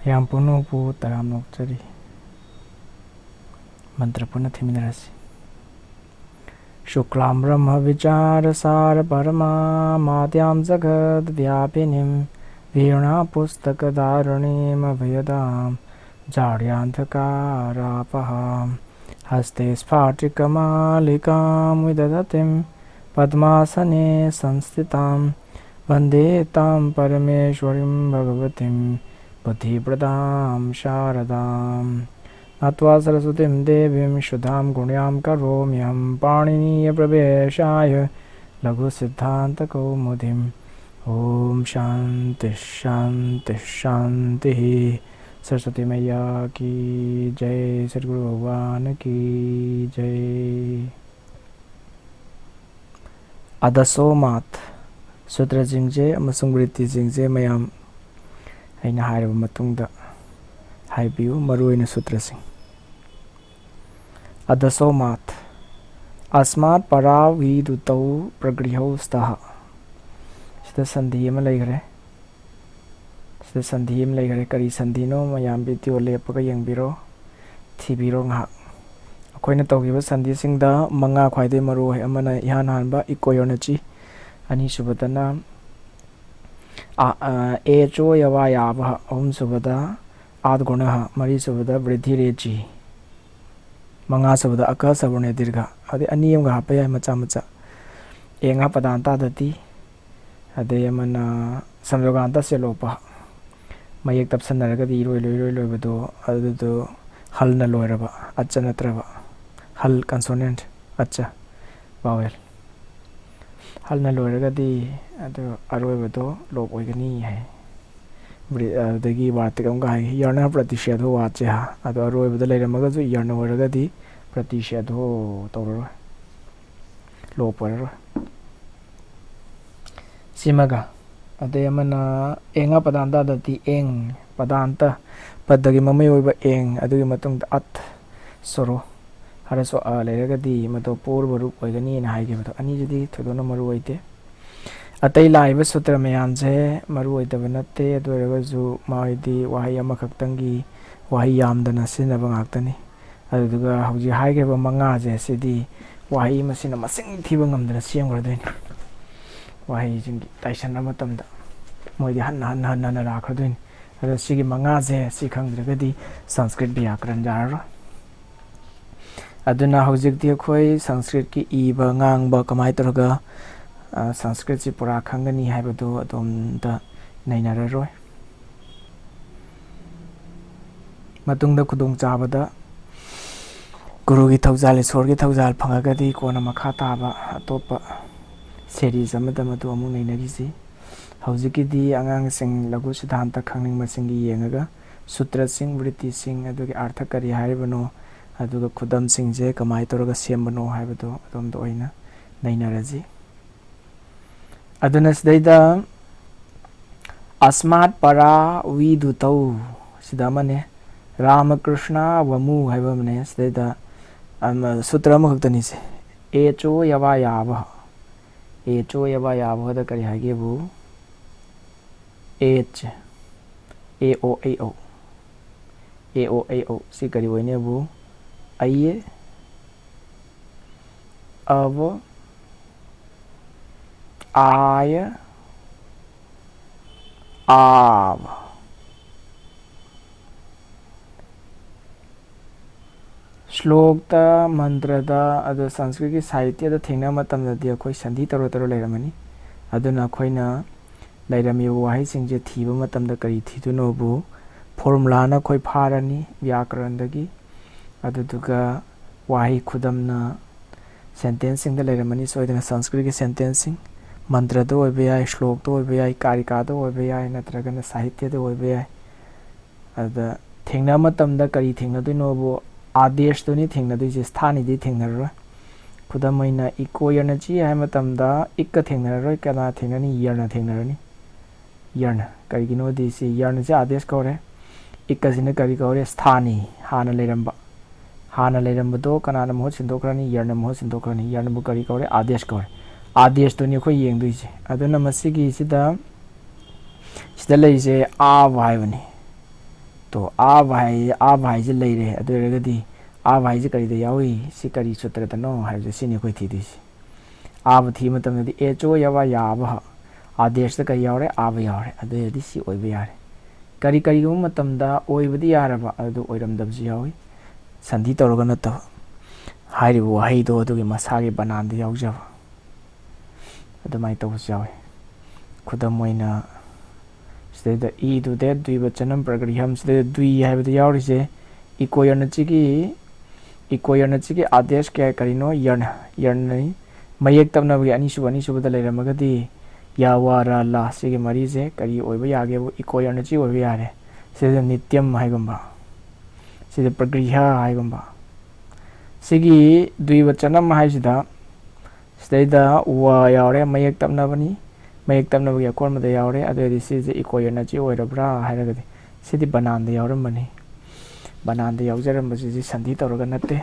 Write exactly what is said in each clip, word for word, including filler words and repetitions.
ꯌꯥꯝ ꯄꯨꯅꯧꯕꯨ ꯇꯔꯥꯝꯅ ꯑꯣꯛꯆꯔꯤ꯫ ꯃꯟꯇ꯭ꯔ ꯄꯨꯟꯅ ꯊꯤꯃꯤꯟꯅꯔꯁꯤ꯫ ꯁꯨꯀ꯭ꯂꯥꯝ ꯕ꯭ꯔꯍ꯭ꯃ ꯕꯤꯆꯥꯔ ꯁꯥꯔ ꯄꯔꯃꯥ ꯃꯥꯗ꯭ꯌꯥꯝ ꯖꯒꯗ꯭ ꯚ꯭ಯಾಪಿꯅꯤꯝ ꯚೀಣಾ ꯄುಸ್ತಕ ಧಾರಣೀಂ ಅಭಯದಾಂ ಝಾಡ್ಯಾಂಧಕಾರಾಪಹಾಂ ಹಸ್ತೇ ಸ್ಫಾಟಿಕ ಮಾಲಿಕಾಂ ವಿದಧತಿಂ ಪದ್ಮಾಸನೆ ಸಂಸ್ಥಿತಾಂ ವಂದೇ ತಾಂ ಪರಮೇಶ್ವರಿಂ ಭಗವತಿಂ ಬುದ್ಧಿಪ್ರದಾಂ ಶಾರದಾಂ ನತ್ವಾ ಸರಸ್ವತಿಂ ದೇವಿಂ ಶುದ್ಧಾಂ ಗುಣ್ಯಾಂ ಕರೋಮ್ಯಹಂ ಪಾಣಿನೀಯ ಪ್ರವೇಶಾಯ ಲಘು ಸಿದ್ಧಾಂತ ಕೌಮುದಿಂ. ಓಂ ಶಾಂತಿ ಶಾಂತಿ ಶಾಂತಿ. ಸರಸ್ವತಿ ಮೈಯಾ ಕಿ ಜೈ, ಸದ್ಗುರು ಭಗವಾನ್ ಕಿ ಜೈ. ꯑꯗꯁꯣꯃꯥꯊ ꯁꯨꯇ꯭ꯔꯁꯤꯡꯁꯦ ꯑꯃꯁꯨꯡ ꯔꯤꯇꯤꯁꯤꯡꯁꯦ ꯃꯌꯥꯝ ꯑꯩꯅ ꯍꯥꯏꯔꯕ ꯃꯇꯨꯡꯗ ꯍꯥꯏꯕꯤꯌꯨ, ꯃꯔꯨꯑꯣꯏꯅ ꯁꯨꯇ꯭ꯔꯁꯤꯡ꯫ ꯑꯗꯁꯣꯃꯥꯊ ꯑꯁꯃꯥꯠ ꯄꯔꯥ ꯚꯤꯗꯨꯇꯧ ꯄ꯭ꯔꯒ꯭ꯔꯤꯍꯧ ꯁ꯭ꯇꯍ꯫ ꯁꯤꯗ ꯁꯟꯙꯤ ꯑꯃ ꯂꯩꯈ꯭ꯔꯦ꯫ ꯁꯤꯗ ꯁꯟꯙꯤ ꯑꯃ ꯂꯩꯈ꯭ꯔꯦ꯫ ꯀꯔꯤ ꯁꯟꯙꯤꯅꯣ? ꯃꯌꯥꯝ ꯚꯤꯗꯤꯑꯣ ꯂꯦꯞꯄꯒ ꯌꯦꯡꯕꯤꯔꯣ, ꯊꯤꯕꯤꯔꯣ ꯉꯥꯏꯍꯥꯛ꯫ ꯑꯩꯈꯣꯏꯅ ꯇꯧꯈꯤꯕ ꯁꯟꯙꯤꯁꯤꯡꯗ ꯃꯉꯥ ꯈ꯭ꯋꯥꯏꯗꯒꯤ ꯃꯔꯨ ꯑꯣꯏ꯫ ꯑꯃꯅ ꯏꯍꯥꯟ ꯍꯥꯟꯕ ꯏꯀꯣꯌꯣꯅꯆꯤ, ꯑꯅꯤꯁꯨꯕꯗꯅ ꯑ, ꯑ, ꯑꯦ ꯆꯣ ꯌꯋꯥ ꯌꯥꯕ, ꯑꯍꯨꯝꯁꯨꯕꯗ ꯑꯥꯠ ꯒꯨꯅꯍ, ꯃꯔꯤꯁꯨꯕꯗ ꯕ꯭ꯔꯤꯙꯤ ꯔꯦꯆꯤ, ꯃꯉꯥꯁꯨꯕꯗ ꯑꯀ ꯁꯕꯨꯔꯅꯦ ꯗꯤꯔꯒ, ꯑꯗꯩ ꯑꯅꯤ ꯑꯃꯒ ꯍꯥꯞꯄ ꯌꯥꯏ ꯃꯆꯥ ꯃꯆꯥ꯫ ꯑꯦꯡ ꯍꯥ ꯄꯗꯥꯟ ꯇꯥꯗꯗꯤ, ꯑꯗꯩ ꯑꯃꯅ ꯁꯝꯖꯣꯒꯥꯟꯇ ꯁꯦꯂꯣꯄ, ꯃꯌꯦꯛ ꯇꯞꯁꯟꯅꯔꯒꯗꯤ ꯏꯔꯣꯏ ꯂꯣꯏ ꯏꯔꯣꯏ ꯂꯣꯏꯕꯗꯣ, ꯑꯗꯨꯗꯣ ꯍꯜꯅ ꯂꯣꯏꯔꯕ, ꯑꯠꯆ ꯅꯠꯇ꯭ꯔꯕ, ꯍꯜ ꯀꯟꯁꯣꯅꯦꯟꯠ, ꯑꯠꯆ ꯚꯥꯋꯦꯜ꯫ ꯍꯜꯅ ꯂꯣꯏꯔꯒꯗꯤ ꯑꯗꯨ ꯑꯔꯣꯏꯕꯗꯣ ꯂꯣꯞ ꯑꯣꯏꯒꯅꯤ ꯍꯥꯏ꯫ ꯕ꯭ꯔꯤ-, ꯑꯗꯨꯗꯒꯤ ꯋꯥꯔꯇꯤꯛ ꯑꯃꯒ ꯍꯥꯏ, ꯌꯔꯅ ꯄ꯭ꯔꯇꯤꯁꯦꯙꯣ ꯋꯥꯆꯦꯍ꯫ ꯑꯗꯣ ꯑꯔꯣꯏꯕꯗ ꯂꯩꯔꯝꯃꯒꯁꯨ ꯌꯔꯅ ꯑꯣꯏꯔꯒꯗꯤ ꯄ꯭ꯔꯇꯤꯁꯦꯙꯣ ꯇꯧꯔꯔꯣꯏ, ꯂꯣꯞ ꯑꯣꯏꯔꯔꯣꯏ꯫ ꯁꯤꯃꯒ ꯑꯗꯩ ꯑꯃꯅ ꯑꯦꯡ ꯑ ꯄꯗꯥꯟꯇ ꯑꯗꯗꯤ ꯑꯦꯡ, ꯄꯗꯥꯟꯇ, ꯄꯗꯒꯤ ꯃꯃꯩ ꯑꯣꯏꯕ ꯑꯦꯡ, ꯑꯗꯨꯒꯤ ꯃꯇꯨꯡꯗ ꯑꯠ, ꯁꯣꯔꯣ, ꯍꯔꯁꯣ ꯑ ꯂꯩꯔꯒꯗꯤ ꯃꯗꯨ ꯄꯣꯔꯕ ꯔꯨꯞ ꯑꯣꯏꯒꯅꯤꯅ ꯍꯥꯏꯈꯤꯕꯗꯣ꯫ ꯑꯅꯤꯗꯨꯗꯤ ꯊꯣꯏꯗꯣꯛꯅ ꯃꯔꯨ ꯑꯣꯏꯗꯦ꯫ ꯑꯇꯩ ꯂꯥꯛꯏꯕ ꯁꯨꯇ꯭ꯔ ꯃꯌꯥꯝꯁꯦ ꯃꯔꯨ ꯑꯣꯏꯗꯕ ꯅꯠꯇꯦ, ꯑꯗꯨ ꯑꯣꯏꯔꯒꯁꯨ ꯃꯣꯏꯗꯤ ꯋꯥꯍꯩ ꯑꯃꯈꯛꯇꯪꯒꯤ ꯋꯥꯍꯩ ꯌꯥꯝꯗꯅ ꯁꯤꯖꯤꯟꯅꯕ ꯉꯥꯛꯇꯅꯤ꯫ ꯑꯗꯨꯗꯨꯒ ꯍꯧꯖꯤꯛ ꯍꯥꯏꯈ꯭ꯔꯤꯕ ꯃꯉꯥꯁꯦ, ꯁꯤꯗꯤ ꯋꯥꯍꯩ ꯃꯁꯤꯅ ꯃꯁꯤꯡ ꯊꯤꯕ ꯉꯝꯗꯅ ꯁꯦꯝꯈ꯭ꯔꯗꯣꯏꯅꯤ꯫ ꯋꯥꯍꯩꯁꯤꯡꯒꯤ ꯇꯥꯏꯁꯟꯕ ꯃꯇꯝꯗ ꯃꯣꯏꯗꯤ ꯍꯟꯅ ꯍꯟꯅ ꯍꯟꯅ ꯍꯟꯅ ꯂꯥꯛꯈ꯭ꯔꯗꯣꯏꯅꯤ꯫ ꯑꯗꯣ ꯁꯤꯒꯤ ꯃꯉꯥꯁꯦ ꯁꯤ ꯈꯪꯗ꯭ꯔꯒꯗꯤ ꯁꯪꯁꯀ꯭ꯔꯤꯠ ꯕ꯭ꯌꯥꯀꯔꯟ ꯌꯥꯔꯔꯣꯏ꯫ ꯑꯗꯨꯅ ꯍꯧꯖꯤꯛꯇꯤ ꯑꯩꯈꯣꯏ ꯁꯪꯁꯀ꯭ꯔꯤꯠꯀꯤ ꯏꯕ ꯉꯥꯡꯕ ꯀꯃꯥꯏꯅ ꯇꯧꯔꯒ, ꯑ, ꯁꯪꯁꯀ꯭ꯔꯤꯠꯁꯤ ꯄꯨꯔꯥ ꯈꯪꯒꯅꯤ ꯍꯥꯏꯕꯗꯨ ꯑꯗꯣꯝꯗ ꯅꯩꯅꯔꯔꯣꯏ꯫ ꯃꯇꯨꯡꯗ ꯈꯨꯗꯣꯡꯆꯥꯕꯗ ꯒꯨꯔꯨꯒꯤ ꯊꯧꯖꯥꯜ, ꯏꯁꯣꯔꯒꯤ ꯊꯧꯖꯥꯜ ꯐꯪꯉꯒꯗꯤ ꯀꯣꯟꯅ ꯃꯈꯥ ꯇꯥꯕ ꯑꯇꯣꯞꯄ ꯁꯦꯔꯤꯁ ꯑꯃꯗ ꯃꯗꯨ ꯑꯃꯨꯛ ꯅꯩꯅꯈꯤꯁꯤ꯫ ꯍꯧꯖꯤꯛꯀꯤꯗꯤ ꯑꯉꯥꯡꯁꯤꯡ ꯂꯘꯨ ꯁꯤꯗꯥꯟꯇ ꯈꯪꯅꯤꯡꯕꯁꯤꯡꯒꯤ ꯌꯦꯡꯉꯒ ꯁꯨꯇ꯭ꯔꯁꯤꯡ, ꯋ꯭ꯔꯤꯇꯤꯁꯤꯡ, ꯑꯗꯨꯒꯤ ꯑꯥꯔꯊ ꯀꯔꯤ ꯍꯥꯏꯔꯤꯕꯅꯣ, ꯑꯗꯨꯒ ꯈꯨꯗꯝꯁꯤꯡꯁꯦ ꯀꯃꯥꯏꯅ ꯇꯧꯔꯒ ꯁꯦꯝꯕꯅꯣ ꯍꯥꯏꯕꯗꯣ ꯑꯗꯣꯝꯗ ꯑꯣꯏꯅ ꯅꯩꯅꯔꯁꯤ꯫ ꯑꯗꯨꯅ ꯁꯤꯗꯩꯗ ꯑꯁꯃꯥꯠ ꯄꯔꯥ ꯋꯤꯗꯨꯇꯧ ꯁꯤꯗ ꯑꯃꯅꯦ, ꯔꯥꯃꯀ꯭ꯔꯤꯁꯅ ꯋꯥꯃꯨ ꯍꯥꯏꯕ ꯑꯃꯅꯦ꯫ ꯁꯤꯗꯩꯗ ꯑꯃ, ꯁꯨꯇ꯭ꯔ ꯑꯃꯈꯛꯇꯅꯤꯁꯦ꯫ ꯑꯦ ꯆꯣ ꯌꯕꯥ ꯌꯥꯕ, ꯑꯦ ꯆꯣ ꯌꯕꯥ ꯌꯥꯕꯗ ꯀꯔꯤ ꯍꯥꯏꯒꯦꯕꯨ? ꯑꯦꯆ, ꯑꯦ ꯑꯣ ꯑꯩ ꯑꯧ, ꯑꯦ ꯑꯣ ꯑꯩ ꯑꯧ ꯁꯤ ꯀꯔꯤ ꯑꯣꯏꯅꯦꯕꯨ? ꯑꯩꯌꯦ, ꯑꯕ, ꯑꯥꯌ, ꯑꯥꯕ꯫ ꯁ꯭ꯂꯣꯛꯇ, ꯃꯟꯇ꯭ꯔꯗ, ꯑꯗꯨ ꯁꯪꯁꯀ꯭ꯔꯤꯠꯀꯤ ꯁꯥꯍꯤꯇ꯭ꯌꯗ ꯊꯦꯡꯅꯕ ꯃꯇꯝꯗꯗꯤ ꯑꯩꯈꯣꯏ ꯁꯟꯙꯤ ꯇꯧꯔ ꯇꯧꯔ ꯂꯩꯔꯝꯃꯅꯤ꯫ ꯑꯗꯨꯅ ꯑꯩꯈꯣꯏꯅ ꯂꯩꯔꯝꯃꯤꯕ ꯋꯥꯍꯩꯁꯤꯡꯁꯦ ꯊꯤꯕ ꯃꯇꯝꯗ ꯀꯔꯤ ꯊꯤꯗꯣꯏꯅꯣꯕꯨ, ꯐꯣꯔꯃꯨꯂꯥꯅ ꯑꯩꯈꯣꯏ ꯐꯥꯔꯅꯤ ꯕ꯭ꯌꯥꯀꯔꯟꯗꯒꯤ꯫ ꯑꯗꯨꯗꯨꯒ ꯋꯥꯍꯩ ꯈꯨꯗꯝꯅ ꯁꯦꯟꯇꯦꯟꯁꯁꯤꯡꯗ ꯂꯩꯔꯝꯃꯅꯤ ꯁꯣꯏꯗꯅ, ꯁꯪꯁꯀ꯭ꯔꯤꯠꯀꯤ ꯁꯦꯟꯇꯦꯟꯁꯁꯤꯡ꯫ ꯃꯟꯇ꯭ꯔꯗ ꯑꯣꯏꯕ ꯌꯥꯏ, ꯁ꯭ꯂꯣꯛꯇ ꯑꯣꯏꯕ ꯌꯥꯏ, ꯀꯥꯔꯤꯀꯥꯗ ꯑꯣꯏꯕ ꯌꯥꯏ, ꯅꯠꯇ꯭ꯔꯒꯅ ꯁꯥꯍꯤꯇ꯭ꯌꯗ ꯑꯣꯏꯕ ꯌꯥꯏ꯫ ꯑꯗꯨꯗ ꯊꯦꯡꯅꯕ ꯃꯇꯝꯗ ꯀꯔꯤ ꯊꯦꯡꯅꯗꯣꯏꯅꯣꯕꯨ? ꯑꯥꯗꯦꯁꯇꯨꯅꯤ ꯊꯦꯡꯅꯗꯣꯏꯁꯦ, ꯁ꯭ꯊꯥꯅꯤꯗꯤ ꯊꯦꯡꯅꯔꯔꯣꯏ꯫ ꯈꯨꯗꯝ ꯑꯣꯏꯅ, ꯏꯀꯣ ꯌꯔꯅꯆꯤ ꯍꯥꯏꯕ ꯃꯇꯝꯗ ꯏꯛꯀ ꯊꯦꯡꯅꯔꯔꯣꯏ, ꯀꯅꯥ ꯊꯦꯡꯅꯅꯤ? ꯌꯔꯅ ꯊꯦꯡꯅꯔꯅꯤ꯫ ꯌꯔꯅ꯫ ꯀꯔꯤꯒꯤꯅꯣꯗꯤ ꯁꯤ ꯌꯔꯅꯁꯦ ꯑꯥꯗꯦꯁ ꯀꯧꯔꯦ, ꯏꯛꯀꯁꯤꯅ ꯀꯔꯤ ꯀꯧꯔꯦ? ꯁ꯭ꯊꯥꯅꯤ, ꯍꯥꯟꯅ ꯂꯩꯔꯝꯕ꯫ ꯍꯥꯟꯅ ꯂꯩꯔꯝꯕꯗꯣ ꯀꯅꯥꯅ ꯃꯍꯨꯠ ꯁꯤꯟꯗꯣꯛꯈ꯭ꯔꯅꯤ? ꯌꯔꯅ ꯃꯍꯨꯠ ꯁꯤꯟꯗꯣꯛꯈ꯭ꯔꯅꯤ꯫ ꯌꯔꯅꯕꯨ ꯀꯔꯤ ꯀꯧꯔꯦ? ꯑꯥꯗꯦꯁ ꯀꯧꯔꯦ꯫ ꯑꯥꯗꯦꯁꯇꯨꯅꯤ ꯑꯩꯈꯣꯏ ꯌꯦꯡꯗꯣꯏꯁꯦ꯫ ꯑꯗꯨꯅ ꯃꯁꯤꯒꯤꯁꯤꯗ ꯁꯤꯗ ꯂꯩꯔꯤꯁꯦ ꯑꯥꯕ ꯍꯥꯏꯕꯅꯤ꯫ ꯇꯣ ꯑꯥꯕ ꯍꯥꯏ, ꯑꯥꯕ ꯍꯥꯏꯁꯦ ꯂꯩꯔꯦ꯫ ꯑꯗꯨ ꯑꯣꯏꯔꯒꯗꯤ ꯑꯥꯕ ꯍꯥꯏꯁꯦ ꯀꯔꯤꯗ ꯌꯥꯎꯏ, ꯁꯤ ꯀꯔꯤ ꯁꯨꯇ꯭ꯔꯗꯅꯣ ꯍꯥꯏꯕꯁꯦ ꯁꯤꯅꯤ ꯑꯩꯈꯣꯏ ꯊꯤꯗꯣꯏꯁꯦ꯫ ꯑꯥꯕ ꯊꯤꯕ ꯃꯇꯝꯗꯗꯤ ꯑꯦꯆ ꯑꯣ ꯌꯥꯕ ꯌꯥꯕ, ꯑꯥꯗꯦꯁꯇ ꯀꯔꯤ ꯌꯥꯎꯔꯦ? ꯑꯥꯕ ꯌꯥꯎꯔꯦ꯫ ꯑꯗꯨ ꯑꯣꯏꯔꯗꯤ ꯁꯤ ꯑꯣꯏꯕ ꯌꯥꯔꯦ꯫ ꯀꯔꯤ ꯀꯔꯤꯒꯨꯝꯕ ꯃꯇꯝꯗ ꯑꯣꯏꯕꯗꯤ ꯌꯥꯔꯕ ꯑꯗꯨ ꯑꯣꯏꯔꯝꯗꯕꯁꯨ ꯌꯥꯎꯏ, ꯁꯟꯙꯤ ꯇꯧꯔꯒ ꯅꯠꯇꯕ꯫ ꯍꯥꯏꯔꯤꯕ ꯋꯥꯍꯩꯗꯣ ꯑꯗꯨꯒꯤ ꯃꯁꯥꯒꯤ ꯕꯅꯥꯟꯗ ꯌꯥꯎꯖꯕ ꯑꯗꯨꯃꯥꯏꯅ ꯇꯧꯕꯁꯨ ꯌꯥꯎꯏ꯫ ꯈꯨꯗꯝ ꯑꯣꯏꯅ ꯁꯤꯗꯩꯗ ꯏꯗꯨꯗꯦ ꯗ꯭ꯋꯤꯕꯆꯅꯝ ꯄ꯭ꯔꯒ꯭ꯔꯤꯍꯝ, ꯁꯤꯗꯩꯗ ꯗ꯭ꯋꯤ ꯍꯥꯏꯕꯗ ꯌꯥꯎꯔꯤꯁꯦ ꯏꯀꯣ ꯌꯔꯅꯆꯤꯒꯤ, ꯏꯀꯣ ꯌꯔꯅꯆꯤꯒꯤ ꯑꯥꯗꯦꯁ ꯀꯌꯥ ꯀꯔꯤꯅꯣ? ꯌꯔꯅ, ꯌꯔꯅꯅꯤ꯫ ꯃꯌꯦꯛ ꯇꯞꯅꯕꯒꯤ ꯑꯅꯤꯁꯨꯕ, ꯑꯅꯤꯁꯨꯕꯗ ꯂꯩꯔꯝꯃꯒꯗꯤ ꯌꯥ ꯋꯥ ꯔ ꯂꯥ, ꯁꯤꯒꯤ ꯃꯔꯤꯁꯦ ꯀꯔꯤ ꯑꯣꯏꯕ ꯌꯥꯒꯦꯕꯨ ꯏꯀꯣ ꯌꯔꯅꯆꯤ ꯑꯣꯏꯕ ꯌꯥꯔꯦ꯫ ꯁꯤꯗ ꯅꯤꯇ꯭ꯌꯝ ꯍꯥꯏꯒꯨꯝꯕ, ꯁꯤꯗ ꯄ꯭ꯔꯒ꯭ꯔꯤꯍ ꯍꯥꯏꯒꯨꯝꯕ꯫ ꯁꯤꯒꯤ ꯗ꯭ꯋꯤꯕꯆꯅꯝ ꯍꯥꯏꯁꯤꯗ ꯁꯤꯗꯩꯗ ꯋ ꯌꯥꯎꯔꯦ, ꯃꯌꯦꯛ ꯇꯞꯅꯕꯅꯤ, ꯃꯌꯦꯛ ꯇꯞꯅꯕꯒꯤ ꯑꯀꯣꯟꯕꯗ ꯌꯥꯎꯔꯦ꯫ ꯑꯗꯨ ꯑꯣꯏꯔꯗꯤ ꯁꯤꯁꯦ ꯏꯀꯣ ꯌꯔꯅꯆꯤ ꯑꯣꯏꯔꯕ꯭ꯔꯥ ꯍꯥꯏꯔꯒꯗꯤ ꯁꯤꯗꯤ ꯕꯅꯥꯟꯗ ꯌꯥꯎꯔꯝꯕꯅꯤ꯫ ꯕꯅꯥꯟꯗ ꯌꯥꯎꯖꯔꯝꯕꯁꯤꯗꯤ ꯁꯟꯙꯤ ꯇꯧꯔꯒ ꯅꯠꯇꯦ꯫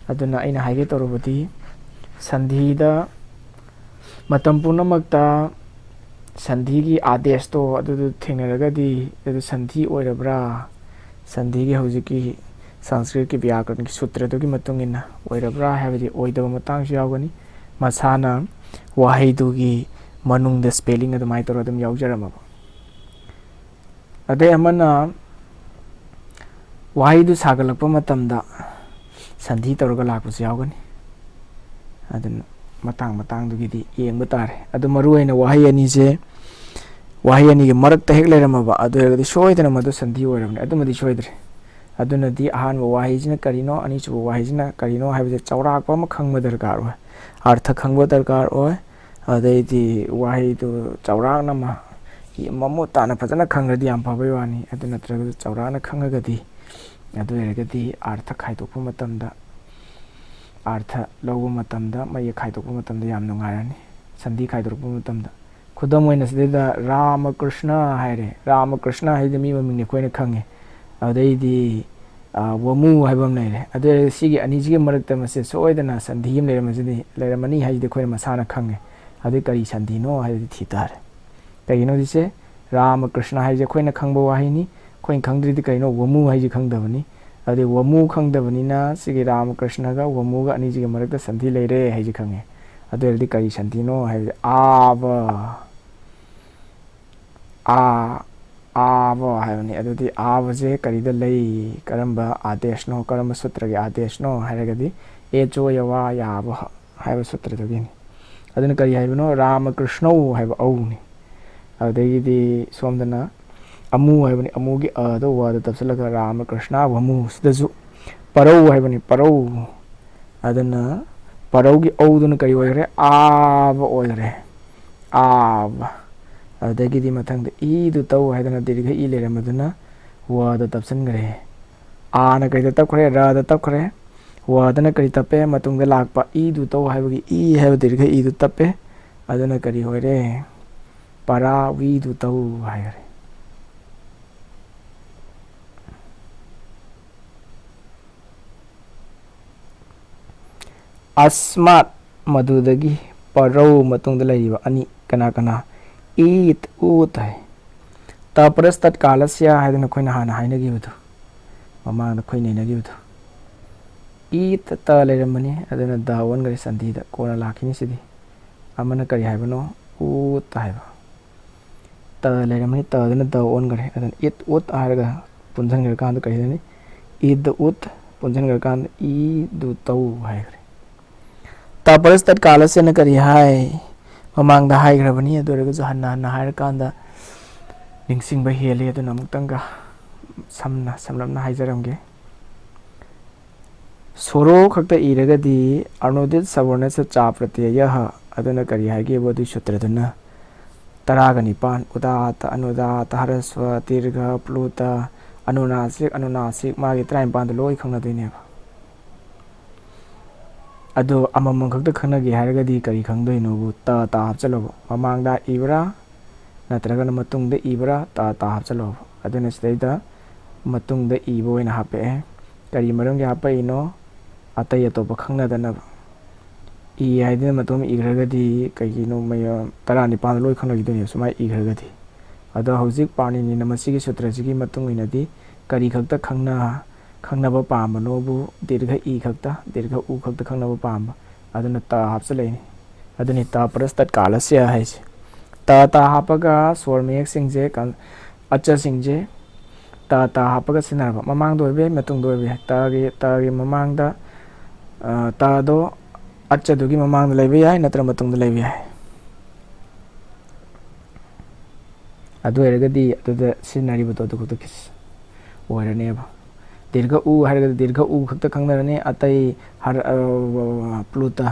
ꯑꯗꯨꯅ ꯑꯩꯅ ꯍꯥꯏꯒꯦ ꯇꯧꯔꯨꯕꯗꯤ ꯁꯟꯙꯤꯗ ꯃꯇꯝ ꯄꯨꯝꯅꯃꯛꯇ ꯁꯟꯙꯤꯒꯤ ꯑꯥꯗꯦꯁꯇꯣ ꯑꯗꯨꯗꯨ ꯊꯦꯡꯅꯔꯒꯗꯤ ꯑꯗꯨ ꯁꯟꯙꯤ ꯑꯣꯏꯔꯕ꯭ꯔꯥ, ꯁꯟꯙꯤꯒꯤ ꯍꯧꯖꯤꯛꯀꯤ ꯁꯪꯁꯀ꯭ꯔꯤꯠꯀꯤ ꯕ꯭ꯌꯥꯀꯔꯟꯒꯤ ꯁꯨꯇ꯭ꯔꯗꯨꯒꯤ ꯃꯇꯨꯡ ꯏꯟꯅ ꯑꯣꯏꯔꯕ꯭ꯔꯥ ꯍꯥꯏꯕꯗꯤ ꯑꯣꯏꯗꯕ ꯃꯇꯥꯡꯁꯨ ꯌꯥꯎꯒꯅꯤ꯫ ꯃꯁꯥꯅ ꯋꯥꯍꯩꯗꯨꯒꯤ ꯃꯅꯨꯡꯗ ꯁ꯭ꯄꯦꯂꯤꯡ ꯑꯗꯨꯃꯥꯏꯅ ꯇꯧꯔꯒ ꯑꯗꯨꯝ ꯌꯥꯎꯖꯔꯝꯃꯕ꯫ ꯑꯗꯩ ꯑꯃꯅ ꯋꯥꯍꯩꯗꯨ ꯁꯥꯒꯠꯂꯛꯄ ꯃꯇꯝꯗ ꯁꯟꯙꯤ ꯇꯧꯔꯒ ꯂꯥꯛꯄꯁꯨ ꯌꯥꯎꯒꯅꯤ꯫ ꯑꯗꯨꯅ ꯃꯇꯥꯡ ꯃꯇꯥꯡꯗꯨꯒꯤꯗꯤ ꯌꯦꯡꯕ ꯇꯥꯔꯦ꯫ ꯑꯗꯨ ꯃꯔꯨꯑꯣꯏꯅ ꯋꯥꯍꯩ ꯑꯅꯤꯁꯦ, ꯋꯥꯍꯩ ꯑꯅꯤꯒꯤ ꯃꯔꯛꯇ ꯍꯦꯛ ꯂꯩꯔꯝꯃꯕ ꯑꯗꯨ ꯑꯣꯏꯔꯒꯗꯤ ꯁꯣꯏꯗꯅ ꯃꯗꯨ ꯁꯟꯙꯤ ꯑꯣꯏꯔꯕꯅꯤ꯫ ꯑꯗꯨꯃꯗꯤ ꯁꯣꯏꯗ꯭ꯔꯦ꯫ ꯑꯗꯨꯅꯗꯤ ꯑꯍꯥꯟꯕ ꯋꯥꯍꯩꯁꯤꯅ ꯀꯔꯤꯅꯣ, ꯑꯅꯤꯁꯨꯕ ꯋꯥꯍꯩꯁꯤꯅ ꯀꯔꯤꯅꯣ ꯍꯥꯏꯕꯁꯦ ꯆꯥꯎꯔꯥꯛꯄ ꯑꯃ ꯈꯪꯕ ꯗꯔꯀꯥꯔ ꯑꯣꯏ, ꯑꯔꯊ ꯈꯪꯕ ꯗꯔꯀꯥꯔ ꯑꯣꯏ꯫ ꯑꯗꯩꯗꯤ ꯋꯥꯍꯩꯗꯨ ꯆꯥꯎꯔꯥꯛꯅ ꯑꯃ ꯃꯃꯨꯠ ꯇꯥꯅ ꯐꯖꯅ ꯈꯪꯉꯗꯤ ꯌꯥꯝ ꯐꯕꯩ ꯋꯥꯅꯤ꯫ ꯑꯗꯨ ꯅꯠꯇ꯭ꯔꯒꯁꯨ ꯆꯥꯎꯔꯥꯛꯅ ꯈꯪꯉꯒꯗꯤ, ꯑꯗꯨ ꯑꯣꯏꯔꯒꯗꯤ ꯑꯥꯔꯊ ꯈꯥꯏꯗꯣꯛꯄ ꯃꯇꯝꯗ, ꯑꯥꯔꯊ ꯂꯧꯕ ꯃꯇꯝꯗ, ꯃꯌꯦꯛ ꯈꯥꯏꯗꯣꯛꯄ ꯃꯇꯝꯗ ꯌꯥꯝ ꯅꯨꯡꯉꯥꯏꯔꯅꯤ꯫ ꯁꯟꯙꯤ ꯈꯥꯏꯗꯣꯔꯛꯄ ꯃꯇꯝꯗ, ꯈꯨꯗꯝ ꯑꯣꯏꯅ ꯁꯤꯗꯩꯗ ꯔꯥꯃ ꯀ꯭ꯔꯤꯁꯅ ꯍꯥꯏꯔꯦ꯫ ꯔꯥꯃ ꯀ꯭ꯔꯤꯁꯅ ꯍꯥꯏꯗꯤ ꯃꯤ ꯃꯃꯤꯡꯅꯤ, ꯑꯩꯈꯣꯏꯅ ꯈꯪꯉꯦ꯫ ꯑꯗꯩꯗꯤ ꯋꯥꯃꯨ ꯍꯥꯏꯕ ꯑꯃ ꯂꯩꯔꯦ꯫ ꯑꯗꯨ ꯑꯣꯏꯔꯒꯗꯤ ꯁꯤꯒꯤ ꯑꯅꯤꯁꯤꯒꯤ ꯃꯔꯛꯇ ꯃꯁꯦ ꯁꯣꯏꯗꯅ ꯁꯟꯙꯤ ꯑꯃ ꯂꯩꯔꯝꯃꯁꯤꯗꯤ, ꯂꯩꯔꯝꯃꯅꯤ ꯍꯥꯏꯁꯤꯗꯤ ꯑꯩꯈꯣꯏꯅ ꯃꯁꯥꯅ ꯈꯪꯉꯦ꯫ ꯑꯗꯨ ꯀꯔꯤ ꯁꯟꯙꯤꯅꯣ ꯍꯥꯏꯕꯗꯤ ꯊꯤ ꯇꯥꯔꯦ꯫ ꯀꯩꯒꯤꯅꯣꯗꯤ ꯁꯦ, ꯔꯥꯃ ꯀ꯭ꯔꯤꯁꯅ ꯍꯥꯏꯁꯦ ꯑꯩꯈꯣꯏꯅ ꯈꯪꯕ ꯋꯥꯍꯩꯅꯤ꯫ ꯑꯩꯈꯣꯏꯅ ꯈꯪꯗ꯭ꯔꯤꯗꯤ ꯀꯩꯅꯣ? ꯋꯥꯃꯨ ꯍꯥꯏꯁꯤ ꯈꯪꯗꯕꯅꯤ꯫ ꯑꯗꯨꯗꯤ ꯋꯥꯃꯨ ꯈꯪꯗꯕꯅꯤꯅ ꯁꯤꯒꯤ ꯔꯥꯃ ꯀ꯭ꯔꯤꯁꯅꯒ ꯋꯥꯃꯨꯒ ꯑꯅꯤꯁꯤꯒꯤ ꯃꯔꯛꯇ ꯁꯟꯙꯤ ꯂꯩꯔꯦ ꯍꯥꯏꯁꯤ ꯈꯪꯉꯦ꯫ ꯑꯗꯨ ꯑꯣꯏꯔꯗꯤ ꯀꯔꯤ ꯁꯟꯙꯤꯅꯣ ꯍꯥꯏꯕꯗꯤ ꯑꯥꯕ, ꯑꯥ, ꯑꯥꯕ ꯍꯥꯏꯕꯅꯤ꯫ ꯑꯗꯨꯗꯤ ꯑꯥꯕꯁꯦ ꯀꯔꯤꯗ ꯂꯩ? ꯀꯔꯝꯕ ꯑꯥꯗꯦꯁꯅꯣ? ꯀꯔꯝꯕ ꯁꯨꯇ꯭ꯔꯒꯤ ꯑꯥꯗꯦꯁꯅꯣ ꯍꯥꯏꯔꯒꯗꯤ ꯑꯦꯆꯣ ꯌꯋꯥ ꯌꯥꯕ ꯍꯥꯏꯕ ꯁꯨꯇ꯭ꯔꯗꯨꯒꯤꯅꯤ꯫ ꯑꯗꯨꯅ ꯀꯔꯤ ꯍꯥꯏꯕꯅꯣ? ꯔꯥꯃ ꯀ꯭ꯔꯤꯁꯅꯧ ꯍꯥꯏꯕ ꯎꯅꯤ꯫ ꯑꯗꯨꯗꯒꯤꯗꯤ ꯁꯣꯝꯗꯅ ꯑꯃꯨ ꯍꯥꯏꯕꯅꯤ꯫ ꯑꯃꯨꯒꯤ ꯑꯗꯣ ꯋꯥꯗ ꯇꯞꯁꯤꯜꯂꯒ ꯔꯥꯃ ꯀ꯭ꯔꯤꯁꯅ ꯋꯥꯃꯨ꯫ ꯁꯤꯗꯁꯨ ꯄꯔꯧ ꯍꯥꯏꯕꯅꯤ, ꯄꯔꯧ꯫ ꯑꯗꯨꯅ ꯄꯔꯧꯒꯤ ꯎꯗꯨꯅ ꯀꯔꯤ ꯑꯣꯏꯈ꯭ꯔꯦ? ꯑꯥꯕ ꯑꯣꯏꯈ꯭ꯔꯦ, ꯑꯥꯕ꯫ ꯑꯗꯨꯗꯒꯤꯗꯤ ꯃꯊꯪꯗ ꯏꯗꯨ ꯇꯧ ꯍꯥꯏꯗꯅ ꯗꯤꯔꯒ ꯏ ꯂꯩꯔꯝꯕꯗꯨꯅ ꯋꯥꯗ ꯇꯞꯁꯤꯟꯈ꯭ꯔꯦ꯫ ꯑꯥꯅ ꯀꯩꯗ ꯇꯞꯈ꯭ꯔꯦ? ꯔꯗ ꯇꯞꯈ꯭ꯔꯦ꯫ ꯋꯥꯗꯅ ꯀꯔꯤ ꯇꯞꯄꯦ? ꯃꯇꯨꯡꯗ ꯂꯥꯛꯄ ꯏꯗꯨ ꯇꯧ ꯍꯥꯏꯕꯒꯤ ꯏ ꯍꯥꯏꯕ ꯗꯤꯔꯒ ꯏꯗꯨ ꯇꯞꯄꯦ꯫ ꯑꯗꯨꯅ ꯀꯔꯤ ꯑꯣꯏꯔꯦ? ꯄꯔꯥ ꯋꯤꯗꯨ ꯇꯧ ꯍꯥꯏꯈ꯭ꯔꯦ꯫ ꯑꯁꯃꯥꯠ, ꯃꯗꯨꯗꯒꯤ꯫ ꯄꯔꯧ, ꯃꯇꯨꯡꯗ ꯂꯩꯔꯤꯕ ꯑꯅꯤ ꯀꯅꯥ ꯀꯅꯥ? ꯏꯠ, ꯎꯠ ꯍꯥꯏ꯫ ꯇ ꯄ꯭ꯔꯁ ꯇꯠ ꯀꯥꯂꯁ꯭ꯌ ꯍꯥꯏꯗꯅ ꯑꯩꯈꯣꯏꯅ ꯍꯥꯟꯅ ꯍꯥꯏꯅꯈꯤꯕꯗꯨ, ꯃꯃꯥꯡꯗ ꯑꯩꯈꯣꯏ ꯅꯩꯅꯈꯤꯕꯗꯨ꯫ ꯏꯠ, ꯇ ꯂꯩꯔꯝꯕꯅꯤ, ꯑꯗꯨꯅ ꯗ ꯑꯣꯟꯈ꯭ꯔꯦ ꯁꯟꯙꯤꯗ꯫ ꯀꯣꯟꯅ ꯂꯥꯛꯈꯤꯅꯤ ꯁꯤꯗꯤ꯫ ꯑꯃꯅ ꯀꯔꯤ ꯍꯥꯏꯕꯅꯣ? ꯎꯠ ꯍꯥꯏꯕ꯫ ꯇ ꯂꯩꯔꯝꯃꯅꯤ, ꯇꯗꯨꯅ ꯗ ꯑꯣꯟꯈ꯭ꯔꯦ꯫ ꯑꯗꯨꯅ ꯏꯠ ꯎꯠ ꯍꯥꯏꯔꯒ ꯄꯨꯟꯁꯤꯟꯈ꯭ꯔꯀꯥꯟꯗ ꯀꯔꯤ ꯍꯥꯏꯅꯤ? ꯏꯗ ꯎꯠ, ꯄꯨꯟꯁꯤꯟꯈ꯭ꯔꯀꯥꯟꯗ ꯏꯗꯨ ꯇꯧ ꯍꯥꯏꯈ꯭ꯔꯦ꯫ ꯇ ꯄꯔꯁ ꯇꯠ ꯀꯥꯂꯁ꯭ꯌꯅ ꯀꯔꯤ ꯍꯥꯏ? ꯃꯃꯥꯡꯗ ꯍꯥꯏꯈ꯭ꯔꯕꯅꯤ, ꯑꯗꯨ ꯑꯣꯏꯔꯒꯁꯨ ꯍꯟꯅ ꯍꯟꯅ ꯍꯥꯏꯔꯀꯥꯟꯗ ꯅꯤꯡꯁꯤꯡꯕ ꯍꯦꯜꯂꯤ꯫ ꯑꯗꯨꯅ ꯑꯃꯨꯛꯇꯪꯒ ꯁꯝꯅ, ꯁꯝꯂꯞꯅ ꯍꯥꯏꯖꯔꯝꯒꯦ꯫ ꯁꯣꯔꯣ ꯈꯛꯇ ꯏꯔꯒꯗꯤ ꯑꯅꯨꯗꯤꯠ ꯁꯕꯔꯅꯁ ꯆꯥ ꯄ꯭ꯔꯇ꯭ꯌꯌ꯫ ꯑꯗꯨꯅ ꯀꯔꯤ ꯍꯥꯏꯒꯦꯕꯨ, ꯑꯗꯨꯒꯤ ꯁꯨꯇ꯭ꯔꯗꯨꯅ ꯇꯔꯥꯒ ꯅꯤꯄꯥꯟ, ꯎꯗꯥꯇ, ꯑꯅꯨꯗꯥꯇ, ꯍ꯭ꯔꯁ꯭ꯋ, ꯗꯤꯔꯒ, ꯄ꯭ꯂꯨꯇ, ꯑꯅꯨꯅꯥꯁꯤꯛ, ꯑꯅꯨꯅꯥꯁꯤꯛ, ꯃꯥꯒꯤ ꯇꯔꯥꯅꯤꯄꯥꯟꯗꯣ ꯂꯣꯏ ꯈꯪꯅꯗꯣꯏꯅꯦꯕ꯫ ꯑꯗꯣ ꯑꯃꯃꯝ ꯈꯛꯇ ꯈꯪꯅꯒꯦ ꯍꯥꯏꯔꯒꯗꯤ ꯀꯔꯤ ꯈꯪꯗꯣꯏꯅꯣꯕꯨ? ꯇ, ꯇ ꯍꯥꯞꯆꯜꯂꯣꯕ꯫ ꯃꯃꯥꯡꯗ ꯏꯕ꯭ꯔꯥ ꯅꯠꯇ꯭ꯔꯒꯅ ꯃꯇꯨꯡꯗ ꯏꯕ꯭ꯔꯥ? ꯇ, ꯇ ꯍꯥꯞꯆꯜꯂꯣꯕ꯫ ꯑꯗꯨꯅ ꯁꯤꯗꯩꯗ ꯃꯇꯨꯡꯗ ꯏꯕ ꯑꯣꯏꯅ ꯍꯥꯞꯄꯛꯑꯦ꯫ ꯀꯔꯤ ꯃꯔꯝꯒꯤ ꯍꯥꯞꯄꯛꯏꯅꯣ? ꯑꯇꯩ ꯑꯇꯣꯞꯄ ꯈꯪꯅꯗꯅꯕ꯫ ꯏ ꯍꯥꯏꯗꯨꯅ ꯃꯇꯣꯝ ꯏꯈ꯭ꯔꯒꯗꯤ ꯀꯩꯒꯤꯅꯣ ꯃꯌꯥꯝ ꯇꯔꯥꯅꯤꯄꯥꯟꯗ ꯂꯣꯏ ꯈꯪꯅꯈꯤꯗꯣꯏꯅꯦ, ꯁꯨꯃꯥꯏꯅ ꯏꯈ꯭ꯔꯒꯗꯤ꯫ ꯑꯗꯣ ꯍꯧꯖꯤꯛ ꯄꯥꯅꯤꯅꯤꯅ ꯃꯁꯤꯒꯤ ꯁꯨꯇ꯭ꯔꯁꯤꯒꯤ ꯃꯇꯨꯡ ꯏꯟꯅꯗꯤ ꯀꯔꯤ ꯈꯛꯇ ꯈꯪꯅ-, ꯈꯪꯅꯕ ꯄꯥꯝꯕꯅꯣꯕꯨ ꯗꯤꯔꯘ ꯏ ꯈꯛꯇ, ꯗꯤꯔꯘ ꯎ ꯈꯛꯇ ꯈꯪꯅꯕ ꯄꯥꯝꯕ꯫ ꯑꯗꯨꯅ ꯇ ꯍꯥꯞꯆꯤꯜꯂꯛꯏꯅꯤ꯫ ꯑꯗꯨꯅꯤ ꯇ ꯄ꯭ꯂꯁ ꯇꯠꯀꯥꯂꯁ꯭ꯌ ꯍꯥꯏꯁꯦ꯫ ꯇ ꯇ ꯍꯥꯞꯄꯒ ꯁꯣꯔ ꯃꯌꯦꯛꯁꯤꯡꯁꯦ ꯀꯟ-, ꯑꯆꯁꯤꯡꯁꯦ ꯇ ꯇ ꯍꯥꯞꯄꯒ ꯁꯤꯖꯤꯟꯅꯔꯕ꯫ ꯃꯃꯥꯡꯗ ꯑꯣꯏꯕ ꯌꯥꯏ, ꯃꯇꯨꯡꯗ ꯑꯣꯏꯕ ꯌꯥꯏ꯫ ꯇꯒꯤ, ꯇꯒꯤ ꯃꯃꯥꯡꯗ, ꯑ, ꯇꯗꯣ ꯑꯆꯗꯨꯒꯤ ꯃꯃꯥꯡꯗ ꯂꯩꯕ ꯌꯥꯏ, ꯅꯠꯇ꯭ꯔ ꯃꯇꯨꯡꯗ ꯂꯩꯕ ꯌꯥꯏ꯫ ꯑꯗꯨ ꯑꯣꯏꯔꯒꯗꯤ ꯑꯗꯨꯗ ꯁꯤꯖꯤꯟꯅꯔꯤꯕꯗꯣ ꯑꯗꯨ ꯈꯛꯇ ꯀꯤꯁ-, ꯑꯣꯏꯔꯅꯦꯕ꯫ ꯗꯤꯔꯘ ꯎ ꯍꯥꯏꯔꯒꯗꯤ ꯗꯤꯔꯘ ꯎ ꯈꯛꯇ ꯈꯪꯅꯔꯅꯤ, ꯑꯇꯩ ꯍꯔ-, ꯑ, ꯄ꯭ꯂꯨꯇ,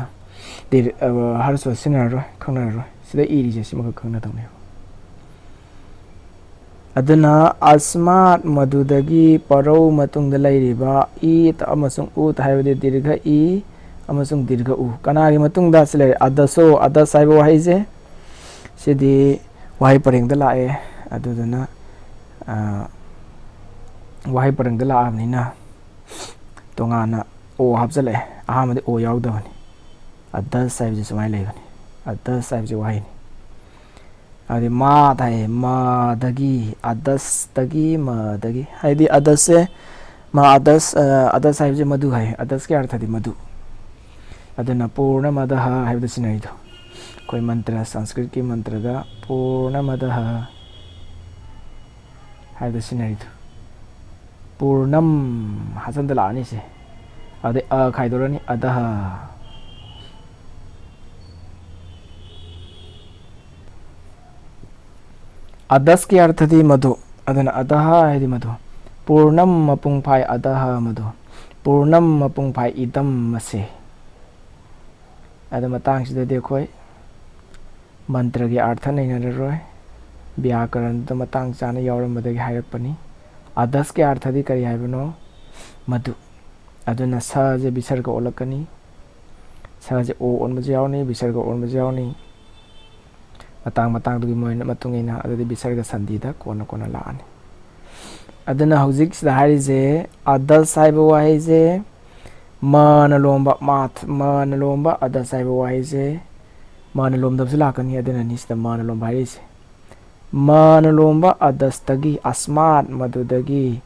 ꯗꯤꯔ-, ꯑ, ꯍꯔꯁ ꯁꯤꯖꯤꯟꯅꯔꯔꯣꯏ, ꯈꯪꯅꯔꯔꯣꯏ꯫ ꯁꯤꯗ ꯏꯔꯤꯁꯦ ꯁꯤꯃꯈꯛ ꯈꯪꯅꯗꯧꯅꯦꯕ꯫ ꯑꯗꯨꯅ ꯑꯁꯃꯥꯠ, ꯃꯗꯨꯗꯒꯤ, ꯄꯔꯧ, ꯃꯇꯨꯡꯗ ꯂꯩꯔꯤꯕ ꯏ ꯑꯃꯁꯨꯡ ꯎ ꯍꯥꯏꯕꯗꯤ ꯗꯤꯔꯘ ꯏ ꯑꯃꯁꯨꯡ ꯗꯤꯔꯘ ꯎ꯫ ꯀꯅꯥꯒꯤ ꯃꯇꯨꯡꯗ? ꯁꯤ ꯂꯩꯔꯦ, ꯑꯗꯁꯣ, ꯑꯗꯁ ꯍꯥꯏꯕ ꯋꯥꯍꯩꯁꯦ, ꯁꯤꯗꯤ ꯋꯥꯍꯩ ꯄꯔꯦꯡꯗ ꯂꯥꯛꯑꯦ꯫ ꯑꯗꯨꯗꯨꯅ, ꯑ, ꯋꯥꯍꯩ ꯄꯔꯦꯡꯗ ꯂꯥꯛꯑꯕꯅꯤꯅ ꯇꯣꯉꯥꯟꯅ ꯑꯣ ꯍꯥꯞꯆꯤꯜꯂꯛꯑꯦ꯫ ꯑꯍꯥꯟꯕꯗꯤ ꯑꯣ ꯌꯥꯎꯗꯕꯅꯤ꯫ ꯑꯗꯁ ꯍꯥꯏꯕꯁꯤ ꯁꯨꯃꯥꯏꯅ ꯂꯩꯕꯅꯤ꯫ ꯑꯗꯁ ꯍꯥꯏꯕꯁꯤ ꯋꯥꯍꯩꯅꯤ꯫ ꯑꯗꯨꯗꯤ ꯃꯥ ꯇꯥꯏ, ꯃꯗꯒꯤ, ꯑꯗꯁꯇꯒꯤ, ꯃꯗꯒꯤ꯫ ꯍꯥꯏꯗꯤ ꯑꯗꯁꯁꯦ, ꯃꯥ ꯑꯗꯁ, ꯑ, ꯑꯗꯁ ꯍꯥꯏꯕꯁꯦ ꯃꯗꯨ ꯍꯥꯏ꯫ ꯑꯗꯁꯀꯤ ꯑꯔꯊꯗꯤ ꯃꯗꯨ꯫ ꯑꯗꯨꯅ ꯄꯨꯔꯅꯃꯗꯍ ꯍꯥꯏꯕꯗ ꯁꯤꯖꯤꯟꯅꯔꯤꯗꯣ꯫ ꯑꯩꯈꯣꯏ ꯃꯟꯇ꯭ꯔ, ꯁꯪꯁꯀ꯭ꯔꯤꯠꯀꯤ ꯃꯟꯇ꯭ꯔꯗ ꯄꯨꯔꯅꯃꯗꯍ ꯍꯥꯏꯕꯗ ꯁꯤꯖꯤꯟꯅꯔꯤꯗꯣ꯫ ꯄꯨꯔꯅꯝ ꯍꯥꯆꯟꯗ ꯂꯥꯛꯑꯅꯤ ꯁꯦ꯫ ꯑꯗꯩ ꯑ ꯈꯥꯏꯗꯣꯔꯅꯤ, ꯑꯗꯍ꯫ ꯑꯗꯁꯀꯤ ꯑꯔꯊꯗꯤ ꯃꯗꯨ꯫ ꯑꯗꯨꯅ ꯑꯗꯍ ꯍꯥꯏꯗꯤ ꯃꯗꯨ꯫ ꯄꯨꯔꯅꯝ ꯃꯄꯨꯡ ꯐꯥꯏ, ꯑꯗꯍ ꯃꯗꯨ꯫ ꯄꯨꯔꯅꯝ ꯃꯄꯨꯡ ꯐꯥꯏ, ꯏꯗꯝ ꯃꯁꯦ꯫ ꯑꯗꯨ ꯃꯇꯥꯡꯁꯤꯗꯗꯤ ꯑꯩꯈꯣꯏ ꯃꯟꯇ꯭ꯔꯒꯤ ꯑꯥꯔꯊ ꯅꯩꯅꯔꯔꯣꯏ꯫ ꯕ꯭ꯌꯥꯀꯔꯟꯗ ꯃꯇꯥꯡ ꯆꯥꯅ ꯌꯥꯎꯔꯝꯕꯗꯒꯤ ꯍꯥꯏꯔꯛꯄꯅꯤ꯫ ꯑꯗꯁꯀꯤ ꯑꯥꯔꯊꯗꯤ ꯀꯔꯤ ꯍꯥꯏꯕꯅꯣ? ꯃꯗꯨ꯫ ꯑꯗꯨꯅ ꯁꯁꯦ ꯕꯤꯁꯔꯒ ꯑꯣꯜꯂꯛꯀꯅꯤ꯫ ꯁꯁꯦ ꯑꯣ ꯑꯣꯟꯕꯁꯨ ꯌꯥꯎꯅꯤ, ꯕꯤꯁꯔꯒ ꯑꯣꯟꯕꯁꯨ ꯌꯥꯎꯅꯤ꯫ ꯃꯇꯥꯡ ꯃꯇꯥꯡꯗꯨꯒꯤ ꯃꯣꯏꯅ ꯃꯇꯨꯡ ꯏꯟꯅ ꯑꯗꯨꯗꯤ ꯕꯤꯁꯔꯒ ꯁꯟꯙꯤꯗ ꯀꯣꯟꯅ ꯀꯣꯟꯅ ꯂꯥꯛꯑꯅꯤ꯫ ꯑꯗꯨꯅ ꯍꯧꯖꯤꯛ ꯁꯤꯗ ꯍꯥꯏꯔꯤꯁꯦ, ꯑꯗꯁ ꯍꯥꯏꯕ ꯋꯥꯍꯩꯁꯦ ꯃꯅ ꯂꯣꯝꯕ, ꯃꯥꯊ, ꯃꯅ ꯂꯣꯝꯕ ꯑꯗꯁ ꯍꯥꯏꯕ ꯋꯥꯍꯩꯁꯦ ꯃꯅ ꯂꯣꯝꯗꯕꯁꯨ ꯂꯥꯛꯀꯅꯤ, ꯑꯗꯨꯅꯅꯤ ꯁꯤꯗ ꯃꯅ ꯂꯣꯝꯕ ꯍꯥꯏꯔꯤꯁꯦ꯫ ꯃꯅ ꯂꯣꯝꯕ ꯑꯗꯁꯇꯒꯤ, ꯑꯁꯃꯥꯠ, ꯃꯗꯨꯗꯒꯤ,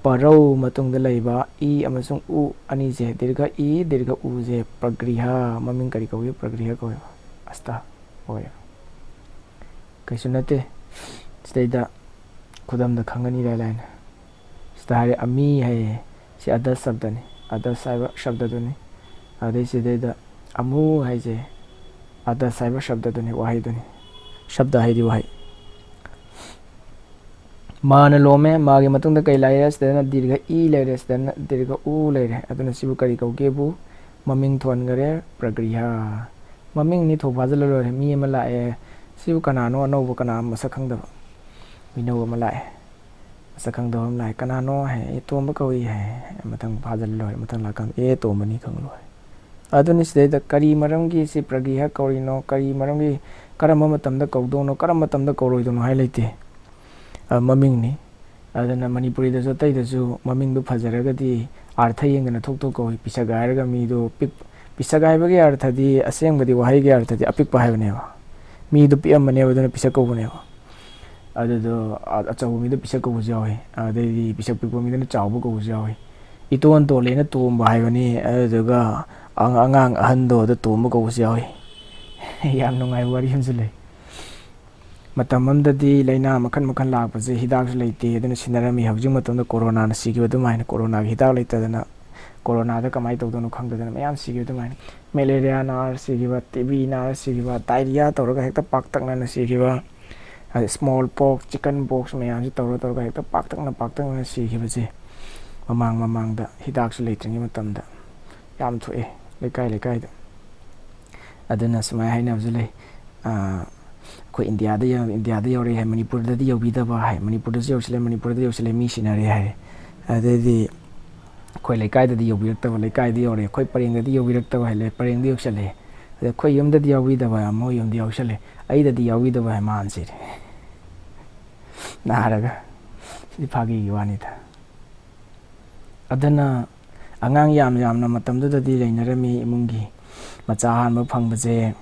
ꯄꯔꯧ, ꯃꯇꯨꯡꯗ ꯂꯩꯕ ꯏ ꯑꯃꯁꯨꯡ ꯎ ꯑꯅꯤꯁꯦ, ꯗꯤꯔꯒ ꯏ, ꯗꯤꯔꯒ ꯎꯁꯦ ꯄ꯭ꯔꯒ꯭ꯔꯤꯍ, ꯃꯃꯤꯡ ꯀꯔꯤ ꯀꯧꯏ? ꯄ꯭ꯔꯒ꯭ꯔꯤꯍ ꯀꯧꯏ꯫ ꯑꯁꯇ ꯑꯣꯏ꯫ ꯀꯩꯁꯨ ꯅꯠꯇꯦ꯫ ꯁꯤꯗꯩꯗ ꯈꯨꯗꯝꯗ ꯈꯪꯒꯅꯤ ꯏꯔꯥꯏ ꯂꯥꯏꯅ꯫ ꯁꯤꯗ ꯍꯥꯏꯔꯦ ꯑꯃꯤ ꯍꯥꯏꯌꯦ꯫ ꯁꯤ ꯑꯗꯁ ꯁꯕꯗꯅꯤ꯫ ꯑꯗꯁ ꯍꯥꯏꯕ ꯁꯕꯗꯗꯨꯅꯤ꯫ ꯑꯗꯩ ꯁꯤꯗꯩꯗ ꯑꯃꯨ ꯍꯥꯏꯁꯦ ꯑꯗꯁ ꯍꯥꯏꯕ ꯁꯕꯗꯗꯨꯅꯤ, ꯋꯥꯍꯩꯗꯨꯅꯤ꯫ ꯁꯕꯗ ꯍꯥꯏꯗꯤ ꯋꯥꯍꯩ꯫ ꯃꯥꯅ ꯂꯣꯝꯃꯦ꯫ ꯃꯥꯒꯤ ꯃꯇꯨꯡꯗ ꯀꯩ ꯂꯩꯔꯦ? ꯁꯤꯗꯅ ꯗꯤꯔꯒ ꯏ ꯂꯩꯔꯦ, ꯁꯤꯗꯅ ꯗꯤꯔꯒ ꯎ ꯂꯩꯔꯦ꯫ ꯑꯗꯨꯅ ꯁꯤꯕꯨ ꯀꯔꯤ ꯀꯧꯒꯦꯕꯨ? ꯃꯃꯤꯡ ꯊꯣꯟꯈꯔꯦ, ꯄ꯭ꯔꯒ꯭ꯔꯤꯍ꯫ ꯃꯃꯤꯡ ꯅꯤꯊꯣꯛ ꯐꯥꯖꯤꯜꯂ ꯂꯣꯏꯔꯦ꯫ ꯃꯤ ꯑꯃ ꯂꯥꯛꯑꯦ꯫ ꯁꯤꯕꯨ ꯀꯅꯥꯅꯣ? ꯑꯅꯧꯕ ꯀꯅꯥ, ꯃꯁꯛ ꯈꯪꯗꯕ ꯃꯤꯅꯧ ꯑꯃ ꯂꯥꯛꯑꯦ꯫ ꯃꯁꯛ ꯈꯪꯗꯕ ꯑꯃ ꯂꯥꯛꯑꯦ꯫ "ꯀꯅꯥꯅꯣ?" ꯍꯥꯏ꯫ "ꯑꯦ, ꯇꯣꯝꯕ ꯀꯧꯏ" ꯍꯥꯏ꯫ ꯃꯊꯪ ꯐꯥꯖꯤꯜꯂ ꯂꯣꯏꯔꯦ꯫ ꯃꯊꯪ ꯂꯥꯛꯀꯥꯟꯗ, "ꯑꯦ, ꯇꯣꯝꯕꯅꯤ" ꯈꯪ ꯂꯣꯏꯔꯦ꯫ ꯑꯗꯨꯅꯤ ꯁꯤꯗꯩꯗ ꯀꯔꯤ ꯃꯔꯝꯒꯤ ꯁꯤ ꯄ꯭ꯔꯒ꯭ꯔꯤꯍ ꯀꯧꯔꯤꯅꯣ? ꯀꯔꯤ ꯃꯔꯝꯒꯤ, ꯀꯔꯝꯕ ꯃꯇꯝꯗ ꯀꯧꯗꯧꯅꯣ, ꯀꯔꯝꯕ ꯃꯇꯝꯗ ꯀꯧꯔꯣꯏꯗꯧꯅꯣ ꯍꯥꯏ ꯂꯩꯇꯦ꯫ ꯑ, ꯃꯃꯤꯡꯅꯤ꯫ ꯑꯗꯨꯅ ꯃꯅꯤꯄꯨꯔꯤꯗꯁꯨ ꯑꯇꯩꯗꯁꯨ ꯃꯃꯤꯡꯗꯨ ꯐꯖꯔꯒꯗꯤ ꯑꯥꯔꯊ ꯌꯦꯡꯗꯅ ꯊꯣꯛ ꯊꯣꯛ ꯀꯧꯏ꯫ ꯄꯤꯁꯛ ꯍꯥꯏꯔꯒ ꯃꯤꯗꯨ ꯄꯤꯛ-, ꯄꯤꯁꯛ ꯍꯥꯏꯕꯒꯤ ꯑꯥꯔꯊꯗꯤ, ꯑꯁꯦꯡꯕꯗꯤ ꯋꯥꯍꯩꯒꯤ ꯑꯥꯔꯊꯗꯤ ꯑꯄꯤꯛꯄ ꯍꯥꯏꯕꯅꯦꯕ꯫ ꯃꯤꯗꯨ ꯄꯤꯛꯑꯝꯕꯅꯦꯕ, ꯑꯗꯨꯅ ꯄꯤꯁꯛ ꯀꯧꯕꯅꯦꯕ꯫ ꯑꯗꯨꯗꯣ ꯑ-, ꯑꯆꯧꯕ ꯃꯤꯗꯣ ꯄꯤꯁꯛ ꯀꯧꯕꯁꯨ ꯌꯥꯎꯏ꯫ ꯑꯗꯩꯗꯤ ꯄꯤꯁꯛ ꯄꯤꯛꯄ ꯃꯤꯗꯨꯅ ꯆꯥꯎꯕ ꯀꯧꯕꯁꯨ ꯌꯥꯎꯏ꯫ "ꯏꯇꯣꯟ ꯇꯣꯜꯂꯦꯅ ꯇꯣꯝꯕ" ꯍꯥꯏꯕꯅꯤ꯫ ꯑꯗꯨꯗꯨꯒ ꯑꯉ-, ꯑꯉꯥꯡ ꯑꯍꯟꯗꯣ ꯑꯗ ꯇꯣꯝꯕ ꯀꯧꯕꯁꯨ ꯌꯥꯎꯏ꯫ ꯌꯥꯝ ꯅꯨꯡꯉꯥꯏꯕ ꯋꯥꯔꯤ ꯑꯃꯁꯨ ꯂꯩ꯫ ꯃꯇꯝ ꯑꯃꯗꯗꯤ ꯂꯥꯏꯅꯥ ꯃꯈꯜ ꯃꯈꯜ ꯂꯥꯛꯄꯁꯦ ꯍꯤꯗꯥꯛꯁꯨ ꯂꯩꯇꯦ, ꯑꯗꯨꯅ ꯁꯤꯟꯅꯔꯝꯃꯤ꯫ ꯍꯧꯖꯤꯛ ꯃꯇꯝꯗ ꯀꯣꯔꯣꯅꯥꯅ ꯁꯤꯈꯤꯕ ꯑꯗꯨꯃꯥꯏꯅ, ꯀꯣꯔꯣꯅꯥꯒꯤ ꯍꯤꯗꯥꯛ ꯂꯩꯇꯗꯅ ꯀꯣꯔꯣꯅꯥꯗ ꯀꯃꯥꯏꯅ ꯇꯧꯗꯣꯏꯅꯣ ꯈꯪꯗꯗꯅ ꯃꯌꯥꯝ ꯁꯤꯈꯤꯕ ꯑꯗꯨꯃꯥꯏꯅ꯫ ꯃꯦꯂꯦꯔꯤꯌꯥ ꯅꯥꯔ ꯁꯤꯈꯤꯕ, ꯇꯤ ꯕꯤ ꯅꯥꯔ ꯁꯤꯈꯤꯕ, ꯗꯥꯏꯔꯤꯌꯥ ꯇꯧꯔꯒ ꯍꯦꯛꯇ ꯄꯥꯛꯇꯛꯅꯅ ꯁꯤꯈꯤꯕ, ꯑꯗꯩ ꯁ꯭ꯃꯣꯜ ꯄꯣꯛꯁ, ꯆꯤꯀꯟ ꯄꯣꯛꯁ ꯃꯌꯥꯝꯁꯤ ꯇꯧꯔ ꯇꯧꯔꯒ ꯍꯦꯛꯇ ꯄꯥꯛꯇꯛꯅ ꯄꯥꯛꯇꯛꯅ ꯁꯤꯈꯤꯕꯁꯦ ꯃꯃꯥꯡ ꯃꯃꯥꯡꯗ ꯍꯤꯗꯥꯛꯁꯨ ꯂꯩꯇ꯭ꯔꯤꯉꯩ ꯃꯇꯝꯗ ꯌꯥꯝ ꯊꯣꯛꯑꯦ ꯂꯩꯀꯥꯏ ꯂꯩꯀꯥꯏꯗ꯫ ꯑꯗꯨꯅ ꯁꯨꯃꯥꯏꯅ ꯍꯥꯏꯅꯕꯁꯨ ꯂꯩ, ꯑꯥ, "ꯑꯩꯈꯣꯏ ꯏꯟꯗꯤꯌꯥꯗ ꯌꯧ-, ꯏꯟꯗꯤꯌꯥꯗ ꯌꯧꯔꯛꯑꯦ" ꯍꯥꯏ, "ꯃꯅꯤꯄꯨꯔꯗꯗꯤ ꯌꯧꯕꯤꯗꯕ" ꯍꯥꯏ, "ꯃꯅꯤꯄꯨꯔꯗꯁꯨ ꯌꯧꯁꯤꯜꯂꯦ, ꯃꯅꯤꯄꯨꯔꯗ ꯌꯧꯁꯤꯜꯂꯦ, ꯃꯤ ꯁꯤꯅꯔꯦ" ꯍꯥꯏ꯫ ꯑꯗꯩꯗꯤ "ꯑꯩꯈꯣꯏ ꯂꯩꯀꯥꯏꯗꯗꯤ ꯌꯧꯕꯤꯔꯛꯇꯕ, ꯂꯩꯀꯥꯏꯗ ꯌꯧꯔꯛꯑꯦ, ꯑꯩꯈꯣꯏ ꯄꯔꯦꯡꯗꯗꯤ ꯌꯧꯕꯤꯔꯛꯇꯕ" ꯍꯥꯏ, "ꯂꯩ-, ꯄꯔꯦꯡꯗ ꯌꯧꯁꯜꯂꯦ"꯫ ꯑꯗ "ꯑꯩꯈꯣꯏ ꯌꯨꯝꯗꯗꯤ ꯌꯥꯎꯕꯤꯗꯕ" ꯍꯥꯏ, "ꯃꯣꯏ ꯌꯨꯝꯗ ꯌꯥꯎꯁꯜꯂꯦ, ꯑꯩꯗꯗꯤ ꯌꯥꯎꯕꯤꯗꯕ" ꯍꯥꯏ, ꯃꯥꯅ ꯁꯤꯔꯦ꯫ ꯅꯥꯔꯒ꯫ ꯁꯤꯗꯤ ꯐꯥꯒꯤꯒꯤ ꯋꯥꯅꯤꯗ꯫ ꯑꯗꯨꯅ ꯑꯉꯥꯡ ꯌꯥꯝ ꯌꯥꯝꯅ ꯃꯇꯝꯗꯨꯗꯗꯤ ꯂꯩꯅꯔꯝꯃꯤ ꯏꯃꯨꯡꯒꯤ꯫ ꯃꯆꯥ ꯑꯍꯥꯟꯕ ꯐꯪꯕꯁꯦ,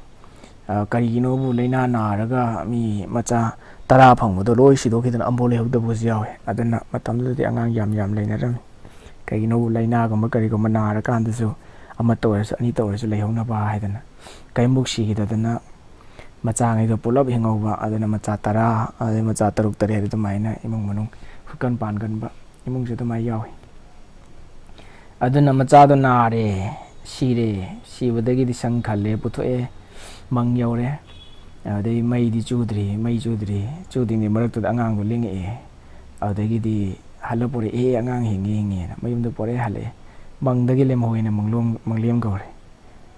ꯑ, ꯀꯔꯤꯒꯤꯅꯣꯕꯨ ꯂꯥꯏꯅꯥ ꯅꯥꯔꯒ ꯃꯤ ꯃꯆꯥ ꯇꯔꯥ ꯐꯪꯕꯗꯣ ꯂꯣꯏ ꯁꯤꯗꯣꯛꯈꯤꯗꯅ ꯑꯃꯐꯥꯎ ꯂꯩꯍꯧꯗꯕꯁꯨ ꯌꯥꯎꯋꯦ꯫ ꯑꯗꯨꯅ ꯃꯇꯝꯗꯨꯗꯗꯤ ꯑꯉꯥꯡ ꯌꯥꯝ ꯌꯥꯝ ꯂꯩꯅꯔꯝꯃꯤ꯫ ꯀꯩꯒꯤꯅꯣꯕꯨ ꯂꯥꯏꯅꯥꯒꯨꯝꯕ ꯀꯔꯤꯒꯨꯝꯕ ꯅꯥꯔꯀꯥꯟꯗꯁꯨ ꯑꯃꯠꯇ ꯑꯣꯏꯔꯁꯨ ꯑꯅꯤꯇ ꯑꯣꯏꯔꯁꯨ ꯂꯩꯍꯧꯅꯕ ꯍꯥꯏꯗꯅ ꯀꯔꯤꯝꯐꯥꯎ ꯁꯤꯈꯤꯗꯗꯅ ꯃꯆꯥꯉꯩꯗꯣ ꯄꯨꯂꯞ ꯍꯤꯡꯍꯧꯕ, ꯑꯗꯨꯅ ꯃꯆꯥ ꯇꯔꯥ, ꯑꯗꯩ ꯃꯆꯥ ꯇꯔꯨꯛ ꯇꯔꯦꯠ ꯑꯗꯨꯃꯥꯏꯅ ꯏꯃꯨꯡ ꯃꯅꯨꯡ ꯍꯨꯀꯟ ꯄꯥꯟꯒꯟꯕ ꯏꯃꯨꯡꯁꯨ ꯑꯗꯨꯃꯥꯏꯅ ꯌꯥꯎꯏ꯫ ꯑꯗꯨꯅ ꯃꯆꯥꯗꯣ ꯅꯥꯔꯦ, ꯁꯤꯔꯦ, ꯁꯤꯕꯗꯒꯤꯗꯤ ꯁꯪ ꯈꯜꯂꯦ, ꯄꯨꯊꯣꯛꯑꯦ, ꯃꯪ ꯌꯧꯔꯦ꯫ ꯑꯗꯩ ꯃꯩꯗꯤ ꯆꯨꯗ꯭ꯔꯤ, ꯃꯩ ꯆꯨꯗ꯭ꯔꯤ, ꯆꯨꯗ꯭ꯔꯤꯉꯩ ꯃꯔꯛꯇꯨꯗ ꯑꯉꯥꯡꯗꯣ ꯂꯦꯡꯉꯛꯑꯦ꯫ ꯑꯗꯨꯗꯒꯤꯗꯤ ꯍꯜꯂ ꯄꯨꯔꯛꯑꯦ, "ꯑꯦ, ꯑꯉꯥꯡ ꯍꯤꯡꯉꯦ, ꯍꯤꯡꯉꯦꯅ", ꯃꯌꯨꯝꯗ ꯄꯨꯔꯛꯑꯦ, ꯍꯜꯂꯛꯑꯦ꯫ ꯃꯪꯗꯒꯤ ꯂꯦꯝꯍꯧꯋꯦꯅ ꯃꯪꯂꯣꯝ-, ꯃꯪꯂꯦꯝ ꯀꯧꯔꯦ꯫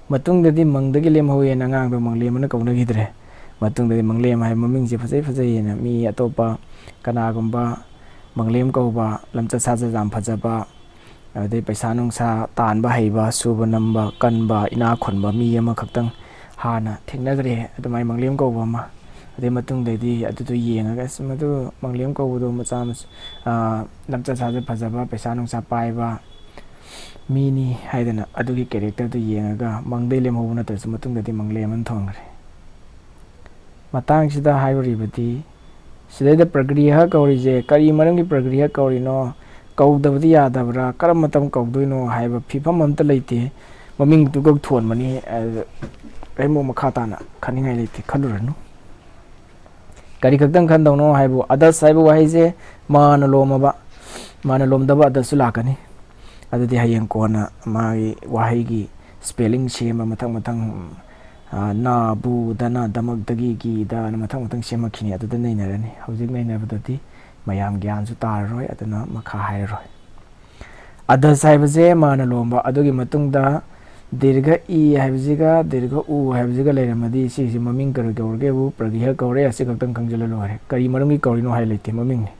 ꯃꯇꯨꯡꯗꯗꯤ ꯃꯪꯗꯒꯤ ꯂꯦꯝꯍꯧꯋꯦꯅ ꯑꯉꯥꯡꯗꯣ ꯃꯪꯂꯦꯝ ꯑꯅ ꯀꯧꯅꯈꯤꯗ꯭ꯔꯦ꯫ ꯃꯇꯨꯡꯗꯗꯤ ꯃꯪꯂꯦꯝ ꯍꯥꯏꯕ ꯃꯃꯤꯡꯁꯦ ꯐꯖꯩ ꯐꯖꯩꯌꯦꯅ ꯃꯤ ꯑꯇꯣꯞꯄ ꯀꯅꯥꯒꯨꯝꯕ ꯃꯪꯂꯦꯝ ꯀꯧꯕ, ꯂꯝꯆꯠ ꯁꯥꯖꯠ ꯌꯥꯝ ꯐꯖꯕ, ꯑꯗꯩ ꯄꯩꯁꯥ ꯅꯨꯡꯁꯥ ꯇꯥꯟꯕ ꯍꯩꯕ, ꯁꯨꯕ ꯅꯝꯕ ꯀꯟꯕ, ꯏꯅꯥꯛ ꯈꯨꯟꯕ ꯃꯤ ꯑꯃꯈꯛꯇꯪ ꯍꯥꯟꯅ ꯊꯦꯡꯅꯈ꯭ꯔꯦ ꯑꯗꯨꯃꯥꯏꯅ ꯃꯪꯂꯦꯝ ꯀꯧꯕ ꯑꯃ꯫ ꯑꯗꯩ ꯃꯇꯨꯡꯗꯗꯤ ꯑꯗꯨꯗꯣ ꯌꯦꯡꯉꯒ, "ꯑꯁ, ꯃꯗꯨ ꯃꯪꯂꯦꯝ ꯀꯧꯕꯗꯣ ꯃꯆꯥ ꯃꯁꯨ-, ꯑ, ꯂꯝꯆꯠ ꯁꯥꯖꯠ ꯐꯖꯕ, ꯄꯩꯁꯥ ꯅꯨꯡꯁꯥ ꯄꯥꯏꯕ ꯃꯤꯅꯤ" ꯍꯥꯏꯗꯅ ꯑꯗꯨꯒꯤ ꯀꯦꯔꯦꯛꯇꯔꯗꯨ ꯌꯦꯡꯉꯒ ꯃꯪꯗꯩ ꯂꯦꯝꯍꯧꯕ ꯅꯠꯇ꯭ꯔꯁꯨ ꯃꯇꯨꯡꯗꯗꯤ ꯃꯪꯂꯦꯝ ꯑꯅ ꯊꯣꯟꯈ꯭ꯔꯦ꯫ ꯃꯇꯥꯡꯁꯤꯗ ꯍꯥꯏꯔꯨꯔꯤꯕꯗꯤ, ꯁꯤꯗꯩꯗ ꯄ꯭ꯔꯒ꯭ꯔꯤꯍ ꯀꯧꯔꯤꯁꯦ ꯀꯔꯤ ꯃꯔꯝꯒꯤ ꯄ꯭ꯔꯒ꯭ꯔꯤꯍ ꯀꯧꯔꯤꯅꯣ, ꯀꯧꯗꯕꯗꯤ ꯌꯥꯗꯕ꯭ꯔꯥ, ꯀꯔꯝꯕ ꯃꯇꯝ ꯀꯧꯗꯣꯏꯅꯣ ꯍꯥꯏꯕ ꯐꯤꯐꯝ ꯑꯝꯇ ꯂꯩꯇꯦ꯫ ꯃꯃꯤꯡꯗꯨꯈꯛ ꯊꯣꯟꯕꯅꯤ꯫ ꯑꯗꯨ ꯑꯩ ꯑꯃꯨꯛ ꯃꯈꯥ ꯇꯥꯅ ꯈꯟꯅꯤꯡꯉꯥꯏ ꯂꯩꯇꯦ, ꯈꯜꯂꯨꯔꯅꯨ꯫ ꯀꯔꯤ ꯈꯛꯇꯪ ꯈꯟꯗꯧꯅꯣ ꯍꯥꯏꯕꯨ, ꯑꯗꯁ ꯍꯥꯏꯕ ꯋꯥꯍꯩꯁꯦ ꯃꯥꯅ ꯂꯣꯝꯃꯕ, ꯃꯥꯅ ꯂꯣꯝꯗꯕ ꯑꯗꯁꯁꯨ ꯂꯥꯛꯀꯅꯤ꯫ ꯑꯗꯨꯗꯤ ꯍꯌꯦꯡ ꯀꯣꯟꯅ ꯃꯥꯒꯤ ꯋꯥꯍꯩꯒꯤ ꯁ꯭ꯄꯦꯂꯤꯡ ꯁꯦꯝꯕ ꯃꯊꯪ ꯃꯊꯪ, ꯑ, ꯅꯥ, ꯕꯨ, ꯗꯅ, ꯗꯃꯛ, ꯗꯒꯤ, ꯒꯤ, ꯗꯅ ꯃꯊꯪ ꯃꯊꯪ ꯁꯦꯝꯃꯛꯈꯤꯅꯤ꯫ ꯑꯗꯨꯗ ꯅꯩꯅꯔꯅꯤ꯫ ꯍꯧꯖꯤꯛ ꯅꯩꯅꯕꯗꯗꯤ ꯃꯌꯥꯝ ꯒ꯭ꯌꯥꯟꯁꯨ ꯇꯥꯔꯔꯣꯏ, ꯑꯗꯨꯅ ꯃꯈꯥ ꯍꯥꯏꯔꯔꯣꯏ꯫ ꯑꯗꯁ ꯍꯥꯏꯕꯁꯦ ꯃꯥꯅ ꯂꯣꯝꯕ꯫ ꯑꯗꯨꯒꯤ ꯃꯇꯨꯡꯗ ꯗꯤꯔꯒ ꯏ ꯍꯥꯏꯕꯁꯤꯒ ꯗꯤꯔꯒ ꯎ ꯍꯥꯏꯕꯁꯤꯒ ꯂꯩꯔꯝꯃꯗꯤ ꯁꯤꯁꯦ ꯃꯃꯤꯡ ꯀꯔꯤ ꯀꯧꯔꯒꯦꯕꯨ ꯄ꯭ꯔꯒꯤꯍ ꯀꯧꯔꯦ꯫ ꯑꯁꯤ ꯈꯛꯇꯪ ꯈꯪꯖꯤꯜꯂ ꯂꯣꯏꯔꯦ꯫ ꯀꯔꯤ ꯃꯔꯝꯒꯤ ꯀꯧꯔꯤꯅꯣ ꯍꯥꯏ ꯂꯩꯇꯦ, ꯃꯃꯤꯡꯅꯤ꯫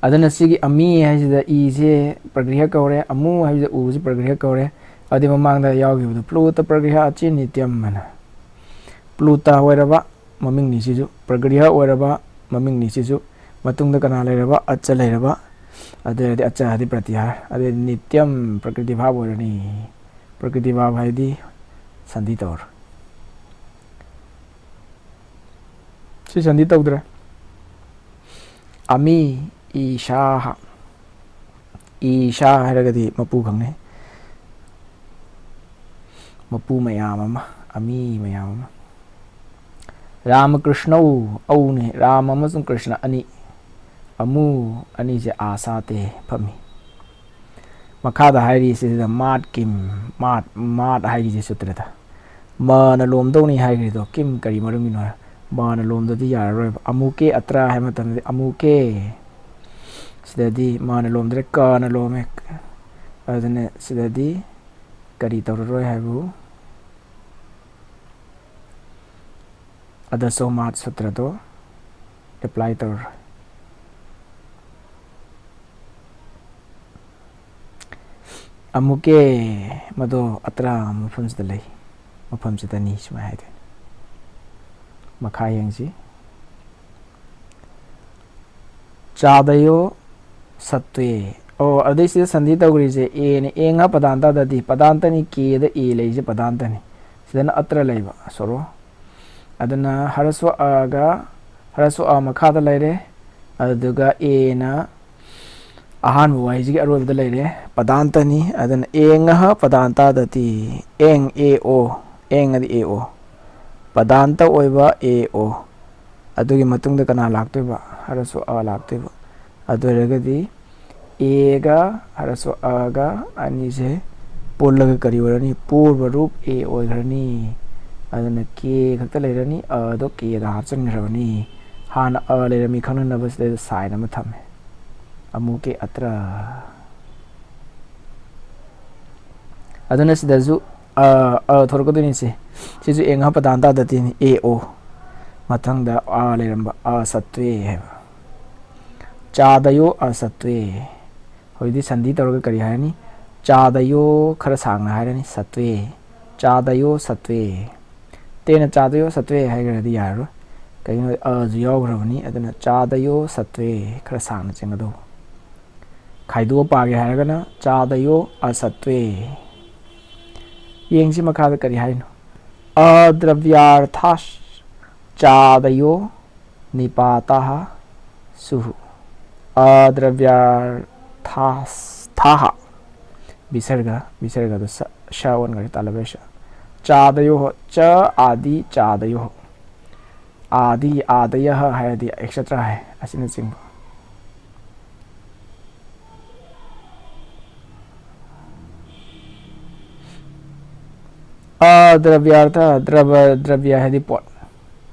ꯑꯗꯨꯅ ꯁꯤꯒꯤ ꯑꯃꯤ ꯍꯥꯏꯁꯤꯗ ꯏꯁꯦ ꯄ꯭ꯔꯒ꯭ꯔꯤꯍ ꯀꯧꯔꯦ, ꯑꯃꯨ ꯍꯥꯏꯁꯤꯗ ꯎꯁꯦ ꯄ꯭ꯔꯒ꯭ꯔꯤꯍ ꯀꯧꯔꯦ꯫ ꯑꯗꯨꯏ ꯃꯃꯥꯡꯗ ꯌꯥꯎꯈꯤꯕꯗꯣ ꯄ꯭ꯂꯨꯇ ꯄ꯭ꯔꯒ꯭ꯔꯤꯍ ꯑꯆꯤꯟꯅꯤꯇ꯭ꯌꯝ ꯍꯥꯏꯅ꯫ ꯄ꯭ꯂꯨꯇ ꯑꯣꯏꯔꯕ, ꯃꯃꯤꯡꯅꯤ ꯁꯤꯁꯨ, ꯄ꯭ꯔꯀ꯭ꯔꯤꯌꯥ ꯑꯣꯏꯔꯕ ꯃꯃꯤꯡꯅꯤ ꯁꯤꯁꯨ꯫ ꯃꯇꯨꯡꯗ ꯀꯅꯥ ꯂꯩꯔꯕ? ꯑꯆ ꯂꯩꯔꯕ꯫ ꯑꯗꯨ ꯑꯣꯏꯔꯗꯤ ꯑꯆ ꯍꯥꯏꯗꯤ ꯄ꯭ꯔꯇꯤꯍꯥꯔ, ꯑꯗꯨ ꯑꯣꯏꯔꯗꯤ ꯅꯤꯇ꯭ꯌꯝ ꯄ꯭ꯔꯀ꯭ꯔꯤꯇꯤ ꯚꯥꯕ ꯑꯣꯏꯔꯅꯤ꯫ ꯄ꯭ꯔꯀ꯭ꯔꯤꯇꯤ ꯚꯥꯕ ꯍꯥꯏꯗꯤ ꯁꯟꯙꯤ ꯇꯧꯔꯣ꯫ ꯁꯤ ꯁꯟꯙꯤ ꯇꯧꯗ꯭ꯔꯦ꯫ ꯑꯃꯤ ꯏꯁꯥꯍ꯫ ꯏꯁꯥ ꯍꯥꯏꯔꯒꯗꯤ ꯃꯄꯨ ꯈꯪꯅꯩ꯫ ꯃꯄꯨ ꯃꯌꯥꯝ ꯑꯃ, ꯑꯃꯤ ꯃꯌꯥꯝ ꯑꯃ꯫ ꯔꯥꯃꯀ꯭ꯔꯤꯁꯅꯧ, ꯑꯧꯅꯤ꯫ ꯔꯥꯃ ꯑꯃꯁꯨꯡ ꯀ꯭ꯔꯤꯁꯅ ꯑꯅꯤ꯫ ꯑꯃꯨ ꯑꯅꯤꯁꯦ ꯑꯥꯁꯥꯇꯦ ꯐꯝꯃꯤ꯫ ꯃꯈꯥꯗ ꯍꯥꯏꯔꯤ ꯁꯤꯗ ꯃꯥꯠ ꯀꯤꯝ, ꯃꯥꯠ, ꯃꯥꯠ ꯍꯥꯏꯔꯤꯁꯦ ꯁꯨꯇ꯭ꯔꯗ꯫ ꯃꯥꯅ ꯂꯣꯝꯗꯧꯅꯤ ꯍꯥꯏꯈ꯭ꯔꯤꯗꯣ ꯀꯤꯝ ꯀꯔꯤ ꯃꯔꯝꯒꯤꯅꯣ ꯍꯥꯏ? ꯃꯥꯅ ꯂꯣꯝꯗꯗꯤ ꯌꯥꯔꯔꯣꯏꯕ꯫ ꯑꯃꯨꯀꯦ ꯑꯇ꯭ꯔꯥ ꯍꯥꯏꯕ ꯃꯇꯝꯗꯗꯤ ꯑꯃꯨꯀꯦ꯫ ꯁꯤꯗꯗꯤ ꯃꯥꯅ ꯂꯣꯝꯗ꯭ꯔꯦ, ꯀꯅ ꯂꯣꯝꯃꯦ꯫ ꯑꯗꯨꯅ ꯁꯤꯗꯗꯤ ꯀꯔꯤ ꯇꯧꯔꯔꯣꯏ ꯍꯥꯏꯕꯨ? ꯑꯗꯁꯣ ꯃꯥꯠ ꯁꯨꯇ꯭ꯔꯗꯣ ꯑꯦꯄ꯭ꯂꯥꯏ ꯇꯧꯔꯔꯣꯏ꯫ ꯑꯃꯨꯛꯀꯦ ꯃꯗꯣ ꯑꯇ꯭ꯔꯥ ꯃꯐꯝꯁꯤꯗ ꯂꯩ, ꯃꯐꯝꯁꯤꯗꯅꯤ ꯁꯨꯃꯥꯏꯅ ꯍꯥꯏꯗꯣꯏꯅꯤ꯫ ꯃꯈꯥ ꯌꯦꯡꯁꯤ꯫ ꯆꯥꯗꯌꯣ ꯁꯠꯇ꯭ꯋꯦ꯫ ꯑꯣ, ꯑꯗꯩ ꯁꯤꯗ ꯁꯟꯙꯤ ꯇꯧꯈ꯭ꯔꯤꯁꯦ ꯑꯦꯅ, ꯑꯦ ꯉꯥ ꯄꯗꯥꯟꯇꯗꯗꯤ, ꯄꯗꯥꯟꯇꯅꯤ, ꯀꯦꯗ ꯑꯦ ꯂꯩꯔꯤꯁꯦ ꯄꯗꯥꯟꯇꯅꯤ꯫ ꯁꯤꯗꯅ ꯑꯇ꯭ꯔ ꯂꯩꯕ, ꯁꯣꯔꯣ꯫ ꯑꯗꯨꯅ ꯍꯔꯁ꯭ꯋ ꯑꯒ, ꯍꯔꯁ꯭ꯋ ꯑ ꯃꯈꯥꯗ ꯂꯩꯔꯦ꯫ ꯑꯗꯨꯗꯨꯒ ꯑꯦꯅ ꯑꯍꯥꯟꯕ ꯋꯥꯍꯩꯁꯤꯒꯤ ꯑꯔꯣꯏꯕꯗ ꯂꯩꯔꯦ, ꯄꯗꯥꯟꯇꯅꯤ꯫ ꯑꯗꯨꯅ ꯑꯦ ꯉꯥ ꯄꯗꯥꯟꯇꯗꯗꯤ, ꯑꯦꯡ ꯑꯦ ꯑꯣ, ꯑꯦꯡ ꯑꯗꯤ ꯑꯦ ꯑꯣ꯫ ꯄꯗꯥꯟꯇ ꯑꯣꯏꯕ ꯑꯦ ꯑꯣ꯫ ꯑꯗꯨꯒꯤ ꯃꯇꯨꯡꯗ ꯀꯅꯥ ꯂꯥꯛꯇꯣꯏꯕ? ꯍꯔꯁ꯭ꯋ ꯑ ꯂꯥꯛꯇꯣꯏꯕ꯫ ꯑꯗꯨ ꯑꯣꯏꯔꯒꯗꯤ ꯑꯦꯒ ꯍꯔꯁ꯭ꯋ ꯑꯒ ꯑꯅꯤꯁꯦ ꯄꯨꯜꯂꯒ ꯀꯔꯤ ꯑꯣꯏꯔꯅꯤ? ꯄꯨꯔꯕ ꯔꯨꯞ ꯑꯦ ꯑꯣꯏꯈ꯭ꯔꯅꯤ꯫ ꯑꯗꯨꯅ ꯀꯦ ꯈꯛꯇ ꯂꯩꯔꯅꯤ, ꯑꯗꯣ ꯀꯦꯗ ꯍꯥꯞꯆꯤꯟꯈ꯭ꯔꯕꯅꯤ꯫ ꯍꯥꯟꯅ ꯑ ꯂꯩꯔꯝꯃꯤ ꯈꯪꯅꯅꯕ ꯁꯤꯗꯩꯗ ꯁꯥꯏꯟ ꯑꯃ ꯊꯝꯃꯦ꯫ ꯑꯃꯨꯛꯀꯤ ꯑꯇ꯭ꯔ꯫ ꯑꯗꯨꯅ ꯁꯤꯗꯁꯨ ꯑ, ꯑ ꯊꯣꯔꯛꯀꯗꯣꯏꯅꯤ ꯁꯤ꯫ ꯁꯤꯁꯨ ꯑꯦꯡ ꯍꯥꯞꯄ ꯇꯥꯟ ꯇꯥꯗꯗꯤꯅꯤ, ꯑꯦ ꯑꯣ꯫ ꯃꯊꯪꯗ ꯑ ꯂꯩꯔꯝꯕ, ꯑ ꯁꯠꯇ꯭ꯋꯦ ꯍꯥꯏꯕ꯫ ꯆꯥꯗꯌꯣ ꯑ ꯁꯠꯇ꯭ꯋꯦ꯫ ꯍꯧꯖꯤꯛꯇꯤ ꯁꯟꯙꯤ ꯇꯧꯔꯒ ꯀꯔꯤ ꯍꯥꯏꯔꯅꯤ? ꯆꯥꯗꯌꯣ ꯈꯔ ꯁꯥꯡꯅ ꯍꯥꯏꯔꯅꯤ, ꯁꯠꯇ꯭ꯋꯦ꯫ ꯆꯥꯗꯌꯣ ꯁꯠꯇ꯭ꯋꯦ꯫ ꯇꯦꯅ ꯆꯥꯗꯌꯣ ꯁꯠꯇ꯭ꯋꯦ ꯍꯥꯏꯈ꯭ꯔꯗꯤ ꯌꯥꯔꯔꯣꯏ꯫ ꯀꯩꯒꯤꯅꯣꯗꯤ ꯑꯁꯨ ꯌꯥꯎꯈ꯭ꯔꯕꯅꯤ꯫ ꯑꯗꯨꯅ ꯆꯥꯗꯌꯣ ꯁꯠꯇ꯭ꯋꯦ, ꯈꯔ ꯁꯥꯡꯅ ꯆꯤꯡꯒꯗꯧꯕ꯫ ꯈꯥꯏꯗꯣꯛꯑ ꯄꯥꯒꯦ ꯍꯥꯏꯔꯒꯅ ꯆꯥꯗꯌꯣ ꯑꯁꯠꯇ꯭ꯋꯦ꯫ ꯌꯦꯡꯁꯤ ꯃꯈꯥꯗ ꯀꯔꯤ ꯍꯥꯏꯅꯣ꯫ ꯑꯗ꯭ꯔꯕ꯭ꯌꯥꯔꯊꯥ ꯆꯥꯗꯌꯣ ꯅꯤꯄꯥꯇꯥꯍ ꯁꯨꯍꯨ꯫ ꯑꯗ꯭ꯔꯕ꯭ꯌꯥꯔꯊꯥꯍ꯫ ꯕꯤꯁꯔꯒ, ꯕꯤꯁꯔꯒꯗ ꯁ, ꯁ ꯑꯣꯟꯈ꯭ꯔꯦ, ꯇꯥꯂꯕꯦꯁ꯫ ꯆꯥꯗꯌꯣ, ꯆ ꯑꯥꯗꯤ ꯆꯥꯗꯌꯣ꯫ ꯑꯥꯗꯤ, ꯑꯥꯗꯌ ꯍꯥꯏꯔꯗꯤ ꯑꯦꯛꯁꯦꯇ꯭ꯔꯥ ꯍꯥꯏ, ꯑꯁꯤꯅꯆꯤꯡꯕ꯫ ꯑꯗ꯭ꯔꯕ꯭ꯌꯥꯔꯊ, ꯗ꯭ꯔꯕ, ꯗ꯭ꯔꯕ꯭ꯌ ꯍꯥꯏꯗꯤ ꯄꯣꯠ꯫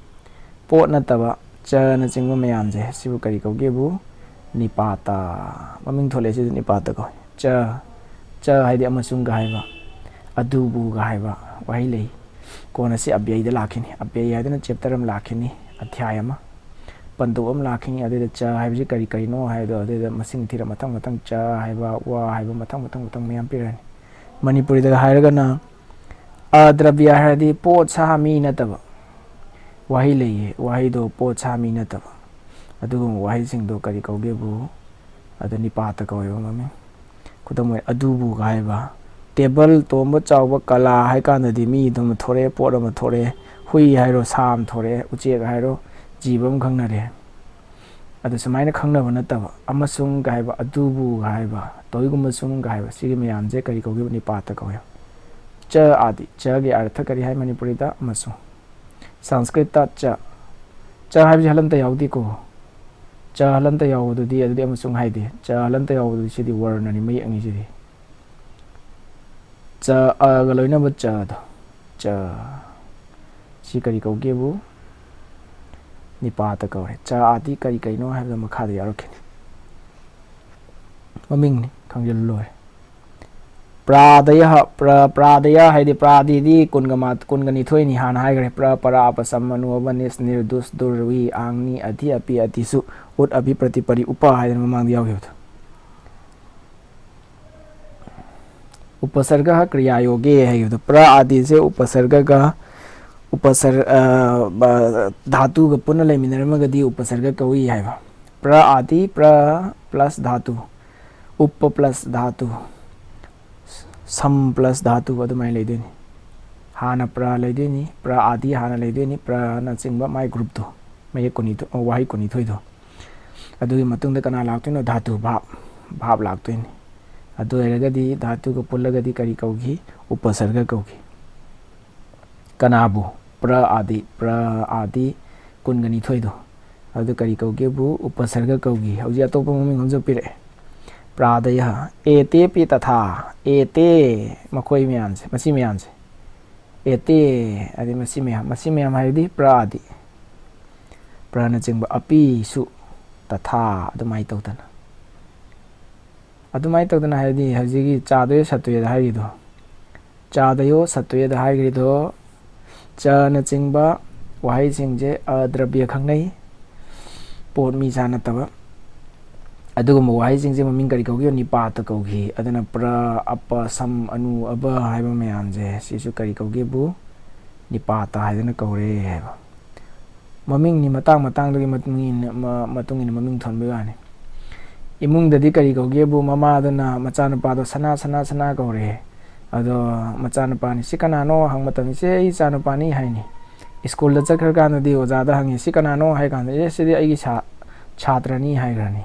ꯄꯣꯠ ꯅꯠꯇꯕ ꯆꯅꯆꯤꯡꯕ ꯃꯌꯥꯝꯁꯦ, ꯁꯤꯕꯨ ꯀꯔꯤ ꯀꯧꯒꯦꯕꯨ? ꯅꯤꯄꯥꯇ꯫ ꯃꯃꯤꯡ ꯊꯣꯜꯂꯦ ꯁꯤꯁꯨ ꯅꯤꯄꯥꯇ ꯀꯧꯏ꯫ ꯆ, ꯆ ꯍꯥꯏꯗꯤ ꯑꯃꯁꯨꯡꯒ ꯍꯥꯏꯕ, ꯑꯗꯨꯕꯨꯒ ꯍꯥꯏꯕ ꯋꯥꯍꯩ ꯂꯩ꯫ ꯀꯣꯟꯅ ꯁꯤ ꯑꯕ꯭ꯌꯩꯗ ꯂꯥꯛꯈꯤꯅꯤ꯫ ꯑꯕ꯭ꯌꯩ ꯍꯥꯏꯗꯅ ꯆꯦꯞꯇꯔ ꯑꯃ ꯂꯥꯛꯈꯤꯅꯤ, ꯑꯙ꯭ꯌꯥꯏ ꯑꯃ, ꯄꯟꯗꯨꯞ ꯑꯃ ꯂꯥꯛꯈꯤꯅꯤ꯫ ꯑꯗꯨꯗ ꯆ ꯍꯥꯏꯕꯁꯤ ꯀꯔꯤ ꯀꯔꯤꯅꯣ ꯍꯥꯏꯕꯗꯣ ꯑꯗꯨꯗ ꯃꯁꯤꯡ ꯊꯤꯔ ꯃꯊꯪ ꯃꯊꯪ ꯆ ꯍꯥꯏꯕ, ꯋ ꯍꯥꯏꯕ ꯃꯊꯪ ꯃꯊꯪ ꯃꯊꯪ ꯃꯌꯥꯝ ꯄꯤꯔꯛꯑꯅꯤ꯫ ꯃꯅꯤꯄꯨꯔꯤꯗ ꯍꯥꯏꯔꯒꯅ ꯑꯗ꯭ꯔꯕ꯭ꯌ ꯍꯥꯏꯔꯗꯤ ꯄꯣꯠ ꯁꯥ ꯃꯤ ꯅꯠꯇꯕ ꯋꯥꯍꯩ ꯂꯩꯌꯦ, ꯋꯥꯍꯩꯗꯣ ꯄꯣꯠ ꯁꯥ ꯃꯤ ꯅꯠꯇꯕ ꯑꯗꯨꯒꯨꯝꯕ ꯋꯥꯍꯩꯁꯤꯡꯗꯣ ꯀꯔꯤ ꯀꯧꯒꯦꯕꯨ? ꯑꯗꯨ ꯅꯤꯄꯥꯇ ꯀꯧꯋꯦꯕ ꯃꯃꯤꯡ꯫ ꯈꯨꯗꯝ ꯑꯣꯏꯅ ꯑꯗꯨꯕꯨꯒ ꯍꯥꯏꯕ꯫ ꯇꯦꯕꯜ ꯇꯣꯝꯕ ꯆꯥꯎꯕ ꯀꯂꯥ ꯍꯥꯏ ꯀꯥꯟꯗꯗꯤ ꯃꯤ ꯑꯗꯨꯝ ꯊꯣꯔꯛꯑꯦ, ꯄꯣꯠ ꯑꯃ ꯊꯣꯔꯛꯑꯦ, ꯍꯨꯏ ꯍꯥꯏꯔꯣ, ꯁꯥ ꯑꯃ ꯊꯣꯔꯛꯑꯦ, ꯎꯆꯦꯛ ꯍꯥꯏꯔꯣ, ꯖꯤꯕ ꯑꯃ ꯈꯪꯅꯔꯦ꯫ ꯑꯗꯨ ꯁꯨꯃꯥꯏꯅ ꯈꯪꯅꯕ ꯅꯠꯇꯕ, ꯑꯃꯁꯨꯡꯒ ꯍꯥꯏꯕ, ꯑꯗꯨꯕꯨꯒ ꯍꯥꯏꯕ, ꯇꯧꯏꯒꯨꯝꯕꯁꯨꯡꯒ ꯍꯥꯏꯕ, ꯁꯤꯒꯤ ꯃꯌꯥꯝꯁꯦ ꯀꯔꯤ ꯀꯧꯒꯦꯕ? ꯅꯤꯄꯥꯇ ꯀꯧꯋꯦꯕ꯫ ꯆ ꯑꯥꯗꯤ, ꯆꯒꯤ ꯑꯔꯊ ꯀꯔꯤ ꯍꯥꯏ ꯃꯅꯤꯄꯨꯔꯤꯗ? ꯑꯃꯁꯨꯡ꯫ ꯁꯪꯁꯀ꯭ꯔꯤꯠꯇ ꯆ, ꯆ ꯍꯥꯏꯕꯁꯤ ꯍꯜꯂꯟꯇ ꯌꯥꯎꯗꯦꯀꯣ꯫ ꯆ ꯍꯜꯂꯟꯇ ꯌꯥꯎꯕꯗꯨꯗꯤ ꯑꯗꯨꯗꯤ ꯑꯃꯁꯨꯡ ꯍꯥꯏꯗꯦ꯫ ꯆ ꯍꯜꯂꯟꯇ ꯌꯥꯎꯕꯗꯨꯗꯤ ꯁꯤꯗꯤ ꯋꯔꯅꯅꯤ, ꯃꯌꯦꯛꯅꯤ ꯁꯤꯗꯤ꯫ ꯆ, ꯑꯒ ꯂꯣꯏꯅꯕ ꯆꯗꯣ꯫ ꯆ꯫ ꯁꯤ ꯀꯔꯤ ꯀꯧꯒꯦꯕꯨ? ꯅꯤꯄꯥꯇ ꯀꯧꯔꯦ꯫ ꯆ ꯑꯥꯗꯤ ꯀꯔꯤ ꯀꯔꯤꯅꯣ ꯍꯥꯏꯕꯗꯣ ꯃꯈꯥꯗ ꯌꯥꯎꯔꯛꯈꯤꯅꯤ꯫ ꯃꯃꯤꯡꯅꯤ, ꯈꯪꯖꯤꯜꯂ ꯂꯣꯏꯔꯦ꯫ ꯄ꯭ꯔꯥꯗꯌ, ꯄ꯭ꯔ, ꯄ꯭ꯔꯥꯗꯌ ꯍꯥꯏꯗꯤ ꯄ꯭ꯔꯥꯗꯤꯗꯤ ꯀꯨꯟꯒ ꯃꯥ-, ꯀꯨꯟꯒ ꯅꯤꯊꯣꯏꯅꯤ ꯍꯥꯟꯅ ꯍꯥꯏꯈ꯭ꯔꯦ꯫ ꯄ꯭ꯔ, ꯄꯔꯥ, ꯑꯄꯁꯝ, ꯑꯅꯨ, ꯑꯕꯅꯤꯁ, ꯅꯤꯔ, ꯗꯨꯁ, ꯗꯨꯔ, ꯋꯤ, ꯑꯥꯡ, ꯅꯤ, ꯑꯙꯤ, ꯑꯄꯤ, ꯑꯇꯤꯁꯨ, ꯎꯠ, ꯑꯚꯤ, ꯄ꯭ꯔꯇꯤꯄꯔꯤ, ꯎꯄ ꯍꯥꯏꯗꯅ ꯃꯃꯥꯡꯗ ꯌꯥꯎꯈꯤꯕꯗꯣ꯫ ꯎꯄꯁꯔꯒ ꯀ꯭ꯔꯤꯌꯥꯌꯣꯒꯦ ꯍꯥꯏꯈꯤꯕꯗꯣ, ꯄ꯭ꯔ ꯑꯥꯗꯤꯁꯦ ꯎꯄꯁꯔꯒꯒ ꯎꯄꯁꯔ ꯙꯥꯇꯨꯒ ꯄꯨꯟꯅ ꯂꯩꯃꯤꯟꯅꯔꯝꯃꯒꯗꯤ ꯎꯄꯁꯔꯒ ꯀꯧꯏ ꯍꯥꯏꯕ꯫ ꯄ꯭ꯔ ꯑꯥꯗꯤ, ꯄ꯭ꯔ ꯄ꯭ꯂꯁ ꯙꯥꯇꯨ, ꯎꯞꯄ ꯄ꯭ꯂꯁ ꯙꯥꯇꯨ, ꯁꯝ ꯄ꯭ꯂꯁ ꯙꯥꯇꯨ ꯑꯗꯨꯃꯥꯏꯅ ꯂꯩꯗꯣꯏꯅꯤ꯫ ꯍꯥꯟꯅ ꯄ꯭ꯔ ꯂꯩꯗꯣꯏꯅꯤ, ꯄ꯭ꯔ ꯑꯥꯗꯤ ꯍꯥꯟꯅ ꯂꯩꯗꯣꯏꯅꯤ, ꯄ꯭ꯔꯅꯆꯤꯡꯕ ꯃꯥꯏ ꯒ꯭ꯔꯨꯞꯇꯣ, ꯃꯌꯦꯛ ꯀꯨꯟꯅꯤꯊꯣꯏ, ꯋꯥꯍꯩ ꯀꯨꯟꯅꯤꯊꯣꯏꯗꯣ꯫ ꯑꯗꯨꯒꯤ ꯃꯇꯨꯡꯗ ꯀꯅꯥ ꯂꯥꯛꯇꯣꯏꯅꯣ? ꯙꯥꯇꯨ, ꯚꯥꯞ, ꯚꯥꯞ ꯂꯥꯛꯇꯣꯏꯅꯤ꯫ ꯑꯗꯨ ꯑꯣꯏꯔꯒꯗꯤ ꯙꯥꯇꯨꯒ ꯄꯨꯜꯂꯒꯗꯤ ꯀꯔꯤ ꯀꯧꯈꯤ? ꯎꯄꯁꯔꯒ ꯀꯧꯈꯤ꯫ ꯀꯅꯥꯕꯨ? ꯄ꯭ꯔ ꯑꯥꯗꯤ, ꯄ꯭ꯔ ꯑꯥꯗꯤ ꯀꯨꯟꯒ ꯅꯤꯊꯣꯏꯗꯣ꯫ ꯑꯗꯨ ꯀꯔꯤ ꯀꯧꯒꯦꯕꯨ? ꯎꯄꯁꯔꯒ ꯀꯧꯈꯤ꯫ ꯍꯧꯖꯤꯛ ꯑꯇꯣꯞꯄ ꯃꯃꯤꯡ ꯑꯃꯁꯨ ꯄꯤꯔꯛꯑꯦ꯫ ꯄ꯭ꯔꯥꯗꯌ, ꯑꯦꯇꯦꯄꯤ ꯇꯊꯥ, ꯑꯦꯇꯦ, ꯃꯈꯣꯏ ꯃꯌꯥꯝꯁꯦ, ꯃꯁꯤ ꯃꯌꯥꯝꯁꯦ꯫ ꯑꯦꯇꯦ, ꯑꯗꯩ ꯃꯁꯤ ꯃꯌꯥꯝ, ꯃꯁꯤ ꯃꯌꯥꯝ ꯍꯥꯏꯕꯗꯤ ꯄ꯭ꯔ ꯑꯥꯗꯤ꯫ ꯄ꯭ꯔꯅꯆꯤꯡꯕ, ꯑꯄꯤꯁꯨ ꯇꯊꯥ, ꯑꯗꯨꯃꯥꯏꯅ ꯇꯧꯗꯅ꯫ ꯑꯗꯨꯃꯥꯏꯅ ꯇꯧꯗꯅ ꯍꯥꯏꯗꯤ ꯍꯧꯖꯤꯛꯀꯤ ꯆꯥꯗꯣꯌꯣ ꯁꯠꯇꯣꯌꯣꯗ ꯍꯥꯏꯔꯤꯗꯣ, ꯆꯥꯗꯌꯣ ꯁꯠꯇꯣꯌꯣꯗ ꯍꯥꯏꯈ꯭ꯔꯤꯗꯣ, ꯆꯅꯆꯤꯡꯕ ꯋꯥꯍꯩꯁꯤꯡꯁꯦ ꯑꯗ꯭ꯔꯕ꯭ꯌ ꯈꯪꯅꯩ, ꯄꯣꯠ ꯃꯤ ꯆꯥ ꯅꯠꯇꯕ꯫ ꯑꯗꯨꯒꯨꯝꯕ ꯋꯥꯍꯩꯁꯤꯡꯁꯦ ꯃꯃꯤꯡ ꯀꯔꯤ ꯀꯧꯈꯤ? ꯅꯤꯄꯥꯇ ꯀꯧꯈꯤ꯫ ꯑꯗꯨꯅ ꯄ꯭ꯔ, ꯑꯄ, ꯁꯝ, ꯑꯅꯨ, ꯑꯕ ꯍꯥꯏꯕ ꯃꯌꯥꯝꯁꯦ ꯁꯤꯁꯨ ꯀꯔꯤ ꯀꯧꯒꯦꯕꯨ? ꯅꯤꯄꯥꯇ ꯍꯥꯏꯗꯅ ꯀꯧꯔꯦ ꯍꯥꯏꯕ꯫ ꯃꯃꯤꯡꯅꯤ, ꯃꯇꯥꯡ ꯃꯇꯥꯡꯗꯨꯒꯤ ꯃꯇꯨꯡ ꯏꯟꯅ, ꯃ-, ꯃꯇꯨꯡ ꯏꯟꯅ ꯃꯃꯤꯡ ꯊꯣꯟꯕꯒꯤ ꯋꯥꯅꯤ꯫ ꯏꯃꯨꯡꯗꯗꯤ ꯀꯔꯤ ꯀꯧꯒꯦꯕꯨ? ꯃꯃꯥꯗꯨꯅ ꯃꯆꯥꯅꯨꯄꯥꯗꯣ "ꯁꯅꯥ, ꯁꯅꯥ, ꯁꯅꯥ" ꯀꯧꯔꯦ꯫ ꯑꯗꯣ ꯃꯆꯥꯅꯨꯄꯥꯅꯤ, "ꯁꯤ ꯀꯅꯥꯅꯣ?" ꯍꯪꯕ ꯃꯇꯝꯗ, "ꯁꯤ ꯑꯩ ꯏꯆꯥꯅꯨꯄꯥꯅꯤ" ꯍꯥꯏꯅꯤ꯫ ꯁ꯭ꯀꯨꯜꯗ ꯆꯠꯈ꯭ꯔꯀꯥꯟꯗꯗꯤ ꯑꯣꯖꯥꯗ ꯍꯪꯉꯤ, "ꯁꯤ ꯀꯅꯥꯅꯣ?" ꯍꯥꯏ ꯀꯥꯟꯗ, "ꯑꯦ, ꯁꯤꯗꯤ ꯑꯩꯒꯤ ꯁꯥ-, ꯁꯥꯇ꯭ꯔꯅꯤ" ꯍꯥꯏꯈ꯭ꯔꯅꯤ꯫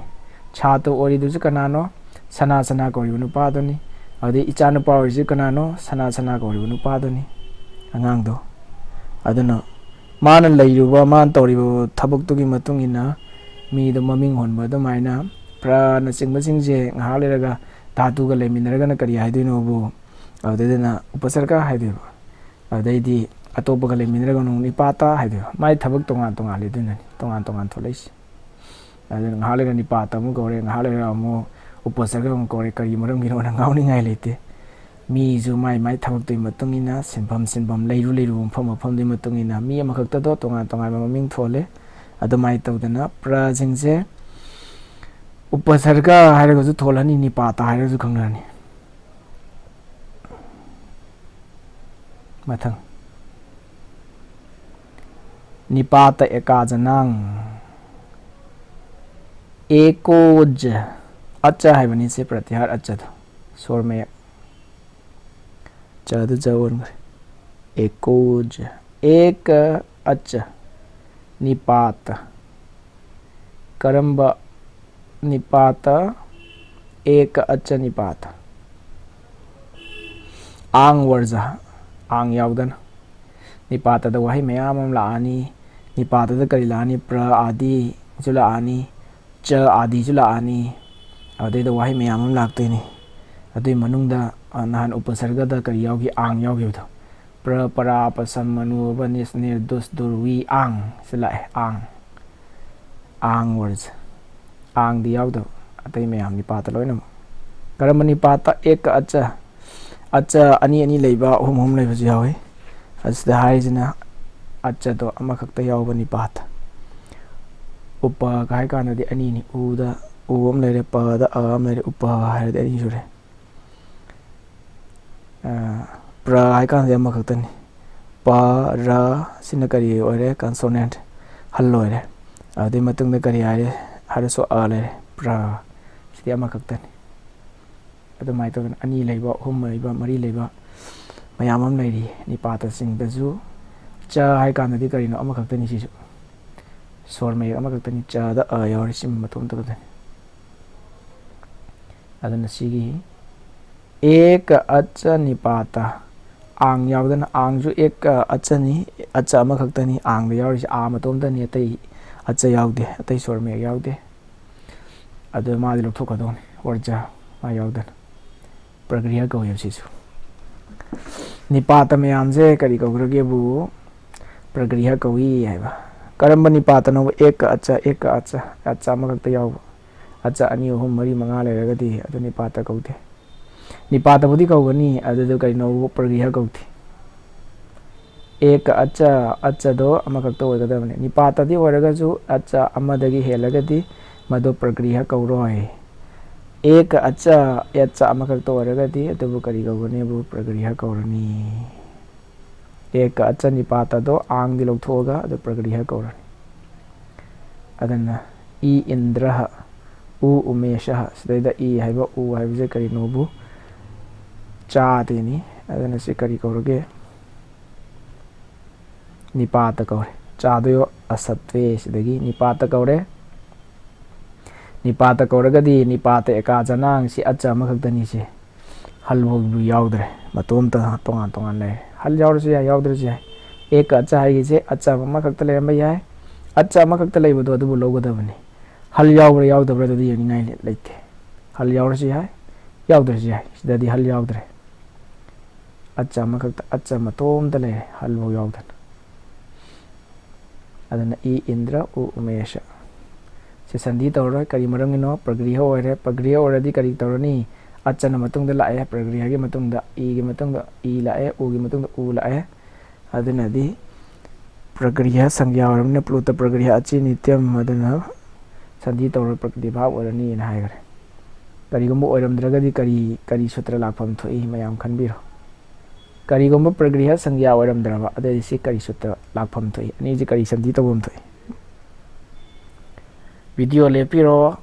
ꯁꯥꯇ꯭ꯔ ꯑꯣꯏꯔꯤꯗꯨꯁꯨ ꯀꯅꯥꯅꯣ? "ꯁꯅꯥ, ꯁꯅꯥ" ꯀꯧꯔꯤꯕ ꯅꯨꯄꯥꯗꯨꯅꯤ꯫ ꯑꯗꯩ ꯏꯆꯥꯅꯨꯄꯥ ꯑꯣꯏꯔꯤꯁꯤ ꯀꯅꯥꯅꯣ? "ꯁꯅꯥ, ꯁꯅꯥ" ꯀꯧꯔꯤꯕ ꯅꯨꯄꯥꯗꯨꯅꯤ, ꯑꯉꯥꯡꯗꯣ꯫ ꯑꯗꯨꯅ ꯃꯥꯅ ꯂꯩꯔꯨꯕ, ꯃꯥꯅ ꯇꯧꯔꯤꯕ ꯊꯕꯛꯇꯨꯒꯤ ꯃꯇꯨꯡ ꯏꯟꯅ ꯃꯤꯗꯣ ꯃꯃꯤꯡ ꯍꯣꯟꯕ ꯑꯗꯨꯃꯥꯏꯅ ꯄ꯭ꯔꯅꯆꯤꯡꯕꯁꯤꯡꯁꯦ ꯉꯥꯏꯍꯥꯛ ꯂꯩꯔꯒ ꯙꯥꯇꯨꯒ ꯂꯩꯃꯤꯟꯅꯔꯒꯅ ꯀꯔꯤ ꯍꯥꯏꯗꯣꯏꯅꯣꯕꯨ? ꯑꯗꯨꯗꯩꯗꯅ ꯎꯄꯁꯔꯒ ꯍꯥꯏꯗꯣꯏꯕ꯫ ꯑꯗꯩꯗꯤ ꯑꯇꯣꯞꯄꯒ ꯂꯩꯃꯤꯟꯅꯔꯒꯅ ꯑꯃꯨꯛ ꯅꯤꯄꯥꯇ ꯍꯥꯏꯗꯣꯏꯕ꯫ ꯃꯥꯏ ꯊꯕꯛ ꯇꯣꯉꯥꯟ ꯇꯣꯉꯥꯜꯂꯦ, ꯑꯗꯨꯅꯅꯤ ꯇꯣꯉꯥꯟ ꯇꯣꯉꯥꯟ ꯊꯣꯛꯂꯛꯏꯁꯦ꯫ ꯑꯗꯨꯅ ꯉꯥꯏꯍꯥꯛ ꯂꯩꯔꯒ ꯅꯤꯄꯥꯇ ꯑꯃꯨꯛ ꯀꯧꯔꯦ, ꯉꯥꯏꯍꯥꯛ ꯂꯩꯔꯒ ꯑꯃꯨꯛ ꯎꯄꯁꯔꯒ ꯑꯃꯨꯛ ꯀꯧꯔꯦ꯫ ꯀꯔꯤ ꯃꯔꯝꯒꯤꯅꯣꯅ ꯉꯥꯎꯅꯤꯡꯉꯥꯏ ꯂꯩꯇꯦ꯫ ꯃꯤꯁꯨ ꯃꯥꯏ ꯃꯥꯏ ꯊꯕꯛꯇꯨꯒꯤ ꯃꯇꯨꯡ ꯏꯟꯅ, ꯁꯤꯟꯐꯝ ꯁꯤꯟꯐꯝ, ꯂꯩꯔꯨ ꯂꯩꯔꯨꯕ ꯃꯐꯝ ꯃꯐꯝꯗꯨꯒꯤ ꯃꯇꯨꯡ ꯏꯟꯅ ꯃꯤ ꯑꯃꯈꯛꯇꯗꯣ ꯇꯣꯉꯥꯟ ꯇꯣꯉꯥꯟꯕ ꯃꯃꯤꯡ ꯊꯣꯜꯂꯦ꯫ ꯑꯗꯨꯃꯥꯏꯅ ꯇꯧꯗꯅ ꯄ꯭ꯔꯁꯤꯡꯁꯦ ꯎꯄꯁꯔꯒ ꯍꯥꯏꯔꯒꯁꯨ ꯊꯣꯜꯂꯅꯤ, ꯅꯤꯄꯥꯇ ꯍꯥꯏꯔꯒꯁꯨ ꯈꯪꯅꯔꯅꯤ꯫ ꯃꯊꯪ꯫ ꯅꯤꯄꯥꯇ ꯑꯦꯀꯥꯖꯅꯥꯡ꯫ ꯑꯦꯀꯣꯖ꯫ ꯑꯆ ꯍꯥꯏꯕꯅꯤ ꯁꯤ ꯄ꯭ꯔꯇꯤꯍꯥꯔ ꯑꯆꯗꯣ꯫ ꯁꯣꯔ ꯃꯌꯦꯛ꯫ ꯆꯗꯨ ꯖ ꯑꯣꯟꯈ꯭ꯔꯦ꯫ ꯑꯦꯀꯣꯖ꯫ ꯑꯦꯀ ꯑꯆ꯫ ꯅꯤꯄꯥꯇ꯫ ꯀꯔꯝꯕ ꯅꯤꯄꯥꯇ? ꯑꯦꯀ ꯑꯆ ꯅꯤꯄꯥꯇ꯫ ꯑꯥꯡ ꯋꯔꯖ꯫ ꯑꯥꯡ ꯌꯥꯎꯗꯅ꯫ ꯅꯤꯄꯥꯇꯗ ꯋꯥꯍꯩ ꯃꯌꯥꯝ ꯑꯃ ꯂꯥꯛꯑꯅꯤ꯫ ꯅꯤꯄꯥꯇꯗ ꯀꯔꯤ ꯂꯥꯛꯑꯅꯤ? ꯄ꯭ꯔ ꯑꯥꯗꯤꯁꯨ ꯂꯥꯛꯑꯅꯤ, ꯆ ꯑꯥꯗꯤꯁꯨ ꯂꯥꯛꯑꯅꯤ꯫ ꯑꯗꯨꯗꯩꯗ ꯋꯥꯍꯩ ꯃꯌꯥꯝ ꯑꯃ ꯂꯥꯛꯇꯣꯏꯅꯤ꯫ ꯑꯗꯨꯒꯤ ꯃꯅꯨꯡꯗ, ꯑ, ꯅꯍꯥꯟ ꯎꯄꯁꯔꯒꯗ ꯀꯔꯤ ꯌꯥꯎꯈꯤ? ꯑꯥꯡ ꯌꯥꯎꯈꯤꯕꯗꯣ꯫ ꯄ꯭ꯔ, ꯄꯔꯥ, ꯄꯁꯝ, ꯃꯅꯨ, ꯑꯕ, ꯅꯤꯁ, ꯅꯤꯔ, ꯗꯨꯁ, ꯗꯨꯔ, ꯋꯤ, ꯑꯥꯡ꯫ ꯁꯤ ꯂꯥꯛꯑꯦ, ꯑꯥꯡ꯫ ꯑꯥꯡ ꯋꯔꯖ꯫ ꯑꯥꯡꯗꯤ ꯌꯥꯎꯗꯕ꯫ ꯑꯇꯩ ꯃꯌꯥꯝ ꯅꯤꯄꯥꯇ ꯂꯣꯏꯅꯃꯛ꯫ ꯀꯔꯝꯕ ꯅꯤꯄꯥꯇ? ꯑꯦꯀ ꯑꯆ꯫ ꯑꯆ ꯑꯅꯤ ꯑꯅꯤ ꯂꯩꯕ, ꯑꯍꯨꯝ ꯑꯍꯨꯝ ꯂꯩꯕꯁꯨ ꯌꯥꯎꯏ꯫ ꯑꯁꯤꯗ ꯍꯥꯏꯔꯤꯁꯤꯅ ꯑꯆꯗꯣ ꯑꯃꯈꯛꯇ ꯌꯥꯎꯕ ꯅꯤꯄꯥꯇ꯫ ꯎꯄꯒ ꯍꯥꯏ ꯀꯥꯟꯗꯗꯤ ꯑꯅꯤꯅꯤ꯫ ꯎꯗ ꯎ ꯑꯃ ꯂꯩꯔꯦ, ꯄꯗ ꯑ ꯑꯃ ꯂꯩꯔꯦ, ꯎꯄ ꯍꯥꯏꯔꯗꯤ ꯑꯅꯤ ꯁꯨꯔꯦ꯫ ꯑ, ꯄ꯭ꯔ ꯍꯥꯏ ꯀꯥꯟꯗꯗꯤ ꯑꯃꯈꯛꯇꯅꯤ꯫ ꯄ, ꯔ ꯁꯤꯅ ꯀꯔꯤ ꯑꯣꯏꯔꯦ? ꯀꯟꯁꯣꯅꯦꯟꯠ꯫ ꯍꯜ ꯑꯣꯏꯔꯦ꯫ ꯑꯗꯨꯒꯤ ꯃꯇꯨꯡꯗ ꯀꯔꯤ ꯍꯥꯏꯔꯦ? ꯍꯔꯁꯣ ꯑ ꯂꯩꯔꯦ꯫ ꯄ꯭ꯔ꯫ ꯁꯤꯗꯤ ꯑꯃꯈꯛꯇꯅꯤ꯫ ꯑꯗꯨꯃꯥꯏꯅ ꯇꯧꯗꯅ ꯑꯅꯤ ꯂꯩꯕ, ꯑꯍꯨꯝ ꯂꯩꯕ, ꯃꯔꯤ ꯂꯩꯕ ꯃꯌꯥꯝ ꯑꯃ ꯂꯩꯔꯤ꯫ ꯅꯤꯄꯥꯇꯁꯤꯡꯗꯁꯨ ꯆ ꯍꯥꯏ ꯀꯥꯟꯗꯗꯤ ꯀꯔꯤꯅꯣ? ꯑꯃꯈꯛꯇꯅꯤ ꯁꯤꯁꯨ꯫ ꯁꯣꯔ ꯃꯌꯦꯛ ꯑꯃꯈꯛꯇꯅꯤ꯫ ꯆꯗ ꯑ ꯌꯥꯎꯔꯤ, ꯁꯤ ꯃꯇꯣꯝꯇ ꯈꯛꯇꯅꯤ꯫ ꯑꯗꯨꯅ ꯁꯤꯒꯤ ꯑꯦꯀ ꯑꯆ ꯅꯤꯄꯥꯇ꯫ ꯑꯥꯡ ꯌꯥꯎꯗꯅ, ꯑꯥꯡꯁꯨ ꯑꯦꯀ ꯑꯆꯅꯤ, ꯑꯆ ꯑꯃꯈꯛꯇꯅꯤ, ꯑꯥꯡꯗ ꯌꯥꯎꯔꯤꯁꯦ ꯑꯥ ꯃꯇꯣꯝꯇꯅꯤ, ꯑꯇꯩ ꯑꯆ ꯌꯥꯎꯗꯦ, ꯑꯇꯩ ꯁꯣꯔ ꯃꯌꯦꯛ ꯌꯥꯎꯗꯦ꯫ ꯑꯗꯨ ꯃꯥꯗꯤ ꯂꯧꯊꯣꯛꯀꯗꯧꯅꯤ, ꯋꯔꯖ ꯃꯥ ꯌꯥꯎꯗꯅ꯫ ꯄ꯭ꯔꯒ꯭ꯔꯤꯍ ꯀꯧꯋꯦꯕ ꯁꯤꯁꯨ꯫ ꯅꯤꯄꯥꯇ ꯃꯌꯥꯝꯁꯦ ꯀꯔꯤ ꯀꯧꯈ꯭ꯔꯒꯦꯕꯨ? ꯄ꯭ꯔꯒ꯭ꯔꯤꯍ ꯀꯧꯏ ꯍꯥꯏꯕ꯫ ꯀꯔꯝꯕ ꯅꯤꯄꯥꯇꯅꯣꯕ? ꯑꯦꯀ ꯑꯆ, ꯑꯦꯀ ꯑꯆ, ꯑꯆ ꯑꯃꯈꯛꯇ ꯌꯥꯎꯕ꯫ ꯑꯆ ꯑꯅꯤ, ꯑꯍꯨꯝ, ꯃꯔꯤ, ꯃꯉꯥ ꯂꯩꯔꯒꯗꯤ ꯑꯗꯨ ꯅꯤꯄꯥꯇ ꯀꯧꯗꯦ꯫ ꯅꯤꯄꯥꯇꯕꯨꯗꯤ ꯀꯧꯒꯅꯤ, ꯑꯗꯨꯗ ꯀꯔꯤꯅꯣꯕꯨ? ꯄ꯭ꯔꯒ꯭ꯔꯤꯍ ꯀꯧꯗꯦ꯫ ꯑꯦꯀ ꯑꯆ, ꯑꯆꯗꯣ ꯑꯃꯈꯛꯇ ꯑꯣꯏꯒꯗꯕꯅꯤ꯫ ꯅꯤꯄꯥꯇꯗꯤ ꯑꯣꯏꯔꯒꯁꯨ ꯑꯆ ꯑꯃꯗꯒꯤ ꯍꯦꯜꯂꯒꯗꯤ ꯃꯗꯨ ꯄ꯭ꯔꯒ꯭ꯔꯤꯍ ꯀꯧꯔꯣꯏ꯫ ꯑꯦꯀ ꯑꯆ, ꯑꯆ ꯑꯃꯈꯛꯇ ꯑꯣꯏꯔꯒꯗꯤ ꯑꯗꯨꯕꯨ ꯀꯔꯤ ꯀꯧꯒꯅꯤꯕꯨ? ꯄ꯭ꯔꯒ꯭ꯔꯤꯍ ꯀꯧꯔꯅꯤ꯫ ꯑꯦꯀ ꯑꯆ ꯅꯤꯄꯥꯇꯗꯣ ꯑꯥꯡꯗꯤ ꯂꯧꯊꯣꯛꯑꯒ ꯑꯗꯨ ꯄ꯭ꯔꯒ꯭ꯔꯤꯍ ꯀꯧꯔꯅꯤ꯫ ꯑꯗꯨꯅ ꯏ ꯏꯟꯗ꯭ꯔꯍ, ꯎ ꯎꯃꯦꯁꯍ, ꯁꯤꯗꯩꯗ ꯏ ꯍꯥꯏꯕ ꯎ ꯍꯥꯏꯕꯁꯦ ꯀꯔꯤꯅꯣꯕꯨ ꯆꯥꯗꯦꯅꯤ꯫ ꯑꯗꯨꯅ ꯁꯤ ꯀꯔꯤ ꯀꯧꯔꯒꯦ? ꯅꯤꯄꯥꯇ ꯀꯧꯔꯦ꯫ ꯆꯥꯗꯣ ꯑꯁꯠꯇ꯭ꯋꯦ, ꯁꯤꯗꯒꯤ ꯅꯤꯄꯥꯇ ꯀꯧꯔꯦ꯫ ꯅꯤꯄꯥꯇ ꯀꯧꯔꯒꯗꯤ ꯅꯤꯄꯥꯇ ꯑꯦꯀꯥ ꯖꯅꯥꯡ, ꯁꯤ ꯑꯆ ꯑꯃꯈꯛꯇꯅꯤ꯫ ꯁꯦ ꯍꯜ ꯐꯥꯎꯕ ꯌꯥꯎꯗ꯭ꯔꯦ, ꯃꯇꯣꯝꯇ ꯇꯣꯉꯥꯟ ꯇꯣꯉꯥꯟ ꯂꯩꯔꯦ꯫ ꯍꯜ ꯌꯥꯎꯔꯁꯨ ꯌꯥꯏ, ꯌꯥꯎꯗ꯭ꯔꯁꯨ ꯌꯥꯏ꯫ ꯑꯦꯀ ꯑꯆ ꯍꯥꯏꯒꯤꯁꯦ ꯑꯆ ꯑꯃꯈꯛꯇ ꯂꯩꯔꯝꯕ ꯌꯥꯏ꯫ ꯑꯆ ꯑꯃꯈꯛꯇ ꯂꯩꯕꯗꯣ ꯑꯗꯨꯕꯨ ꯂꯧꯒꯗꯕꯅꯤ꯫ ꯍꯜ ꯌꯥꯎꯕ꯭ꯔꯥ ꯌꯥꯎꯗꯕ꯭ꯔꯥ ꯑꯗꯨꯗꯤ ꯌꯦꯡꯅꯤꯡꯉꯥꯏ ꯂꯩꯇꯦ꯫ ꯍꯜ ꯌꯥꯎꯔꯁꯨ ꯌꯥꯏ, ꯌꯥꯎꯗ꯭ꯔꯁꯨ ꯌꯥꯏ꯫ ꯁꯤꯗꯗꯤ ꯍꯜ ꯌꯥꯎꯗ꯭ꯔꯦ꯫ ꯑꯆ ꯑꯃꯈꯛꯇ, ꯑꯆ ꯃꯇꯣꯝꯇ ꯂꯩꯔꯦ, ꯍꯜꯐꯥꯎ ꯌꯥꯎꯗꯅ꯫ ꯑꯗꯨꯅ ꯏ ꯏꯟꯗ꯭ꯔ ꯎ ꯎꯃꯦꯁ꯫ ꯁꯤ ꯁꯟꯙꯤ ꯇꯧꯔꯔꯣꯏ꯫ ꯀꯔꯤ ꯃꯔꯝꯒꯤꯅꯣ? ꯄ꯭ꯔꯒ꯭ꯔꯤꯍ ꯑꯣꯏꯔꯦ꯫ ꯄ꯭ꯔꯒ꯭ꯔꯤꯍ ꯑꯣꯏꯔꯗꯤ ꯀꯔꯤ ꯇꯧꯔꯅꯤ? ꯑꯆꯅ ꯃꯇꯨꯡꯗ ꯂꯥꯛꯑꯦ꯫ ꯄ꯭ꯔꯒ꯭ꯔꯤꯍꯒꯤ ꯃꯇꯨꯡꯗ ꯏꯒꯤ ꯃꯇꯨꯡꯗ ꯏ ꯂꯥꯛꯑꯦ, ꯎꯒꯤ ꯃꯇꯨꯡꯗ ꯎ ꯂꯥꯛꯑꯦ꯫ ꯑꯗꯨꯅꯗꯤ ꯄ꯭ꯔꯒ꯭ꯔꯤꯍ ꯁꯪꯒ꯭ꯌꯥ ꯑꯣꯏꯔꯕꯅꯤꯅ ꯄ꯭ꯂꯨꯇ ꯄ꯭ꯔꯒ꯭ꯔꯤꯍ ꯑꯆꯤ ꯅꯤꯇ꯭ꯌꯝ, ꯑꯗꯨꯅ ꯁꯟꯙꯤ ꯇꯧꯔꯣꯏ, ꯄ꯭ꯔꯀ꯭ꯔꯤꯇꯤ ꯚꯥꯕ ꯑꯣꯏꯔꯅꯤꯅ ꯍꯥꯏꯈ꯭ꯔꯦ꯫ ꯀꯔꯤꯒꯨꯝꯕ ꯑꯣꯏꯔꯝꯗ꯭ꯔꯒꯗꯤ ꯀꯔꯤ, ꯀꯔꯤ ꯁꯨꯇ꯭ꯔ ꯂꯥꯛꯐꯝ ꯊꯣꯛꯏ? ꯃꯌꯥꯝ ꯈꯟꯕꯤꯔꯣ꯫ ꯀꯔꯤꯒꯨꯝꯕ ꯄ꯭ꯔꯒ꯭ꯔꯤꯍ ꯁꯪꯒ꯭ꯌꯥ ꯑꯣꯏꯔꯝꯗ꯭ꯔꯕ, ꯑꯗꯨꯑꯣꯏꯗꯤ ꯁꯤ ꯀꯔꯤ ꯁꯨꯇ꯭ꯔ ꯂꯥꯛꯐꯝ ꯊꯣꯛꯏ? ꯑꯅꯤꯁꯤ ꯀꯔꯤ ꯁꯟꯙꯤ ꯇꯧꯐꯝ ꯊꯣꯛꯏ? ꯚꯤꯗꯤꯑꯣ ꯂꯦꯞꯄꯤꯔꯣ,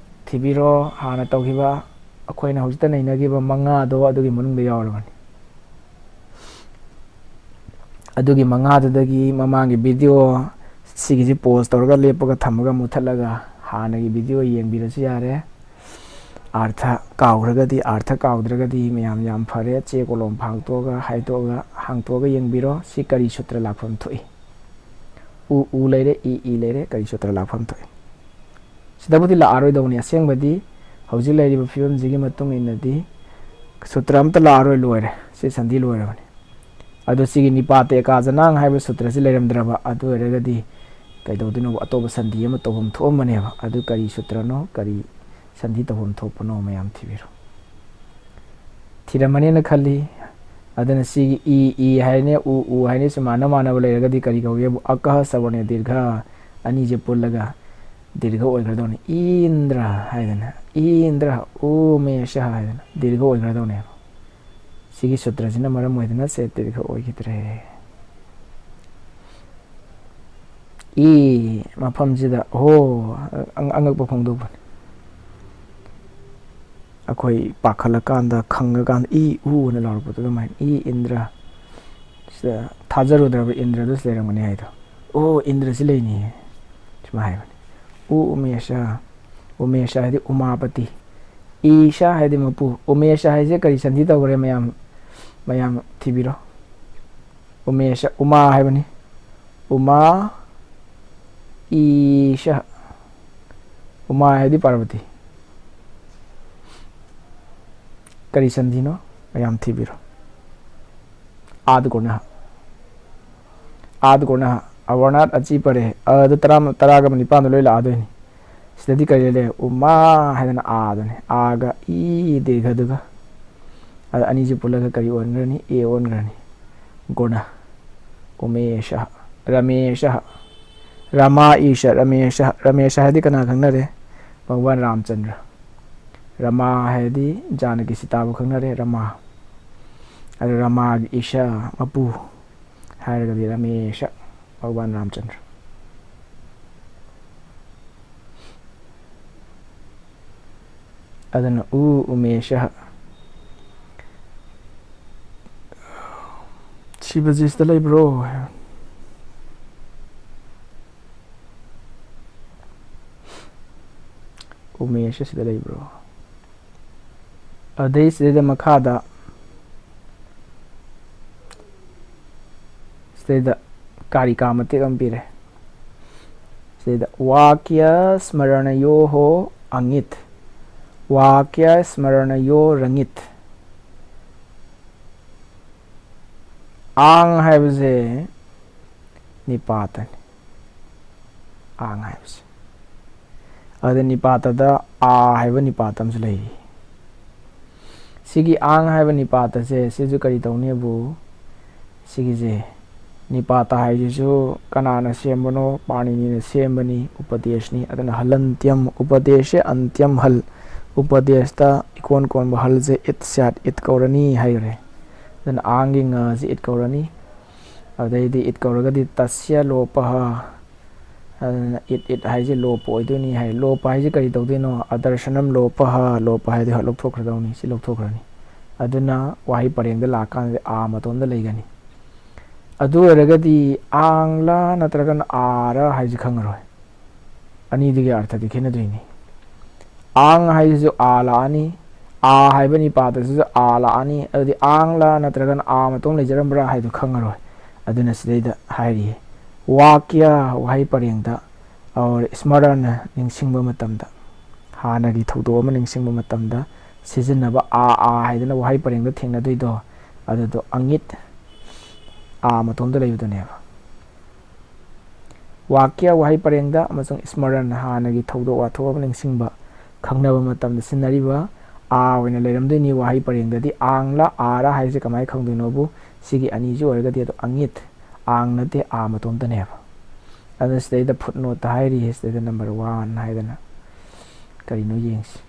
ꯊꯤꯕꯤꯔꯣ, ꯍꯥꯟꯅ ꯇꯧꯈꯤꯕ ꯑꯩꯈꯣꯏꯅ ꯍꯧꯖꯤꯛꯇ ꯅꯩꯅꯈꯤꯕ ꯃꯉꯥꯗꯣ ꯑꯗꯨꯒꯤ ꯃꯅꯨꯡꯗ ꯌꯥꯎꯔꯕꯅꯤ꯫ ꯑꯗꯨꯒꯤ ꯃꯉꯥꯗꯨꯗꯒꯤ ꯃꯃꯥꯡꯒꯤ ꯚꯤꯗꯤꯑꯣ ꯁꯤꯒꯤꯁꯤ ꯄꯣꯖ ꯇꯧꯔꯒ ꯂꯦꯞꯄꯒ ꯊꯝꯃꯒ ꯃꯨꯊꯠꯂꯒ ꯍꯥꯟꯅꯒꯤ ꯚꯤꯗꯤꯑꯣ ꯌꯦꯡꯕꯤꯔꯁꯨ ꯌꯥꯔꯦ꯫ ꯑꯥꯔꯊ ꯀꯥꯎꯈ꯭ꯔꯒꯗꯤ, ꯑꯥꯔꯊ ꯀꯥꯎꯗ꯭ꯔꯒꯗꯤ ꯃꯌꯥꯝ ꯌꯥꯝ ꯐꯔꯦ꯫ ꯆꯦ ꯀꯣꯂꯣꯝ ꯐꯥꯡꯇꯣꯛꯑꯒ, ꯍꯥꯏꯗꯣꯛꯑꯒ, ꯍꯥꯡꯇꯣꯛꯑꯒ ꯌꯦꯡꯕꯤꯔꯣ꯫ ꯁꯤ ꯀꯔꯤ ꯁꯨꯇ꯭ꯔ ꯂꯥꯛꯐꯝ ꯊꯣꯛꯏ? ꯎ, ꯎ ꯂꯩꯔꯦ, ꯏ, ꯏ ꯂꯩꯔꯦ, ꯀꯔꯤ ꯁꯨꯇ꯭ꯔ ꯂꯥꯛꯐꯝ ꯊꯣꯛꯏ? ꯁꯤꯗꯕꯨꯗꯤ ꯂꯥꯛꯑꯔꯣꯏꯗꯧꯅꯤ꯫ ꯑꯁꯦꯡꯕꯗꯤ ꯍꯧꯖꯤꯛ ꯂꯩꯔꯤꯕ ꯐꯤꯕꯝꯁꯤꯒꯤ ꯃꯇꯨꯡ ꯏꯟꯅꯗꯤ ꯁꯨꯇ꯭ꯔ ꯑꯝꯇ ꯂꯥꯛꯑꯔꯣꯏ, ꯂꯣꯏꯔꯦ꯫ ꯁꯤ ꯁꯟꯙꯤ ꯂꯣꯏꯔꯕꯅꯤ꯫ ꯑꯗꯣ ꯁꯤꯒꯤ ꯅꯤꯄꯥꯇ ꯑꯦꯀꯥꯖꯅꯥꯡ ꯍꯥꯏꯕ ꯁꯨꯇ꯭ꯔꯁꯤ ꯂꯩꯔꯝꯗ꯭ꯔꯕ, ꯑꯗꯨ ꯑꯣꯏꯔꯒꯗꯤ ꯀꯩꯗꯧꯗꯣꯏꯅꯣꯕ? ꯑꯇꯣꯞꯄ ꯁꯟꯙꯤ ꯑꯃ ꯇꯧꯐꯝ ꯊꯣꯛꯑꯝꯕꯅꯦꯕ꯫ ꯑꯗꯨ ꯀꯔꯤ ꯁꯨꯇ꯭ꯔꯅꯣ, ꯀꯔꯤ ꯁꯟꯙꯤ ꯇꯧꯐꯝ ꯊꯣꯛꯄꯅꯣ, ꯃꯌꯥꯝ ꯊꯤꯕꯤꯔꯣ꯫ ꯊꯤꯔꯝꯃꯅꯦꯅ ꯈꯜꯂꯤ꯫ ꯑꯗꯨꯅ ꯁꯤꯒꯤ ꯏ, ꯏ ꯍꯥꯏꯅꯦ, ꯎ, ꯎ ꯍꯥꯏꯅꯦ, ꯁꯤ ꯃꯥꯟꯅ ꯃꯥꯟꯅꯕ ꯂꯩꯔꯒꯗꯤ ꯀꯔꯤ ꯀꯧꯒꯦꯕꯨ? ꯑꯀꯍ ꯁꯕꯔꯅꯦ ꯗꯤꯔꯘ ꯑꯅꯤꯁꯦ ꯄꯨꯜꯂꯒ ꯗꯤꯔꯘ ꯑꯣꯏꯈ꯭ꯔꯗꯧꯅꯤ꯫ ꯏꯟꯗ꯭ꯔ ꯍꯥꯏꯗꯅ, ꯏꯟꯗ꯭ꯔ ꯎꯃꯦꯁ ꯍꯥꯏꯗꯅ ꯗꯤꯔꯘ ꯑꯣꯏꯈ꯭ꯔꯗꯧꯅꯦꯕ꯫ ꯁꯤꯒꯤ ꯁꯨꯇ꯭ꯔꯁꯤꯅ ꯃꯔꯝ ꯑꯣꯏꯗꯅ ꯁꯦ ꯗꯤꯔꯘ ꯑꯣꯏꯈꯤꯗ꯭ꯔꯦ꯫ ꯏ ꯃꯐꯝꯁꯤꯗ ꯍꯣ ꯑꯉꯛꯄ ꯐꯣꯡꯗꯣꯛꯄꯅꯤ꯫ ꯑꯩꯈꯣꯏ ꯄꯥꯈꯠꯂꯀꯥꯟꯗ, ꯈꯪꯉꯀꯥꯟꯗ ꯏ ꯎ ꯑꯅ ꯂꯥꯎꯔꯛꯄꯗꯣ ꯑꯗꯨꯃꯥꯏꯅ, "ꯏ ꯏꯟꯗ꯭ꯔ, ꯁꯤꯗ ꯊꯥꯖꯔꯨꯗ꯭ꯔꯕ ꯏꯟꯗ꯭ꯔꯗꯨ ꯁꯤ ꯂꯩꯔꯝꯒꯅꯤ" ꯍꯥꯏꯗꯣ꯫ "ꯑꯣ, ꯏꯟꯗ꯭ꯔꯁꯤ ꯂꯩꯅꯤ" ꯁꯨꯃꯥꯏꯅ ꯍꯥꯏꯕꯅꯤ꯫ "ꯎ ꯎꯃꯦꯁ", ꯎꯃꯦꯁ ꯍꯥꯏꯗꯤ ꯎꯃꯥꯄꯇꯤ, ꯏꯁꯥ ꯍꯥꯏꯗꯤ ꯃꯄꯨ꯫ ꯎꯃꯦꯁ ꯍꯥꯏꯁꯦ ꯀꯔꯤ ꯁꯟꯙꯤ ꯇꯧꯈ꯭ꯔꯦ? ꯃꯌꯥꯝ, ꯃꯌꯥꯝ ꯊꯤꯕꯤꯔꯣ꯫ ꯎꯃꯦꯁ, ꯎꯃꯥ ꯍꯥꯏꯕꯅꯤ꯫ ꯎꯃꯥ, ꯏꯁ꯫ ꯎꯃꯥ ꯍꯥꯏꯗꯤ ꯄꯥꯔꯕꯇꯤ꯫ ꯀꯔꯤ ꯁꯟꯙꯤꯅꯣ? ꯃꯌꯥꯝ ꯊꯤꯕꯤꯔꯣ꯫ ꯑꯥꯗ ꯀꯣꯟꯅ꯫ ꯑꯥꯗ ꯀꯣꯟꯅ꯫ ꯑꯋꯔꯅꯥꯊ ꯑꯆꯤ ꯄꯔꯦ꯫ ꯑꯗ ꯇꯔꯥ, ꯇꯔꯥꯒ ꯅꯤꯄꯥꯟꯗ ꯂꯣꯏ ꯂꯥꯛꯑꯗꯣꯏꯅꯤ꯫ ꯁꯤꯗꯗꯤ ꯀꯔꯤ ꯂꯩ? ꯎꯃꯥ ꯍꯥꯏꯗꯅ ꯑꯥꯗꯨꯅꯤ꯫ ꯑꯥꯒ ꯏ ꯗꯤꯔꯘꯗꯨꯒ꯫ ꯑꯗ ꯑꯅꯤꯁꯤ ꯄꯨꯜꯂꯒ ꯀꯔꯤ ꯑꯣꯟꯈ꯭ꯔꯅꯤ? ꯑꯦ ꯑꯣꯟꯈ꯭ꯔꯅꯤ꯫ ꯒꯨꯅ꯫ ꯎꯃꯦꯁ꯫ ꯔꯃꯦꯁ꯫ ꯔꯃꯥ ꯏꯁ ꯔꯃꯦꯁ꯫ ꯔꯃꯦꯁ ꯍꯥꯏꯗꯤ ꯀꯅꯥ ꯈꯪꯅꯔꯦ? ꯚꯒꯋꯥꯟ ꯔꯥꯝꯆꯟꯗ꯭ꯔ꯫ ꯔꯃꯥ ꯍꯥꯏꯗꯤ ꯖꯥꯅꯀꯤ ꯁꯤꯇꯥꯕꯨ ꯈꯪꯅꯔꯦ, ꯔꯃꯥ꯫ ꯑꯗ ꯔꯃꯥꯒꯤ ꯏꯁ, ꯃꯄꯨ꯫ ꯍꯥꯏꯔꯒꯗꯤ ꯔꯃꯦꯁ, ꯚꯒꯋꯥꯟ ꯔꯥꯝꯆꯟꯗ꯭ꯔ꯫ ꯑꯗꯨꯅ ꯎ ꯎꯃꯦꯁ꯫ "ꯁꯤꯕꯖꯤ ꯁꯤꯗ ꯂꯩꯕ꯭ꯔꯣ?" "ꯎꯃꯦꯁ ꯁꯤꯗ ꯂꯩꯕ꯭ꯔꯣ?" ꯑꯗꯩ ꯁꯤꯗꯩꯗ ꯃꯈꯥꯗ, ꯁꯤꯗꯩꯗ ꯀꯥꯔꯤꯀꯥ ꯃꯇꯦꯛ ꯑꯃ ꯄꯤꯔꯦ꯫ ꯁꯤꯗꯩꯗ "ꯋꯥꯀ꯭ꯌ ꯁ꯭ꯃꯔꯅꯌꯣꯍꯣ ꯑꯉꯤꯠ, ꯋꯥꯀ꯭ꯌ ꯁ꯭ꯃꯔꯅꯌꯣ ꯔꯉꯤꯠ"꯫ ꯑꯥꯡ ꯍꯥꯏꯕꯁꯦ ꯅꯤꯄꯥꯇꯅꯤ꯫ ꯑꯥꯡ ꯍꯥꯏꯕꯁꯦ꯫ ꯑꯗ ꯅꯤꯄꯥꯇꯗ ꯑꯥ ꯍꯥꯏꯕ ꯅꯤꯄꯥꯇ ꯑꯃꯁꯨ ꯂꯩꯔꯤ꯫ ꯁꯤꯒꯤ ꯑꯥꯡ ꯍꯥꯏꯕ ꯅꯤꯄꯥꯇꯁꯦ, ꯁꯤꯁꯨ ꯀꯔꯤ ꯇꯧꯅꯤꯕꯨ, ꯁꯤꯒꯤꯁꯦ ꯅꯤꯄꯥꯇ ꯍꯥꯏꯁꯤꯁꯨ ꯀꯅꯥꯅ ꯁꯦꯝꯕꯅꯣ? ꯄꯥꯅꯤꯅꯤꯅ ꯁꯦꯝꯕꯅꯤ, ꯎꯄꯗꯦꯁꯅꯤ꯫ ꯑꯗꯨꯅ ꯍꯂꯟꯇ꯭ꯌꯝ, ꯎꯄꯗꯦꯁꯁꯦ ꯑꯟꯇ꯭ꯌꯝ ꯍꯜ, ꯎꯄꯗꯦꯁꯇ ꯏꯀꯣꯟ ꯀꯣꯟꯕ ꯍꯜꯁꯦ ꯏꯠ ꯁ꯭ꯌꯥꯠ, ꯏꯠ ꯀꯧꯔꯅꯤ ꯍꯥꯏꯈ꯭ꯔꯦ꯫ ꯑꯗꯨꯅ ꯑꯥꯡꯒꯤ ꯉꯁꯤ ꯏꯠ ꯀꯧꯔꯅꯤ꯫ ꯑꯗꯩꯗꯤ ꯏꯠ ꯀꯧꯔꯒꯗꯤ ꯇꯁ꯭ꯌ ꯂꯣꯄꯍ, ꯑꯗꯨꯅ ꯏꯠ ꯏꯠ ꯍꯥꯏꯁꯦ ꯂꯣꯞꯄ ꯑꯣꯏꯗꯣꯏꯅꯤ ꯍꯥꯏ꯫ ꯂꯣꯞꯄ ꯍꯥꯏꯁꯦ ꯀꯔꯤ ꯇꯧꯗꯣꯏꯅꯣ? ꯑꯗꯔꯁꯅꯝ ꯂꯣꯞꯄ ꯍ, ꯂꯣꯞꯄ ꯍꯥꯏꯗꯤ ꯂꯧꯊꯣꯛꯈ꯭ꯔꯗꯧꯅꯤ꯫ ꯁꯤ ꯂꯧꯊꯣꯛꯈ꯭ꯔꯅꯤ꯫ ꯑꯗꯨꯅ ꯋꯥꯍꯩ ꯄꯔꯦꯡꯗ ꯂꯥꯛꯀꯥꯟꯗꯗꯤ ꯑꯥ ꯃꯇꯣꯝꯗ ꯂꯩꯒꯅꯤ꯫ ꯑꯗꯨ ꯑꯣꯏꯔꯒꯗꯤ ꯑꯥꯡꯂ ꯅꯠꯇ꯭ꯔꯒꯅ ꯑꯥꯔ ꯍꯥꯏꯁꯦ ꯈꯪꯉꯔꯣꯏ꯫ ꯑꯅꯤꯗꯨꯒꯤ ꯑꯥꯔꯊꯗꯤ ꯈꯦꯠꯅꯗꯣꯏꯅꯤ꯫ ꯑꯥꯡ ꯍꯥꯏꯁꯤꯁꯨ ꯑꯥ ꯂꯥꯛꯑꯅꯤ, ꯑꯥ ꯍꯥꯏꯕꯅꯤ ꯄꯥꯗꯁꯤꯁꯨ ꯑꯥ ꯂꯥꯛꯑꯅꯤ꯫ ꯑꯗꯨꯗꯤ ꯑꯥꯡꯂ ꯅꯠꯇ꯭ꯔꯒꯅ ꯑꯥ ꯃꯇꯣꯝ ꯂꯩꯖꯔꯝꯕ꯭ꯔꯥ ꯍꯥꯏꯗꯨ ꯈꯪꯉꯔꯣꯏ꯫ ꯑꯗꯨꯅ ꯁꯤꯗꯩꯗ ꯍꯥꯏꯔꯤꯌꯦ, ꯋꯥꯀ꯭ꯌ ꯋꯥꯍꯩ ꯄꯔꯦꯡꯗ ꯑꯣꯔ ꯁ꯭ꯃꯔꯅ ꯅꯤꯡꯁꯤꯡꯕ ꯃꯇꯝꯗ, ꯍꯥꯟꯅꯒꯤ ꯊꯧꯗꯣꯛ ꯑꯃ ꯅꯤꯡꯁꯤꯡꯕ ꯃꯇꯝꯗ ꯁꯤꯖꯤꯟꯅꯕ ꯑꯥ ꯑꯥ ꯍꯥꯏꯗꯅ ꯋꯥꯍꯩ ꯄꯔꯦꯡꯗ ꯊꯦꯡꯅꯗꯣꯏꯗꯣ, ꯑꯗꯨꯗꯣ ꯑꯉꯤꯠ ꯑꯥ ꯃꯇꯣꯝꯗ ꯂꯩꯕꯗꯨꯅꯦꯕ꯫ ꯋꯥꯀ꯭ꯌ ꯋꯥꯍꯩ ꯄꯔꯦꯡꯗ ꯑꯃꯁꯨꯡ ꯁ꯭ꯃꯔꯟ ꯍꯥꯟꯅꯒꯤ ꯊꯧꯗꯣꯛ ꯋꯥꯊꯣꯛ ꯑꯃ ꯅꯤꯡꯁꯤꯡꯕ, ꯈꯪꯅꯕ ꯃꯇꯝꯗ ꯁꯤꯖꯤꯟꯅꯔꯤꯕ ꯑꯥ ꯑꯣꯏꯅ ꯂꯩꯔꯝꯗꯣꯏꯅꯤ꯫ ꯋꯥꯍꯩ ꯄꯔꯦꯡꯗꯗꯤ ꯑꯥꯡꯂ ꯑꯥꯔ ꯍꯥꯏꯁꯦ ꯀꯃꯥꯏꯅ ꯈꯪꯗꯣꯏꯅꯣꯕꯨ, ꯁꯤꯒꯤ ꯑꯅꯤꯁꯤ ꯑꯣꯏꯔꯒꯗꯤ ꯑꯗꯣ ꯑꯉꯤꯠ, ꯑꯥꯡ ꯅꯠꯇꯦ, ꯑꯥ ꯃꯇꯣꯝꯇꯅꯦꯕ꯫ ꯑꯗꯨꯅ ꯁꯤꯗꯩꯗ ꯐꯨꯠ ꯅꯣꯠꯇ ꯍꯥꯏꯔꯤꯌꯦ, ꯁꯤꯗꯩꯗ ꯅꯝꯕꯔ ꯋꯥꯟ ꯍꯥꯏꯗꯅ ꯀꯔꯤꯅꯣ ꯌꯦꯡꯁꯤ꯫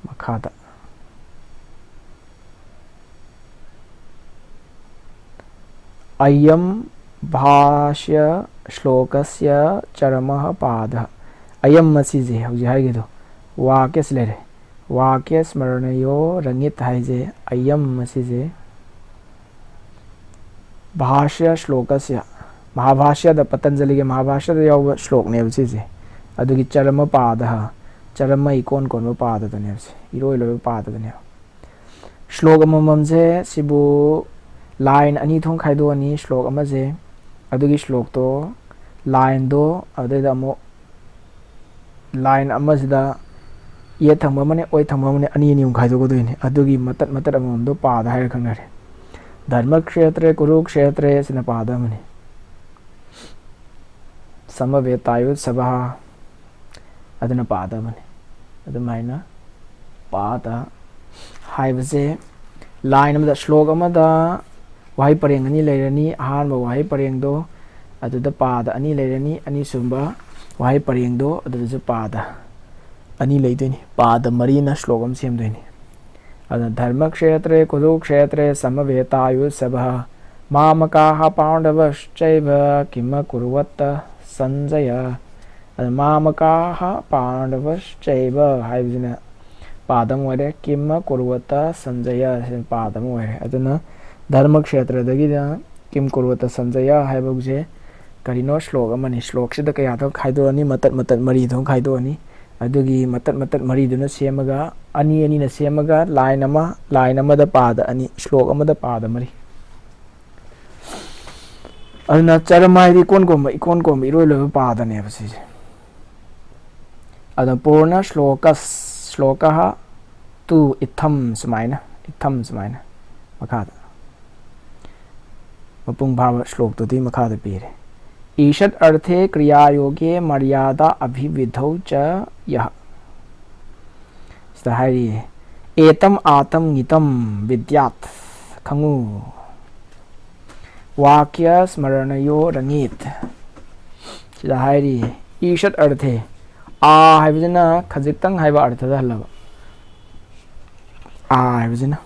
ꯃꯈꯥꯗ ꯑꯌꯝ ꯚꯥꯁ꯭ꯌ ꯁ꯭ꯂꯣꯀꯁ꯭ꯌ ꯆꯔꯃ ꯄꯥꯗ꯫ ꯑꯌꯝ ꯑꯁꯤꯁꯦ ꯍꯧꯖꯤꯛ ꯍꯥꯏꯒꯤꯗꯣ ꯋꯥꯀ꯭ꯌꯁ ꯂꯩꯔꯦ꯫ ꯋꯥꯀ꯭ꯌ ꯁ꯭ꯃꯔꯅꯌꯣ ꯔꯉꯤꯠ ꯍꯥꯏꯁꯦ ꯑꯌꯝ ꯑꯁꯤꯁꯦ ꯚꯥꯁ꯭ꯌ ꯁ꯭ꯂꯣꯀꯁ꯭ꯌ, ꯃꯍꯥꯚꯥꯁ꯭ꯌꯗ, ꯄꯇꯟꯖꯂꯤꯒꯤ ꯃꯍꯥꯚꯥꯁ꯭ꯌꯗ ꯌꯥꯎꯕ ꯁ꯭ꯂꯣꯛꯅꯦꯕ ꯁꯤꯁꯦ꯫ ꯑꯗꯨꯒꯤ ꯆꯔꯃ ꯄꯥꯗ, ꯆꯔꯃ ꯏꯀꯣꯟ ꯀꯣꯟꯕ ꯄꯥꯗꯗꯅꯦꯕ ꯁꯤ, ꯏꯔꯣꯏ ꯂꯣꯏꯕ ꯄꯥꯗꯗꯅꯦꯕ꯫ ꯁ꯭ꯂꯣꯛ ꯑꯃꯃꯝꯁꯦ ꯁꯤꯕꯨ ꯂꯥꯏꯟ ꯑꯅꯤ ꯊꯣꯛꯅ ꯈꯥꯏꯗꯣꯛꯑꯅꯤ꯫ ꯁ꯭ꯂꯣꯛ ꯑꯃꯁꯦ, ꯑꯗꯨꯒꯤ ꯁ꯭ꯂꯣꯛꯇꯣ, ꯂꯥꯏꯟꯗꯣ, ꯑꯗꯨꯗꯩꯗ ꯑꯃꯨꯛ ꯂꯥꯏꯟ ꯑꯃꯁꯤꯗ ꯌꯦꯠ ꯊꯪꯕ ꯑꯃꯅꯦ, ꯑꯣꯏ ꯊꯪꯕ ꯑꯃꯅꯦ, ꯑꯅꯤ ꯑꯅꯤ ꯑꯃꯨꯛ ꯈꯥꯏꯗꯣꯛꯀꯗꯣꯏꯅꯤ꯫ ꯑꯗꯨꯒꯤ ꯃꯇꯠ ꯃꯇꯠ ꯑꯃꯃꯝꯗꯣ ꯄꯥꯗ ꯍꯥꯏꯔ ꯈꯪꯅꯔꯦ꯫ ꯙꯔꯃ ꯀ꯭ꯔꯦꯇ꯭ꯔꯦ ꯀꯨꯔꯨ ꯀ꯭ꯔꯦꯇ꯭ꯔꯦ ꯁꯤꯅ ꯄꯥꯗ ꯑꯃꯅꯤ꯫ ꯁꯃꯕꯦꯇꯥꯌꯨ ꯁꯚꯥ ꯑꯗꯨꯅ ꯄꯥꯗꯕꯅꯤ꯫ ꯑꯗꯨꯃꯥꯏꯅ ꯄꯥꯗ ꯍꯥꯏꯕꯁꯦ ꯂꯥꯏꯟ ꯑꯃꯗ, ꯁ꯭ꯂꯣꯛ ꯑꯃꯗ ꯋꯥꯍꯩ ꯄꯔꯦꯡ ꯑꯅꯤ ꯂꯩꯔꯅꯤ꯫ ꯑꯍꯥꯟꯕ ꯋꯥꯍꯩ ꯄꯔꯦꯡꯗꯣ ꯑꯗꯨꯗ ꯄꯥꯗ ꯑꯅꯤ ꯂꯩꯔꯅꯤ, ꯑꯅꯤꯁꯨꯕ ꯋꯥꯍꯩ ꯄꯔꯦꯡꯗꯣ ꯑꯗꯨꯗꯁꯨ ꯄꯥꯗ ꯑꯅꯤ ꯂꯩꯗꯣꯏꯅꯤ꯫ ꯄꯥꯗ ꯃꯔꯤꯅ ꯁ꯭ꯂꯣꯛ ꯑꯃ ꯁꯦꯝꯗꯣꯏꯅꯤ꯫ ꯑꯗꯨꯅ ꯙꯔꯃ ꯀ꯭ꯔꯦꯇ꯭ꯔꯦ ꯀꯨꯔꯨ ꯀ꯭ꯔꯦꯇ꯭ꯔꯦ ꯁꯃꯕꯦꯇꯥꯌꯨ ꯁꯚꯥ ꯃꯥꯃꯀꯥꯍ ꯄꯥꯟꯗꯚꯁꯆꯩꯚ ꯀꯤꯝ ꯑꯀꯨꯔꯨꯋꯠꯊ ꯁꯟꯖꯌ꯫ ꯑꯗ ꯃꯥꯃꯀꯥꯍ ꯄꯥꯟꯗꯚꯁꯆꯩꯚ ꯍꯥꯏꯕꯁꯤꯅ ꯄꯥꯗ ꯑꯃ ꯑꯣꯏꯔꯦ꯫ ꯀꯤꯝ ꯑꯀꯨꯔꯨꯋꯠꯊ ꯁꯟꯖꯌ ꯁꯤꯅ ꯄꯥꯗ ꯑꯃ ꯑꯣꯏꯔꯦ꯫ ꯑꯗꯨꯅ ꯙꯔꯃ ꯀꯤꯝ ꯀꯨꯔꯨꯋꯠꯊ ꯁꯟꯖꯌ ꯍꯥꯏꯕꯁꯦ ꯀꯔꯤꯅꯣ? ꯁ꯭ꯂꯣꯛ ꯑꯃꯅꯤ꯫ ꯁ꯭ꯂꯣꯛꯁꯤꯗ ꯀꯌꯥꯗ ꯈꯥꯏꯗꯣꯛꯑꯅꯤ? ꯃꯇꯠ ꯃꯇꯠ ꯃꯔꯤꯗ ꯑꯃꯨꯛ ꯈꯥꯏꯗꯣꯛꯑꯅꯤ꯫ ꯑꯗꯨꯒꯤ ꯃꯇꯠ ꯃꯇꯠ ꯃꯔꯤꯗꯨꯅ ꯁꯦꯝꯃꯒ ꯑꯅꯤ ꯑꯅꯤꯅ ꯁꯦꯝꯃꯒ line ꯑꯃ, line ꯑꯃꯗ ꯄꯥꯗ ꯑꯅꯤ, ꯁ꯭ꯂꯣꯛ ꯑꯃꯗ ꯄꯥꯗ ꯃꯔꯤ꯫ ꯑꯗꯨꯅ ꯆꯔꯃ ꯍꯥꯏꯗꯤ ꯏꯀꯣꯟ ꯀꯣꯟꯕ, ꯏꯀꯣꯟ ꯀꯣꯟꯕ ꯏꯔꯣꯏ ꯂꯣꯏꯕ ꯄꯥꯗꯅꯦꯕ ꯁꯤꯁꯦ꯫ ꯑꯗꯨꯅ ꯄꯨꯔꯅ ꯁ꯭ꯂꯣꯀꯁ, ꯁ꯭ꯂꯣꯀꯍ ꯇꯨ ꯏꯠꯊꯝ ꯁꯨꯃꯥꯏꯅ, ꯏꯠꯊꯝ ꯁꯨꯃꯥꯏꯅ ꯃꯈꯥꯗ ꯃꯄꯨꯡ ꯐꯥꯕ ꯁ꯭ꯂꯣꯛꯇꯨꯗꯤ ꯃꯈꯥꯗ ꯄꯤꯔꯦ꯫ ꯏꯁꯠ ꯑꯔꯊꯦ ꯀ꯭ꯔꯤꯌꯥꯌꯣꯒꯦ ꯃꯔ꯭ꯌꯥꯗꯥ ꯑꯚꯤꯚꯤꯙꯧ ꯆ ꯌꯍ꯫ ꯁꯤꯗ ꯍꯥꯏꯔꯤꯌꯦ, "ꯑꯦꯇꯝ ꯑꯥꯇꯝ ꯉꯤꯇꯝ ꯕꯤꯗ꯭ꯌꯥꯠ", ꯈꯪꯉꯨ꯫ "ꯋꯥꯀ꯭ꯌ ꯁ꯭ꯃꯔꯅꯌꯣ ꯔꯉꯤꯠ"꯫ ꯁꯤꯗ ꯍꯥꯏꯔꯤꯌꯦ, ꯏꯁꯠ ꯑꯔꯊꯦ, ꯑꯥ ꯍꯥꯏꯕꯁꯤꯅ ꯈꯖꯤꯛꯇꯪ ꯍꯥꯏꯕ ꯑꯔꯊꯗ ꯍꯜꯂꯕ, ꯑꯥ ꯍꯥꯏꯕꯁꯤꯅ꯫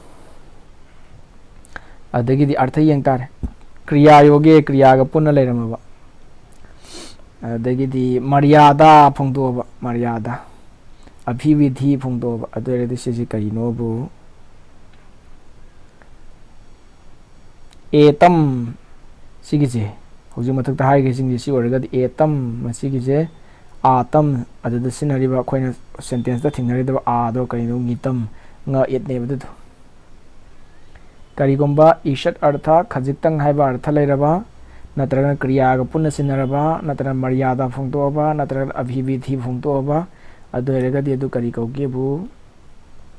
ꯑꯗꯒꯤꯗꯤ ꯑꯔꯊ ꯌꯦꯡ ꯇꯥꯔꯦ꯫ ꯀ꯭ꯔꯤꯌꯥ ꯌꯣꯒꯦ, ꯀ꯭ꯔꯤꯌꯥꯒ ꯄꯨꯟꯅ ꯂꯩꯔꯝꯃꯕ꯫ ꯑꯗꯒꯤꯗꯤ ꯃꯔ꯭ꯌꯥꯗꯥ ꯐꯣꯡꯗꯣꯛꯑꯕ, ꯃꯔ꯭ꯌꯥꯗꯥ꯫ ꯑꯚꯤꯚꯤꯙꯤ ꯐꯣꯡꯗꯣꯛꯑꯕ꯫ ꯑꯗꯨ ꯑꯣꯏꯔꯒꯗꯤ ꯁꯤꯁꯦ ꯀꯔꯤꯅꯣꯕꯨ? ꯑꯦꯇꯝ, ꯁꯤꯒꯤꯁꯦ, ꯍꯧꯖꯤꯛ ꯃꯊꯛꯇ ꯍꯥꯏꯈ꯭ꯔꯤꯁꯤꯡꯁꯦ, ꯁꯤ ꯑꯣꯏꯔꯒꯗꯤ ꯑꯦꯇꯝ, ꯃꯁꯤꯒꯤꯁꯦ ꯑꯥꯇꯝ, ꯑꯗꯨꯗ ꯁꯤꯖꯤꯟꯅꯔꯤꯕ, ꯑꯩꯈꯣꯏꯅ ꯁꯦꯟꯇꯦꯟꯁꯇ ꯊꯦꯡꯅꯔꯤꯕ ꯑꯥꯗꯣ ꯀꯔꯤꯅꯣ? ꯉꯤꯇꯝ, ꯉ ꯏꯠꯅꯦꯕ ꯑꯗꯨꯗꯣ꯫ ꯀꯔꯤꯒꯨꯝꯕ ꯏꯁꯠ ꯑꯔꯊ, ꯈꯖꯤꯛꯇꯪ ꯍꯥꯏꯕ ꯑꯔꯊ ꯂꯩꯔꯕ, ꯅꯠꯇ꯭ꯔꯒꯅ ꯀ꯭ꯔꯤꯌꯥꯒ ꯄꯨꯟꯅ ꯁꯤꯖꯤꯟꯅꯔꯕ, ꯅꯠꯇ꯭ꯔꯒꯅ ꯃꯔ꯭ꯌꯥꯗꯥ ꯐꯣꯡꯗꯣꯛꯑꯕ, ꯅꯠꯇ꯭ꯔꯒꯅ ꯑꯚꯤꯚꯤꯙꯤ ꯐꯣꯡꯗꯣꯛꯑꯕ, ꯑꯗꯨ ꯑꯣꯏꯔꯒꯗꯤ ꯑꯗꯨ ꯀꯔꯤ ꯀꯧꯒꯦꯕꯨ?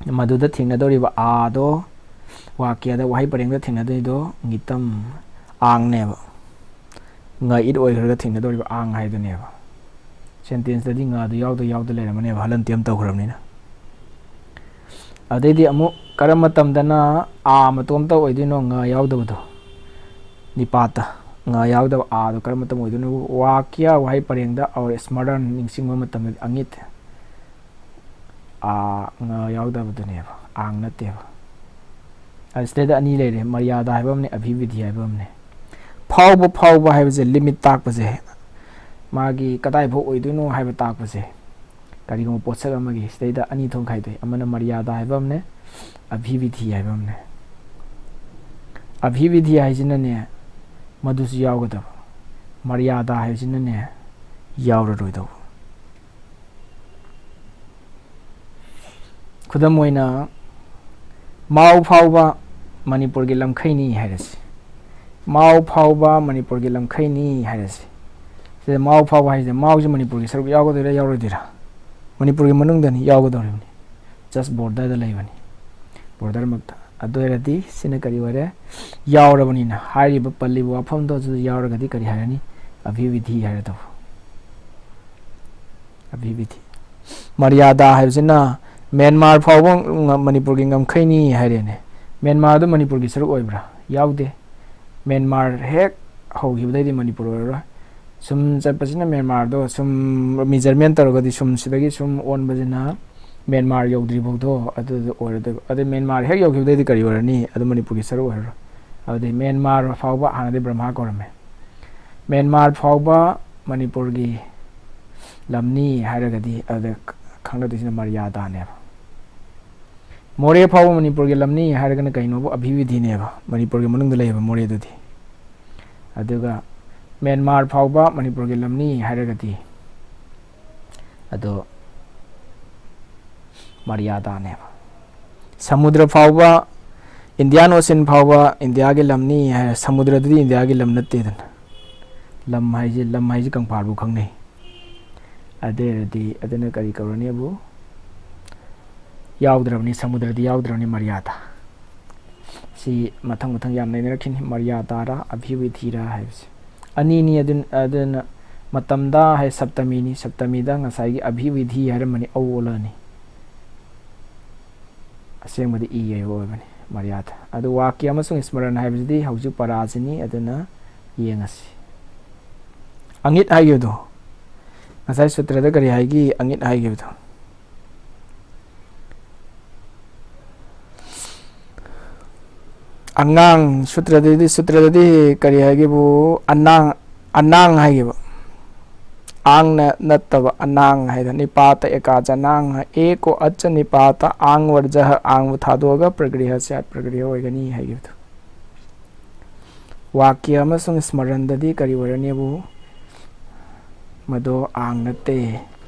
ꯃꯗꯨꯗ ꯊꯦꯡꯅꯗꯧꯔꯤꯕ ꯑꯥꯗꯣ, ꯋꯥꯀ꯭ꯌꯗ, ꯋꯥꯍꯩ ꯄꯔꯦꯡꯗ ꯊꯦꯡꯅꯗꯣꯏꯗꯣ ꯉꯤꯇꯝ, ꯑꯥꯡꯅꯦꯕ꯫ ꯉ ꯏꯠ ꯑꯣꯏꯈ꯭ꯔꯒ ꯊꯦꯡꯅꯗꯧꯔꯤꯕ ꯑꯥꯡ ꯍꯥꯏꯗꯨꯅꯦꯕ꯫ ꯁꯦꯟꯇꯦꯟꯁꯇꯗꯤ ꯉꯗꯣ ꯌꯥꯎꯗ ꯌꯥꯎꯗ ꯂꯩꯔꯝꯃꯅꯦꯕ, ꯍꯂꯟꯇ꯭ꯌꯝ ꯇꯧꯈ꯭ꯔꯕꯅꯤꯅ꯫ ꯑꯗꯩꯗꯤ ꯑꯃꯨꯛ ꯀꯔꯝꯕ ꯃꯇꯝꯗꯅ ꯑꯥ ꯃꯇꯣꯝꯇ ꯑꯣꯏꯗꯣꯏꯅꯣ, ꯉ ꯌꯥꯎꯗꯕꯗꯣ? ꯅꯤꯄꯥꯇ, ꯉ ꯌꯥꯎꯗꯕ ꯑꯥꯗꯣ ꯀꯔꯝꯕ ꯃꯇꯝ ꯑꯣꯏꯗꯣꯏꯅꯣ? ꯋꯥꯀ꯭ꯌ, ꯋꯥꯍꯩ ꯄꯔꯦꯡꯗ, ꯑꯧꯔ ꯁ꯭ꯃꯔꯟ, ꯅꯤꯡꯁꯤꯡꯕ ꯃꯇꯝꯗꯗꯤ ꯑꯉꯤꯠ, ꯑꯥ, ꯉ ꯌꯥꯎꯗꯕꯗꯨꯅꯦꯕ, ꯑꯥꯡ ꯅꯠꯇꯦꯕ꯫ ꯑꯁꯤꯗꯩꯗ ꯑꯅꯤ ꯂꯩꯔꯦ, ꯃꯔꯤꯌꯥꯗꯥ ꯍꯥꯏꯕ ꯑꯃꯅꯦ, ꯑꯚꯤꯕꯤꯙꯤ ꯍꯥꯏꯕ ꯑꯃꯅꯦ꯫ ꯐꯥꯎꯕ, ꯐꯥꯎꯕ ꯍꯥꯏꯕꯁꯦ ꯂꯤꯃꯤꯠ ꯇꯥꯛꯄꯁꯦ, ꯃꯥꯒꯤ ꯀꯗꯥꯏꯐꯥꯎ ꯑꯣꯏꯗꯣꯏꯅꯣ ꯍꯥꯏꯕ ꯇꯥꯛꯄꯁꯦ꯫ ꯀꯔꯤꯒꯨꯝꯕ ꯄꯣꯠꯁꯛ ꯑꯃꯒꯤ ꯁꯤꯗꯩꯗ ꯑꯅꯤ ꯊꯣꯛꯅ ꯈꯥꯏꯗꯣꯛꯏ, ꯑꯃꯅ ꯃꯔꯤꯌꯥꯗꯥ ꯍꯥꯏꯕ ꯑꯃꯅꯦ, ꯑꯚꯤꯕꯤꯙꯤ ꯍꯥꯏꯕ ꯑꯃꯅꯦ꯫ ꯑꯚꯤꯕꯤꯙꯤ ꯍꯥꯏꯁꯤꯅꯅꯦ ꯃꯗꯨꯁꯨ ꯌꯥꯎꯒꯗꯕ, ꯃꯔꯤꯌꯥꯗꯥ ꯍꯥꯏꯁꯤꯅꯅꯦ ꯌꯥꯎꯔꯔꯣꯏꯗꯧꯕ꯫ ꯈꯨꯗꯝ ꯑꯣꯏꯅ, ꯃꯥꯎ ꯐꯥꯎꯕ ꯃꯅꯤꯄꯨꯔꯒꯤ ꯂꯝꯈꯩꯅꯤ ꯍꯥꯏꯔꯁꯤ꯫ ꯃꯥꯎ ꯐꯥꯎꯕ ꯃꯅꯤꯄꯨꯔꯒꯤ ꯂꯝꯈꯩꯅꯤ ꯍꯥꯏꯔꯁꯤ꯫ ꯁꯤꯗ ꯃꯥꯎ ꯐꯥꯎꯕ ꯍꯥꯏꯁꯦ, ꯃꯥꯎꯁꯦ ꯃꯅꯤꯄꯨꯔꯒꯤ ꯁꯔꯨꯛ ꯌꯥꯎꯒꯗꯣꯏꯔꯥ ꯌꯥꯎꯔꯣꯏꯗꯣꯏꯔꯥ? ꯃꯅꯤꯄꯨꯔꯒꯤ ꯃꯅꯨꯡꯗꯅꯤ, ꯌꯥꯎꯒꯗꯧꯔꯤꯕꯅꯤ꯫ Just border ꯗ ꯂꯩꯕꯅꯤ, border ꯃꯛꯇ꯫ ꯑꯗꯨ ꯑꯣꯏꯔꯗꯤ ꯁꯤꯅ ꯀꯔꯤ ꯑꯣꯏꯔꯦ? ꯌꯥꯎꯔꯕꯅꯤꯅ ꯍꯥꯏꯔꯤꯕ ꯄꯜꯂꯤꯕ ꯋꯥꯐꯝꯗꯣ ꯑꯗꯨꯗ ꯌꯥꯎꯔꯒꯗꯤ ꯀꯔꯤ ꯍꯥꯏꯔꯅꯤ? ꯑꯚꯤꯕꯤꯙꯤ ꯍꯥꯏꯔꯗꯧꯕ꯫ ꯑꯚꯤꯕꯤꯙꯤ꯫ ꯃꯔꯤꯌꯥꯗꯥ ꯍꯥꯏꯕꯁꯤꯅ ꯃ꯭ꯌꯥꯟꯃꯥꯔ ꯐꯥꯎꯕ ꯉ-, ꯃꯅꯤꯄꯨꯔꯒꯤ ꯉꯝꯈꯩꯅꯤ ꯍꯥꯏꯔꯦꯅꯦ꯫ ꯃ꯭ꯌꯥꯟꯃꯥꯔꯗꯨ ꯃꯅꯤꯄꯨꯔꯒꯤ ꯁꯔꯨꯛ ꯑꯣꯏꯕ꯭ꯔꯥ? ꯌꯥꯎꯗꯦ꯫ ꯃ꯭ꯌꯥꯟꯃꯥꯔ ꯍꯦꯛ ꯍꯧꯈꯤꯕꯗꯩꯗꯤ ꯃꯅꯤꯄꯨꯔ ꯑꯣꯏꯔꯔꯣꯏ꯫ ꯁꯨꯝ ꯆꯠꯄꯁꯤꯅ ꯃ꯭ꯌꯥꯟꯃꯥꯔꯗꯣ ꯁꯨꯝ measurement ꯇꯧꯔꯒꯗꯤ ꯁꯨꯝ ꯁꯤꯗꯒꯤ ꯁꯨꯝ ꯑꯣꯟꯕꯁꯤꯅ ꯃ꯭ꯌꯥꯟꯃꯥꯔ ꯌꯧꯗ꯭ꯔꯤꯐꯥꯎꯗꯣ ꯑꯗꯨꯗ ꯑꯣꯏꯔꯗꯣꯏꯕ꯫ ꯑꯗꯩ ꯃ꯭ꯌꯥꯟꯃꯥꯔ ꯍꯦꯛ ꯌꯧꯈꯤꯕꯗꯩꯗꯤ ꯀꯔꯤ ꯑꯣꯏꯔꯅꯤ? ꯑꯗꯨ ꯃꯅꯤꯄꯨꯔꯒꯤ ꯁꯔꯨꯛ ꯑꯣꯏꯔꯔꯣꯏ꯫ ꯑꯗꯨꯗꯩ ꯃ꯭ꯌꯥꯟꯃꯥꯔ ꯐꯥꯎꯕ ꯍꯥꯟꯅꯗꯤ ꯕ꯭ꯔꯍꯃꯥ ꯀꯧꯔꯝꯃꯦ꯫ ꯃ꯭ꯌꯥꯟꯃꯥꯔ ꯐꯥꯎꯕ ꯃꯅꯤꯄꯨꯔꯒꯤ ꯂꯝꯅꯤ ꯍꯥꯏꯔꯒꯗꯤ ꯑꯗꯨꯗ ꯈꯪꯅꯗꯣꯏꯁꯤꯅ ꯃꯔꯤꯌꯥꯗꯥꯅꯦꯕ꯫ ꯃꯣꯔꯦ ꯐꯥꯎꯕ ꯃꯅꯤꯄꯨꯔꯒꯤ ꯂꯝꯅꯤ ꯍꯥꯏꯔꯒꯅ ꯀꯩꯅꯣꯕꯨ? ꯑꯚꯤꯕꯤꯙꯤꯅꯦꯕ, ꯃꯅꯤꯄꯨꯔꯒꯤ ꯃꯅꯨꯡꯗ ꯂꯩꯌꯦꯕ ꯃꯣꯔꯦꯗꯨꯗꯤ꯫ ꯑꯗꯨꯒ ꯃ꯭ꯌꯥꯟꯃꯥꯔ ꯐꯥꯎꯕ ꯃꯅꯤꯄꯨꯔꯒꯤ ꯂꯝꯅꯤ ꯍꯥꯏꯔꯒꯗꯤ ꯑꯗꯣ ꯃꯔꯤꯌꯥꯗꯥꯅꯦꯕ꯫ ꯁꯃꯨꯗ꯭ꯔ ꯐꯥꯎꯕ, Indian Ocean ꯐꯥꯎꯕ ꯏꯟꯗꯤꯌꯥꯒꯤ ꯂꯝꯅꯤ ꯍꯥꯏꯔ, ꯁꯃꯨꯗ꯭ꯔꯗꯨꯗꯤ ꯏꯟꯗꯤꯌꯥꯒꯤ ꯂꯝ ꯅꯠꯇꯦꯗꯅ, ꯂꯝ ꯍꯥꯏꯁꯦ, ꯂꯝ ꯍꯥꯏꯁꯦ ꯀꯪꯐꯥꯜꯕꯨ ꯈꯪꯅꯩ꯫ ꯑꯗꯨ ꯑꯣꯏꯔꯗꯤ ꯑꯗꯨꯅ ꯀꯔꯤ ꯀꯧꯔꯅꯤꯕꯨ? ꯌꯥꯎꯗ꯭ꯔꯕꯅꯤ, ꯁꯃꯨꯗ꯭ꯔꯗꯤ ꯌꯥꯎꯗ꯭ꯔꯕꯅꯤ ꯃꯔꯤꯌꯥꯗꯥ꯫ ꯁꯤ ꯃꯊꯪ ꯃꯊꯪ ꯌꯥꯝ ꯅꯩꯅꯔꯛꯈꯤꯅꯤ, ꯃꯔꯤꯌꯥꯗꯥꯔ ꯑꯚꯤꯕꯤꯙꯤꯔ ꯍꯥꯏꯕꯁꯦ꯫ ꯑꯅꯤꯅꯤ ꯑꯗꯨ-, ꯑꯗꯨꯅ ꯃꯇꯝꯗ ꯍꯥꯏ ꯁꯞꯇꯃꯤꯅꯤ, ꯁꯞꯇꯃꯤꯗ ꯉꯁꯥꯏꯒꯤ ꯑꯚꯤꯕꯤꯙꯤ ꯍꯥꯏꯔꯝꯕꯅꯤ, ꯑꯧ ꯑꯣꯜꯂꯛꯑꯅꯤ꯫ ꯑꯁꯦꯡꯕꯗꯤ ꯏ ꯍꯥꯏꯕ ꯑꯣꯏꯕꯅꯤ, ꯃꯔꯤꯌꯥꯗꯥ꯫ ꯑꯗꯨ ꯋꯥꯀ꯭ꯌ ꯑꯃꯁꯨꯡ ꯁ꯭ꯃꯔꯟ ꯍꯥꯏꯕꯁꯤꯗꯤ ꯍꯧꯖꯤꯛ ꯄꯔꯥꯁꯤꯅꯤ, ꯑꯗꯨꯅ ꯌꯦꯡꯉꯁꯤ꯫ ꯑꯉꯤꯠ ꯍꯥꯏꯈꯤꯕꯗꯣ, ꯉꯁꯥꯏ ꯁꯨꯇ꯭ꯔꯗ ꯀꯔꯤ ꯍꯥꯏꯒꯤ? ꯑꯉꯤꯠ ꯍꯥꯏꯈꯤꯕꯗꯣ꯫ ꯑꯉꯥꯡ, ꯁꯨꯇ꯭ꯔꯗꯗꯤ, ꯁꯨꯇ꯭ꯔꯗꯗꯤ ꯀꯔꯤ ꯍꯥꯏꯒꯦꯕꯨ? ꯑꯅꯥꯡ, ꯑꯅꯥꯡ ꯍꯥꯏꯒꯦꯕ꯫ ꯑꯥꯡꯅ ꯅꯠꯇꯕ ꯑꯅꯥꯡ ꯍꯥꯏꯗꯅ, ꯅꯤꯄꯥꯇ ꯑꯦꯀꯥ ꯖꯅꯥꯡ, ꯑꯦ ꯀꯣ ꯑꯆ ꯅꯤꯄꯥꯇ ꯑꯥꯡ ꯋꯔꯖꯍ, ꯑꯥꯡꯕꯨ ꯊꯥꯗꯣꯛꯑꯒ ꯄ꯭ꯔꯒ꯭ꯔꯤꯍ ꯁ꯭ꯌꯥꯠ, ꯄ꯭ꯔꯒ꯭ꯔꯤꯍ ꯑꯣꯏꯒꯅꯤ ꯍꯥꯏꯈꯤꯕꯗꯣ꯫ ꯋꯥꯀ꯭ꯌ ꯑꯃꯁꯨꯡ ꯁ꯭ꯃꯔꯟꯗꯗꯤ ꯀꯔꯤ ꯑꯣꯏꯔꯅꯤꯕꯨ? ꯃꯗꯣ ꯑꯥꯡ ꯅꯠꯇꯦ,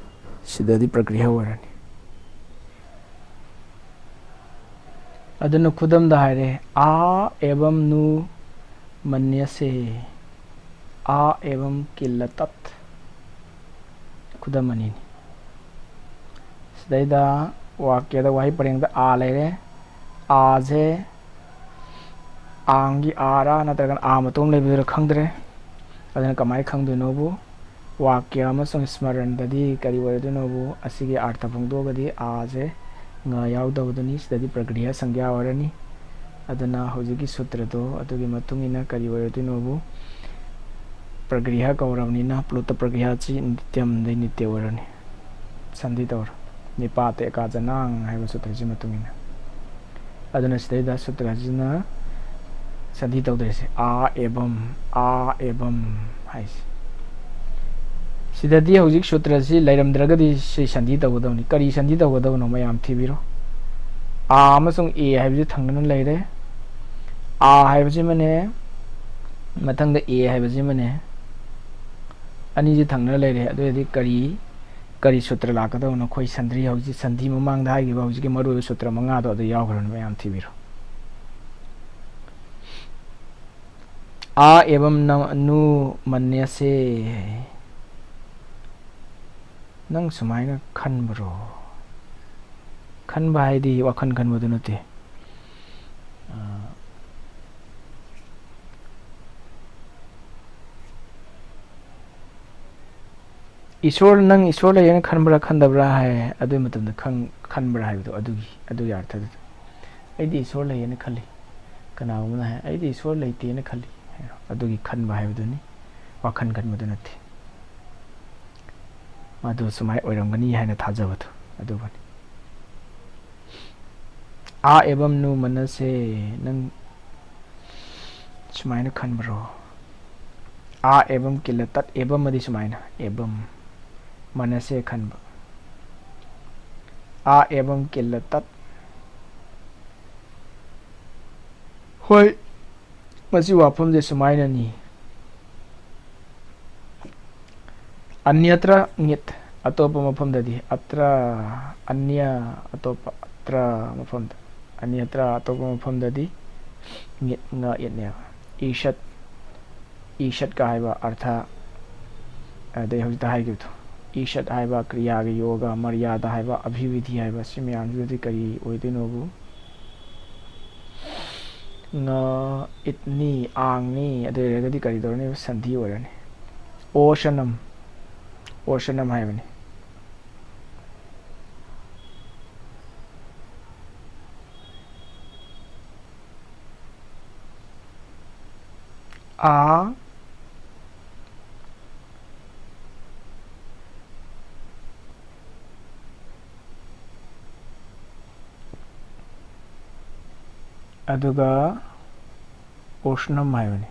ꯁꯤꯗꯗꯤ ꯄ꯭ꯔꯒ꯭ꯔꯤꯍ ꯑꯣꯏꯔꯅꯤ꯫ ꯑꯗꯨꯅ ꯈꯨꯗꯝꯗ ꯍꯥꯏꯔꯦ, "ꯑꯥ ꯑꯦꯕꯝ ꯅꯨ ꯃꯟꯌꯁꯦ, ꯑꯥ ꯑꯦꯕꯝ ꯀꯤꯜꯂꯇꯠ"꯫ ꯈꯨꯗꯝ ꯑꯅꯤꯅꯤ꯫ ꯁꯤꯗꯩꯗ ꯋꯥꯀ꯭ꯌꯗ, ꯋꯥꯍꯩ ꯄꯔꯦꯡꯗ ꯑꯥ ꯂꯩꯔꯦ꯫ ꯑꯥꯁꯦ ꯑꯥꯡꯒꯤ ꯑꯥꯔꯥ ꯅꯠꯇ꯭ꯔꯒꯅ ꯑꯥ ꯃꯇꯣꯝ ꯂꯩꯕꯗꯨꯔ ꯈꯪꯗ꯭ꯔꯦ꯫ ꯑꯗꯨꯅ ꯀꯃꯥꯏꯅ ꯈꯪꯗꯣꯏꯅꯣꯕꯨ? ꯋꯥꯀ꯭ꯌ ꯑꯃꯁꯨꯡ ꯁ꯭ꯃꯔꯟꯗꯗꯤ ꯀꯔꯤ ꯑꯣꯏꯔꯗꯣꯏꯅꯣꯕꯨ? ꯑꯁꯤꯒꯤ ꯑꯥꯔꯊ ꯐꯣꯡꯗꯣꯛꯑꯒꯗꯤ ꯑꯥꯁꯦ ꯉ ꯌꯥꯎꯗꯕꯗꯨꯅꯤ, ꯁꯤꯗꯗꯤ ꯄ꯭ꯔꯒ꯭ꯔꯤꯍ ꯁꯪꯒ꯭ꯌꯥ ꯑꯣꯏꯔꯅꯤ꯫ ꯑꯗꯨꯅ ꯍꯧꯖꯤꯛꯀꯤ ꯁꯨꯇ꯭ꯔꯗꯣ ꯑꯗꯨꯒꯤ ꯃꯇꯨꯡ ꯏꯟꯅ ꯀꯔꯤ ꯑꯣꯏꯔꯗꯣꯏꯅꯣꯕꯨ? ꯄ꯭ꯔꯒ꯭ꯔꯤꯍ ꯀꯧꯔꯕꯅꯤꯅ ꯄ꯭ꯂꯨꯇ ꯄ꯭ꯔꯒ꯭ꯔꯤꯍꯁꯤ ꯅꯤꯇ꯭ꯌꯝꯗꯩ ꯅꯤꯇ꯭ꯌ ꯑꯣꯏꯔꯅꯤ꯫ ꯁꯟꯙꯤ ꯇꯧꯔꯣ꯫ ꯅꯤꯄꯥꯇ ꯑꯦꯀꯥ ꯖꯅꯥꯡ ꯍꯥꯏꯕ ꯁꯨꯇ꯭ꯔꯁꯤ ꯃꯇꯨꯡ ꯏꯟꯅ꯫ ꯑꯗꯨꯅ ꯁꯤꯗꯩꯗ ꯁꯨꯇ꯭ꯔꯁꯤꯅ ꯁꯟꯙꯤ ꯇꯧꯗꯣꯏꯁꯦ ꯑꯥ ꯑꯦꯕꯝ, ꯑꯥ ꯑꯦꯕꯝ ꯍꯥꯏꯁꯦ꯫ ꯁꯤꯗꯗꯤ ꯍꯧꯖꯤꯛ ꯁꯨꯇ꯭ꯔꯁꯤ ꯂꯩꯔꯝꯗ꯭ꯔꯒꯗꯤ ꯁꯤ ꯁꯟꯙꯤ ꯇꯧꯒꯗꯕꯅꯤ꯫ ꯀꯔꯤ ꯁꯟꯙꯤ ꯇꯧꯒꯗꯕꯅꯣ ꯃꯌꯥꯝ ꯊꯤꯕꯤꯔꯣ꯫ ꯑꯥ ꯑꯃꯁꯨꯡ ꯑꯦ ꯍꯥꯏꯕꯁꯤ ꯊꯪꯅꯅ ꯂꯩꯔꯦ꯫ ꯑꯥ ꯍꯥꯏꯕꯁꯤꯃꯅꯦ, ꯃꯊꯪꯗ ꯑꯦ ꯍꯥꯏꯕꯁꯤꯃꯅꯦ, ꯑꯅꯤꯁꯤ ꯊꯪꯅꯅ ꯂꯩꯔꯦ꯫ ꯑꯗꯨ ꯑꯣꯏꯔꯗꯤ ꯀꯔꯤ, ꯀꯔꯤ ꯁꯨꯇ꯭ꯔ ꯂꯥꯛꯀꯗꯕꯅꯣ? ꯑꯩꯈꯣꯏ ꯁꯟꯙꯤ, ꯍꯧꯖꯤꯛ ꯁꯟꯙꯤ ꯃꯃꯥꯡꯗ ꯍꯥꯏꯈꯤꯕ ꯍꯧꯖꯤꯛꯀꯤ ꯃꯔꯨꯑꯣꯏꯕ ꯁꯨꯇ꯭ꯔ ꯃꯉꯥꯗꯣ ꯑꯗꯨ ꯌꯥꯎꯈ꯭ꯔꯕꯅꯤ, ꯃꯌꯥꯝ ꯊꯤꯕꯤꯔꯣ꯫ ꯑꯥ ꯑꯦꯕꯝ ꯅ-, ꯅꯨ ꯃꯟꯌꯁꯦ꯫ ꯅꯪ ꯁꯨꯃꯥꯏꯅ ꯈꯟꯕ꯭ꯔꯣ? ꯈꯟꯕ ꯍꯥꯏꯗꯤ ꯋꯥꯈꯜ ꯈꯟꯕꯗꯨ ꯅꯠꯇꯦ꯫ ꯑ, ꯏꯁꯣꯔ, ꯅꯪ ꯏꯁꯣꯔ ꯂꯩꯌꯦꯅ ꯈꯟꯕ꯭ꯔꯥ ꯈꯟꯗꯕ꯭ꯔꯥ ꯍꯥꯏ, ꯑꯗꯨꯒꯤ ꯃꯇꯝꯗ ꯈꯪ-, ꯈꯟꯕ꯭ꯔꯥ ꯍꯥꯏꯕꯗꯣ, ꯑꯗꯨꯒꯤ, ꯑꯗꯨꯒꯤ ꯑꯥꯔꯊꯗꯨꯗ꯫ "ꯑꯩꯗꯤ ꯏꯁꯣꯔ ꯂꯩꯌꯦꯅ ꯈꯜꯂꯤ"꯫ ꯀꯅꯥꯒꯨꯝꯕꯅ ꯍꯥꯏ, "ꯑꯩꯗꯤ ꯏꯁꯣꯔ ꯂꯩꯇꯦꯅ ꯈꯜꯂꯤ" ꯍꯥꯏꯔꯣ꯫ ꯑꯗꯨꯒꯤ ꯈꯟꯕ ꯍꯥꯏꯕꯗꯨꯅꯤ, ꯋꯥꯈꯜ ꯈꯟꯕꯗꯨ ꯅꯠꯇꯦ꯫ ꯃꯗꯨ ꯁꯨꯃꯥꯏ ꯑꯣꯏꯔꯝꯒꯅꯤ ꯍꯥꯏꯅ ꯊꯥꯖꯕꯗꯨ ꯑꯗꯨꯕꯨꯅꯤ꯫ ꯑꯥ ꯑꯦꯕꯝ ꯅꯨ ꯃꯟꯌꯁꯦ, ꯅꯪ ꯁꯨꯃꯥꯏꯅ ꯈꯟꯕ꯭ꯔꯣ? आ एवं किल तत्, एवं ꯑꯗꯤ ꯁꯨꯃꯥꯏꯅ, एवं ꯃꯥꯟꯅꯁꯦ ꯈꯟꯕ꯫ आ एवं किल तत्꯫ ꯍꯣꯏ, ꯃꯁꯤ ꯋꯥꯐꯝꯁꯦ ꯁꯨꯃꯥꯏꯅꯅꯤ꯫ अन्यत्र ङित्, ꯑꯇꯣꯞꯄ ꯃꯐꯝꯗꯗꯤ, अत्र अन्य, ꯑꯇꯣꯞꯄ, अत्र ꯃꯐꯝꯗ, अन्यत्र ꯑꯇꯣꯞꯄ ꯃꯐꯝꯗꯗꯤ ङित्, ङ ꯏꯠꯅꯦꯕ꯫ ईषत्, ईषत्ꯀ ꯍꯥꯏꯕ ꯑꯔꯊ, ꯑꯗꯩ ꯍꯧꯖꯤꯛꯇ ꯍꯥꯏꯈꯤꯕꯗꯣ, ईषत् ꯍꯥꯏꯕ ꯀ꯭ꯔꯤꯌꯥꯒꯤ योगः, मर्यादा ꯍꯥꯏꯕ, अभिविधि ꯍꯥꯏꯕ, ꯁꯤ ꯃꯌꯥꯝꯁꯤꯗꯗꯤ ꯀꯔꯤ ꯑꯣꯏꯗꯣꯏꯅꯣꯕꯨ? ङ इत्ꯅꯤ, आंनि, ꯑꯗꯨ ꯑꯣꯏꯔꯒꯗꯤ ꯀꯔꯤ ꯇꯧꯔꯅꯤ? ꯁꯟꯙꯤ ꯑꯣꯏꯔꯅꯤ꯫ ओष्णम्, ओष्णम् ꯍꯥꯏꯕꯅꯤ꯫ आ ꯑꯗꯨꯒ उष्णम् ꯍꯥꯏꯕꯅꯤ꯫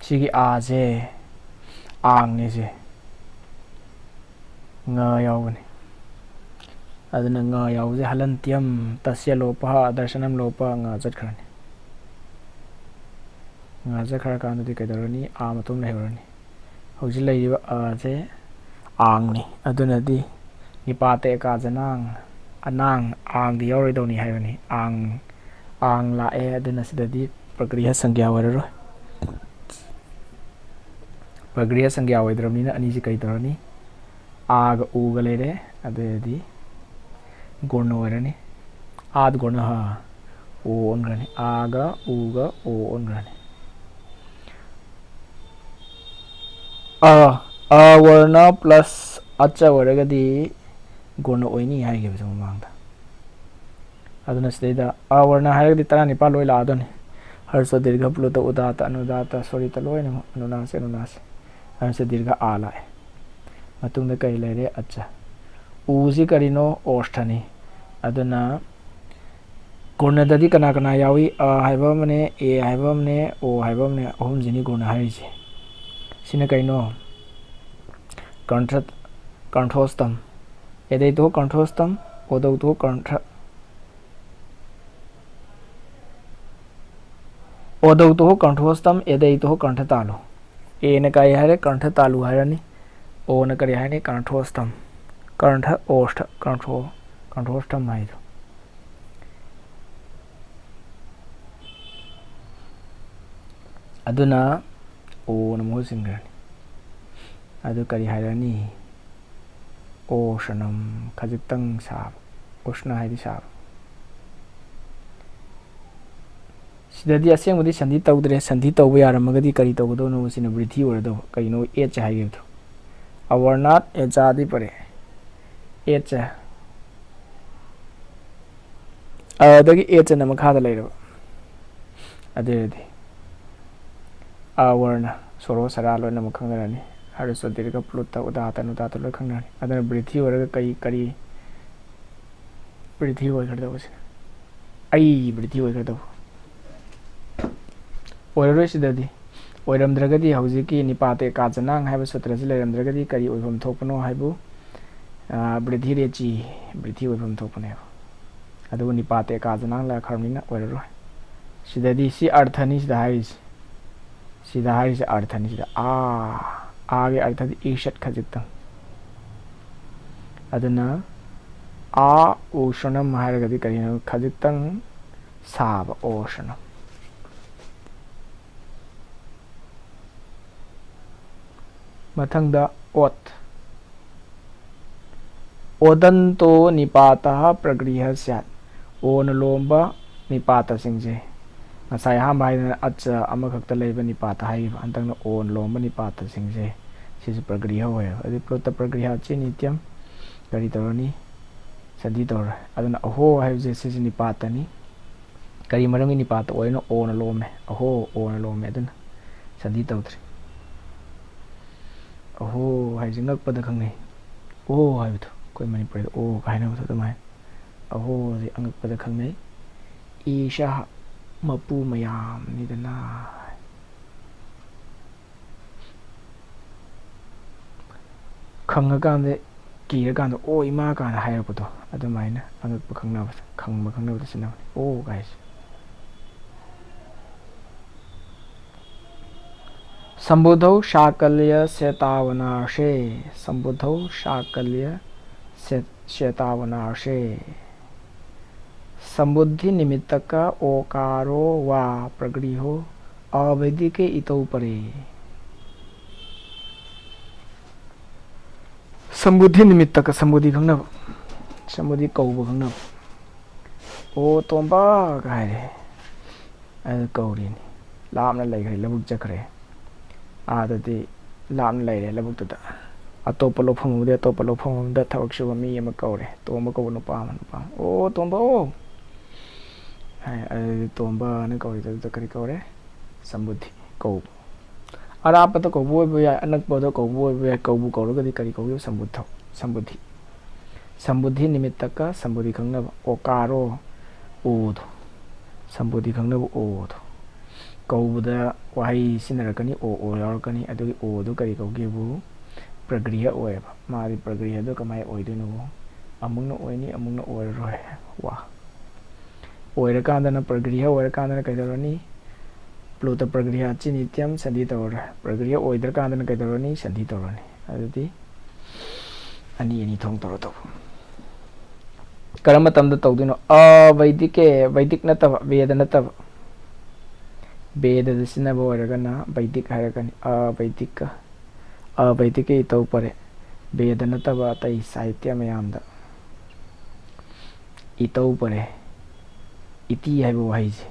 ꯁꯤꯒꯤ आꯁꯦ आंꯅꯤ, ꯁꯦ ङ ꯌꯥꯎꯕꯅꯤ꯫ ꯑꯗꯨꯅ ङ ꯌꯥꯎꯕꯁꯦ हलन्त्यम्, तस्य लोपः, दर्शनं लोपः, ङ ꯆꯠꯈ꯭ꯔꯅꯤ꯫ ङ ꯆꯠꯈ꯭ꯔꯀꯥꯟꯗꯗꯤ ꯀꯩꯗꯧꯔꯅꯤ? आ ꯃꯇꯣꯝ ꯂꯩꯍꯧꯔꯅꯤ꯫ ꯍꯧꯖꯤꯛ ꯂꯩꯔꯤꯕ ꯑꯁꯦ आंꯅꯤ꯫ ꯑꯗꯨꯅꯗꯤ निपाते एकाजनां, अनां, आंꯗꯤ ꯌꯥꯎꯔꯣꯏꯗꯧꯅꯤ ꯍꯥꯏꯕꯅꯤ꯫ आं, आं ꯂꯥꯛꯑꯦ, ꯑꯗꯨꯅ ꯁꯤꯗꯗꯤ प्रक्रिया संज्ञा ꯑꯣꯏꯔꯔꯣꯏ꯫ प्रक्रिया संज्ञा ꯑꯣꯏꯗ꯭ꯔꯕꯅꯤꯅ ꯑꯅꯤꯁꯤ ꯀꯔꯤ ꯇꯧꯔꯅꯤ? आꯒ उꯒ ꯂꯩꯔꯦ, ꯑꯗꯨꯗꯤ गुण ꯑꯣꯏꯔꯅꯤ꯫ आद्गुणः, ओ ꯑꯣꯟꯈ꯭ꯔꯅꯤ꯫ आꯒ उꯒ ओ ꯑꯣꯟꯈ꯭ꯔꯅꯤ꯫ ꯑ, अ वर्णः plus अच् ꯑꯣꯏꯔꯒꯗꯤ गुण ꯑꯣꯏꯅꯤ ꯍꯥꯏꯈꯤꯕꯁꯦ ꯃꯃꯥꯡꯗ꯫ ꯑꯗꯨꯅ ꯁꯤꯗꯩꯗ अ वर्णः ꯍꯥꯏꯔꯒꯗꯤ ꯇꯔꯥꯅꯤꯄꯥꯜ ꯂꯣꯏ ꯂꯥꯛꯑꯗꯣꯏꯅꯤ꯫ ह्रस्व दीर्घ प्लुत उदात्त अनुदात्त स्वरित ꯂꯣꯏꯅꯃꯛ अनुनासिक अनुनासिक꯫ ह्रस्व दीर्घ आ ꯂꯥꯛꯑꯦ꯫ ꯃꯇꯨꯡꯗ ꯀꯔꯤ ꯂꯩꯔꯦ? अच्꯫ उꯁꯤ ꯀꯔꯤꯅꯣ? ओष्ठꯅꯤ꯫ ꯑꯗꯨꯅ ꯀꯔꯅꯗꯗꯤ ꯀꯅꯥ ꯀꯅꯥ ꯌꯥꯎꯏ? ꯑ ꯍꯥꯏꯕ ꯑꯃꯅꯦ, ꯑꯦ ꯍꯥꯏꯕ ꯑꯃꯅꯦ, ꯑꯣ ꯍꯥꯏꯕ ꯑꯃꯅꯦ, ꯑꯍꯨꯝꯁꯤꯅꯤ ꯀꯔꯅ ꯍꯥꯏꯔꯤꯁꯦ꯫ ꯁꯤꯅ ꯀꯩꯅꯣ? ꯀꯔꯟꯊ-, ꯀꯔꯟꯊꯣꯁꯇꯝ꯫ ꯑꯦꯗꯩꯇꯣ ꯀꯔꯟꯊꯣꯁꯇꯝ, ꯑꯣꯗꯧꯇꯣ ꯀꯔꯟꯊ-, ꯑꯣꯗꯧꯇꯣ ꯀꯔꯟꯊꯣꯁꯇꯝ, ꯑꯦꯗꯩꯇꯣ ꯀꯔꯟꯊ ꯇꯥꯂꯨ꯫ ꯑꯦꯅ ꯀꯔꯤ ꯍꯥꯏꯔꯦ? ꯀꯔꯟꯊ ꯇꯥꯂꯨ ꯍꯥꯏꯔꯅꯤ꯫ ꯑꯣꯅ ꯀꯔꯤ ꯍꯥꯏꯅꯤ? ꯀꯔꯟꯊꯣꯁꯇꯝ꯫ ꯀꯔꯟꯊ ꯑꯣꯁꯊ, ꯀꯔꯟꯊꯣ-, ꯀꯔꯟꯊꯣꯁꯇꯝ ꯍꯥꯏꯗꯣ꯫ ꯑꯗꯨꯅ ꯑꯣꯅ ꯃꯍꯨꯠ ꯁꯤꯟꯈ꯭ꯔꯅꯤ꯫ ꯑꯗꯨ ꯀꯔꯤ ꯍꯥꯏꯔꯅꯤ? ꯑꯣꯁꯅꯝ, ꯈꯖꯤꯛꯇꯪ ꯁꯥꯕ꯫ ꯎꯁꯅ ꯍꯥꯏꯗꯤ ꯁꯥꯕ꯫ ꯁꯤꯗꯗꯤ ꯑꯁꯦꯡꯕꯗꯤ ꯁꯟꯙꯤ ꯇꯧꯗ꯭ꯔꯦ꯫ ꯁꯟꯙꯤ ꯇꯧꯕ ꯌꯥꯔꯝꯃꯒꯗꯤ ꯀꯔꯤ ꯇꯧꯒꯗꯧꯅꯣ? ꯁꯤꯅ ꯕ꯭ꯔꯤꯊꯤ ꯑꯣꯏꯔꯗꯧꯕ꯫ ꯀꯩꯅꯣ ꯑꯦꯠꯁ ꯍꯥꯏꯈꯤꯕꯗꯣ? ꯑꯋꯔꯅꯥꯊ ꯑꯦꯖꯥꯗꯤ ꯄꯔꯦ꯫ ꯑꯦꯠꯁ꯫ ꯑꯗꯒꯤ ꯑꯦꯠꯁ ꯑꯅ ꯃꯈꯥꯗ ꯂꯩꯔꯕ꯫ ꯑꯗꯨ ꯑꯣꯏꯔꯗꯤ ꯑꯋꯔꯅ ꯁꯣꯔꯣ ꯁꯔꯥ ꯂꯣꯏꯅꯃꯛ ꯈꯪꯅꯔꯅꯤ꯫ ꯍꯔꯁꯣ ꯗꯤꯔꯒ ꯄ꯭ꯂꯨꯠꯇ ꯎꯗꯥꯇ ꯅꯨꯗꯥꯇ ꯂꯣꯏ ꯈꯪꯅꯔꯅꯤ꯫ ꯑꯗꯨꯅ ꯕ꯭ꯔꯤꯊꯤ ꯑꯣꯏꯔꯒ ꯀꯔꯤ, ꯀꯔꯤ ꯕ꯭ꯔꯤꯊꯤ ꯑꯣꯏꯈ꯭ꯔꯗꯧꯕꯁꯤꯅ? ꯑꯩ ꯕ꯭ꯔꯤꯊꯤ ꯑꯣꯏꯈ꯭ꯔꯗꯧꯕ꯫ ꯑꯣꯏꯔꯔꯣꯏ ꯁꯤꯗꯗꯤ꯫ ꯑꯣꯏꯔꯝꯗ꯭ꯔꯒꯗꯤ ꯍꯧꯖꯤꯛꯀꯤ ꯅꯤꯄꯥꯇ ꯑꯦꯀꯥ ꯆꯅꯥꯡ ꯍꯥꯏꯕ ꯁꯨꯇ꯭ꯔꯁꯤ ꯂꯩꯔꯝꯗ꯭ꯔꯒꯗꯤ ꯀꯔꯤ ꯑꯣꯏꯐꯝ ꯊꯣꯛꯄꯅꯣ ꯍꯥꯏꯕꯨ, ꯑ, ꯕ꯭ꯔꯤꯊꯤ ꯔꯦꯆꯤ, ꯕ꯭ꯔꯤꯊꯤ ꯑꯣꯏꯐꯝ ꯊꯣꯛꯄꯅꯦꯕ꯫ ꯑꯗꯨꯕꯨ ꯅꯤꯄꯥꯇ ꯑꯦꯀꯥ ꯆꯅꯥꯡ ꯂꯥꯛꯈ꯭ꯔꯕꯅꯤꯅ ꯑꯣꯏꯔꯔꯣꯏ꯫ ꯁꯤꯗꯗꯤ ꯁꯤ ꯑꯔꯊꯅꯤ ꯁꯤꯗ ꯍꯥꯏꯔꯤꯁꯦ꯫ ꯁꯤꯗ ꯍꯥꯏꯔꯤꯁꯦ ꯑꯔꯊꯅꯤ ꯁꯤꯗ꯫ ꯑꯥ, ꯑꯥꯒꯤ ꯑꯔꯊꯗꯤ ꯏꯁꯠ ꯈꯖꯤꯛꯇꯪ꯫ ꯑꯗꯨꯅ ꯑꯥ ꯎꯁꯅꯝ ꯍꯥꯏꯔꯒꯗꯤ ꯀꯔꯤꯅꯣ? ꯈꯖꯤꯛꯇꯪ ꯁꯥꯕ ꯑꯣꯁꯅꯝ꯫ ꯃꯊꯪꯗ ꯑꯣꯠ꯫ ꯑꯣꯗꯟꯇꯣ ꯅꯤꯄꯥꯇ ꯄ꯭ꯔꯒ꯭ꯔꯤꯍ ꯁ꯭ꯌꯥꯠ꯫ ꯑꯣꯅ ꯂꯣꯝꯕ ꯅꯤꯄꯥꯇꯁꯤꯡꯁꯦ, ꯉꯁꯥꯏ ꯑꯍꯥꯟꯕ ꯍꯥꯏꯗꯅ ꯑꯠꯆ ꯑꯃꯈꯛꯇ ꯂꯩꯕ ꯅꯤꯄꯥꯇ ꯍꯥꯏꯈꯤꯕ, ꯍꯟꯗꯛꯅ ꯑꯣꯅ ꯂꯣꯝꯕ ꯅꯤꯄꯥꯇꯁꯤꯡꯁꯦ, ꯁꯤꯁꯨ ꯄ꯭ꯔꯒ꯭ꯔꯤꯍ ꯑꯣꯏꯌꯦꯕ꯫ ꯑꯗꯨ ꯄ꯭ꯂꯨꯠꯇ ꯄ꯭ꯔꯒ꯭ꯔꯤꯍ ꯆꯤ ꯅꯤꯇ꯭ꯌꯝ꯫ ꯀꯔꯤ ꯇꯧꯔꯅꯤ? ꯁꯟꯙꯤ ꯇꯧꯔꯣꯏ꯫ ꯑꯗꯨꯅ ꯑꯍꯣ ꯍꯥꯏꯕꯁꯦ ꯁꯤꯁꯦ ꯅꯤꯄꯥꯇꯅꯤ꯫ ꯀꯔꯤ ꯃꯔꯝꯒꯤ ꯅꯤꯄꯥꯇ ꯑꯣꯏꯔꯤꯅꯣ? ꯑꯣꯅ ꯂꯣꯝꯃꯦ꯫ ꯑꯍꯣ, ꯑꯣꯅ ꯂꯣꯝꯃꯦ꯫ ꯑꯗꯨꯅ ꯁꯟꯙꯤ ꯇꯧꯗ꯭ꯔꯦ꯫ ꯑꯍꯣ ꯍꯥꯏꯁꯦ ꯉꯛꯄꯗ ꯈꯪꯅꯩ꯫ ꯑꯣ ꯍꯥꯏꯕꯗꯣ, ꯑꯩꯈꯣꯏ ꯃꯅꯤꯄꯨꯔꯤꯗ ꯑꯣ ꯀꯥꯏꯅꯕꯗꯣ ꯑꯗꯨꯃꯥꯏꯅ꯫ ꯑꯍꯣꯁꯦ ꯑꯉꯛꯄꯗ ꯈꯪꯅꯩ꯫ ꯏꯁꯥ ꯃꯄꯨ ꯃꯌꯥꯝꯅꯤꯗꯅ꯫ ꯈꯪꯉꯀꯥꯟꯗ, ꯀꯤꯔꯀꯥꯟꯗ "ꯑꯣ ꯏꯃꯥ" ꯀꯥꯏꯅ ꯍꯥꯏꯔꯛꯄꯗꯣ, ꯑꯗꯨꯃꯥꯏꯅ ꯑꯉꯛꯄ ꯈꯪꯅꯕꯗ, ꯈꯪꯕ ꯈꯪꯅꯕꯗ ꯁꯤꯖꯤꯟꯅꯕꯅꯤ "ꯑꯣ" ꯀꯥꯏꯁꯦ꯫ ꯁꯝꯕꯨꯙꯧ ꯁꯥꯀꯜꯌ ꯁꯦꯇꯥꯋꯅꯥꯁꯦ꯫ ꯁꯝꯕꯨꯙꯧ ꯁꯥꯀꯜꯌ ꯁꯦ-, ꯁꯦꯇꯥꯋꯅꯥꯁꯦ꯫ ꯁꯝꯕꯨꯙꯤ ꯅꯤꯃꯤꯠꯇꯀ ꯑꯣꯀꯥꯔꯣ ꯋꯥ ꯄ꯭ꯔꯒ꯭ꯔꯤꯍꯣ ꯑꯕꯩꯗꯤꯀꯦ ꯏꯇꯧ ꯄꯔꯦ꯫ ꯁꯝꯕꯨꯙꯤ ꯅꯤꯃꯤꯠꯇꯀ, ꯁꯝꯕꯨꯙꯤ ꯈꯪꯅꯕ, ꯁꯝꯕꯨꯙꯤ ꯀꯧꯕ ꯈꯪꯅꯕ꯫ "ꯑꯣ ꯇꯣꯝꯕ" ꯀꯥꯏꯔꯦ꯫ ꯑꯗꯨ ꯀꯧꯔꯤꯅꯤ꯫ ꯂꯥꯞꯅ ꯂꯩꯈ꯭ꯔꯦ, ꯂꯧꯕꯨꯛ ꯆꯠꯈ꯭ꯔꯦ꯫ ꯑꯥꯗꯗꯤ ꯂꯥꯞꯅ ꯂꯩꯔꯦ ꯂꯧꯕꯨꯛꯇꯨꯗ꯫ ꯑꯇꯣꯞꯄ ꯂꯧꯐꯝ ꯑꯃꯗꯤ, ꯑꯇꯣꯞꯄ ꯂꯧꯐꯝ ꯑꯃꯗ ꯊꯕꯛ ꯁꯨꯕ ꯃꯤ ꯑꯃ ꯀꯧꯔꯦ꯫ ꯇꯣꯝꯕ ꯀꯧꯕ ꯅꯨꯄꯥ ꯑꯃ, ꯅꯨꯄꯥ ꯑꯃ, "ꯑꯣ ꯇꯣꯝꯕ, ꯑꯣ" ꯍꯥꯏ꯫ ꯑꯗꯨꯗꯤ ꯇꯣꯝꯕꯅ ꯀꯧꯔꯤꯗꯨꯗ ꯀꯔꯤ ꯀꯧꯔꯦ? ꯁꯝꯕꯨꯙꯤ ꯀꯧꯕ꯫ ꯑꯔꯥꯞꯄꯗ ꯀꯧꯕ ꯑꯣꯏꯕ ꯌꯥꯏ, ꯑꯅꯛꯄꯗ ꯀꯧꯕ ꯑꯣꯏꯕ ꯌꯥꯏ꯫ ꯀꯧꯕꯨ ꯀꯧꯔꯒꯗꯤ ꯀꯔꯤ ꯀꯧꯒꯦ? ꯁꯝꯕꯨꯗ-, ꯁꯝꯕꯨꯙꯤ꯫ ꯁꯝꯕꯨꯙꯤ ꯅꯤꯃꯤꯠꯇꯀ, ꯁꯝꯕꯨꯙꯤ ꯈꯪꯅꯕ꯫ ꯑꯣꯀꯥꯔꯣ, ꯑꯣꯗꯣ꯫ ꯁꯝꯕꯨꯙꯤ ꯈꯪꯅꯕ ꯑꯣꯗꯣ꯫ ꯀꯧꯕꯗ ꯋꯥꯍꯩ ꯁꯤꯖꯤꯟꯅꯔꯛꯀꯅꯤ, ꯑꯣ, ꯑꯣ ꯌꯥꯎꯔꯛꯀꯅꯤ꯫ ꯑꯗꯨꯒꯤ ꯑꯣꯗꯣ ꯀꯔꯤ ꯀꯧꯒꯦꯕꯨ? ꯄ꯭ꯔꯒ꯭ꯔꯤꯌꯥ ꯑꯣꯏꯌꯦꯕ꯫ ꯃꯥꯗꯤ ꯄ꯭ꯔꯒ꯭ꯔꯤꯌꯥꯗꯣ ꯀꯃꯥꯏꯅ ꯑꯣꯏꯗꯣꯏꯅꯣ? ꯑꯃꯨꯛꯅ ꯑꯣꯏꯅꯤ, ꯑꯃꯨꯛꯅ ꯑꯣꯏꯔꯔꯣꯏ꯫ ꯋꯥ꯫ ꯑꯣꯏꯔꯀꯥꯟꯗꯅ, ꯄ꯭ꯔꯒ꯭ꯔꯤꯌꯥ ꯑꯣꯏꯔꯀꯥꯟꯗꯅ ꯀꯩꯗꯧꯔꯅꯤ? ꯄ꯭ꯂꯨꯇ ꯄ꯭ꯔꯒ꯭ꯔꯤꯌꯥ ꯆꯤꯅꯤꯇ꯭ꯌꯝ ꯁꯟꯙꯤ ꯇꯧꯔꯔꯣꯏ꯫ ꯄ꯭ꯔꯒ꯭ꯔꯤꯌꯥ ꯑꯣꯏꯗ꯭ꯔꯀꯥꯟꯗꯅ ꯀꯩꯗꯧꯔꯅꯤ? ꯁꯟꯙꯤ ꯇꯧꯔꯅꯤ꯫ ꯑꯗꯨꯗꯤ ꯑꯅꯤ ꯑꯅꯤ ꯊꯣꯛ ꯇꯧꯔ ꯇꯧꯕ꯫ ꯀꯔꯝꯕ ꯃꯇꯝꯗ ꯇꯧꯗꯣꯏꯅꯣ? ꯑꯕꯩꯗꯤꯛꯀꯦ, ꯕꯩꯗꯤꯛ ꯅꯠꯇꯕ, ꯕꯦꯗ ꯅꯠꯇꯕ꯫ ꯕꯦꯗꯗ ꯁꯤꯖꯤꯟꯅꯕ ꯑꯣꯏꯔꯒꯅ ꯕꯩꯗꯤꯛ ꯍꯥꯏꯔꯛꯀꯅꯤ꯫ ꯑꯕꯩꯗꯤꯛꯀ, ꯑꯕꯩꯗꯤꯛꯀ ꯏꯇꯧ ꯄꯔꯦ꯫ ꯕꯦꯗ ꯅꯠꯇꯕ ꯑꯇꯩ ꯁꯥꯍꯤꯇ꯭ꯌ ꯃꯌꯥꯝꯗ ꯏꯇꯧ ꯄꯔꯦ꯫ ꯏꯇꯤ ꯍꯥꯏꯕ ꯋꯥꯍꯩꯁꯦ,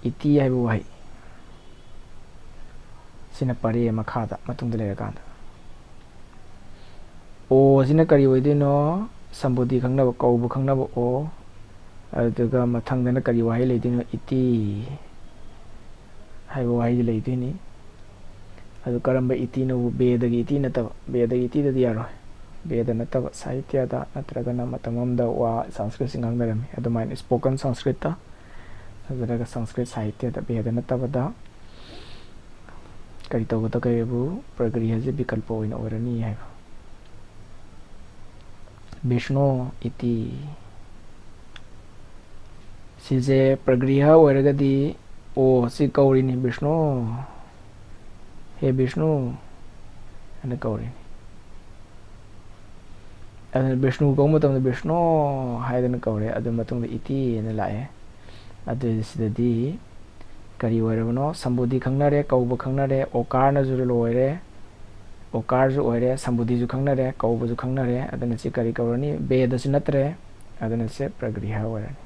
ꯏꯇꯤ ꯍꯥꯏꯕ ꯋꯥꯍꯩ ꯁꯤꯅ ꯄꯔꯦ, ꯃꯈꯥꯗ, ꯃꯇꯨꯡꯗ ꯂꯩꯔꯀꯥꯟꯗ꯫ ꯑꯣ ꯁꯤꯅ ꯀꯔꯤ ꯑꯣꯏꯗꯣꯏꯅꯣ? ꯁꯝꯕꯨꯗꯤ ꯈꯪꯅꯕ, ꯀꯧꯕ ꯈꯪꯅꯕ ꯑꯣ꯫ ꯑꯗꯨꯗꯨꯒ ꯃꯊꯪꯗꯅ ꯀꯔꯤ ꯋꯥꯍꯩ ꯂꯩꯗꯣꯏꯅꯣ? ꯏꯇꯤ ꯍꯥꯏꯕ ꯋꯥꯍꯩꯗꯤ ꯂꯩꯗꯣꯏꯅꯤ꯫ ꯑꯗꯨ ꯀꯔꯝꯕ ꯏꯇꯤꯅꯣꯕꯨ? ꯕꯦꯗꯒꯤ ꯏꯇꯤ ꯅꯠꯇꯕ, ꯕꯦꯗꯒꯤ ꯏꯇꯤꯗꯗꯤ ꯌꯥꯔꯣꯏ꯫ ꯕꯦꯗ ꯅꯠꯇꯕ ꯁꯥꯍꯤꯇ꯭ꯌꯗ ꯅꯠꯇ꯭ꯔꯒꯅ ꯃꯇꯝ ꯑꯃꯗ ꯋꯥ ꯁꯪꯁꯀ꯭ꯔꯤꯠꯁꯤ ꯉꯥꯡꯅꯔꯝꯃꯤ, ꯑꯗꯨꯃꯥꯏꯅ ꯁ꯭ꯄꯣꯀꯟ ꯁꯪꯁꯀ꯭ꯔꯤꯠꯇ ꯅꯠꯇ꯭ꯔꯒ ꯁꯪꯁꯀ꯭ꯔꯤꯠ ꯁꯥꯍꯤꯇ꯭ꯌꯗ, ꯕꯦꯗ ꯅꯠꯇꯕꯗ ꯀꯔꯤ ꯇꯧꯒꯗꯒꯦꯕꯨ ꯄ꯭ꯔꯒ꯭ꯔꯤꯍꯁꯦ ꯕꯤꯀꯜꯄ ꯑꯣꯏꯅ ꯑꯣꯏꯔꯅꯤ ꯍꯥꯏꯕ꯫ ꯕꯤꯁꯅꯣ ꯏꯇꯤ꯫ ꯁꯤꯁꯦ ꯄ꯭ꯔꯒ꯭ꯔꯤꯍ ꯑꯣꯏꯔꯒꯗꯤ ꯑꯣ ꯁꯤ ꯀꯧꯔꯤꯅꯤ, ꯕꯤꯁꯅꯨ, ꯍꯦ ꯕꯤꯁꯅꯨ ꯍꯥꯏꯅ ꯀꯧꯔꯤꯅꯤ꯫ ꯑꯗꯨꯅ ꯕꯤꯁꯅꯨ ꯀꯧꯕ ꯃꯇꯝꯗ ꯕꯤꯁꯅꯨ ꯍꯥꯏꯗꯅ ꯀꯧꯔꯦ꯫ ꯑꯗꯨ ꯃꯇꯨꯡꯗ ꯏꯇꯤ ꯍꯥꯏꯅ ꯂꯥꯛꯑꯦ꯫ ꯑꯗꯨ ꯁꯤꯗꯗꯤ ꯀꯔꯤ ꯑꯣꯏꯔꯕꯅꯣ? ꯁꯝꯕꯨꯗꯤ ꯈꯪꯅꯔꯦ, ꯀꯧꯕ ꯈꯪꯅꯔꯦ, ꯑꯣꯀꯥꯔꯅꯁꯨ ꯂꯣꯏꯔꯦ, ꯑꯣꯀꯥꯔꯁꯨ ꯑꯣꯏꯔꯦ, ꯁꯝꯕꯨꯗꯤꯁꯨ ꯈꯪꯅꯔꯦ, ꯀꯧꯕꯁꯨ ꯈꯪꯅꯔꯦ꯫ ꯑꯗꯨꯅ ꯁꯤ ꯀꯔꯤ ꯀꯧꯔꯅꯤ? ꯕꯦꯗꯁꯨ ꯅꯠꯇ꯭ꯔꯦ꯫ ꯑꯗꯨꯅ ꯁꯤ ꯄ꯭ꯔꯒ꯭ꯔꯤꯍ ꯑꯣꯏꯔꯅꯤ꯫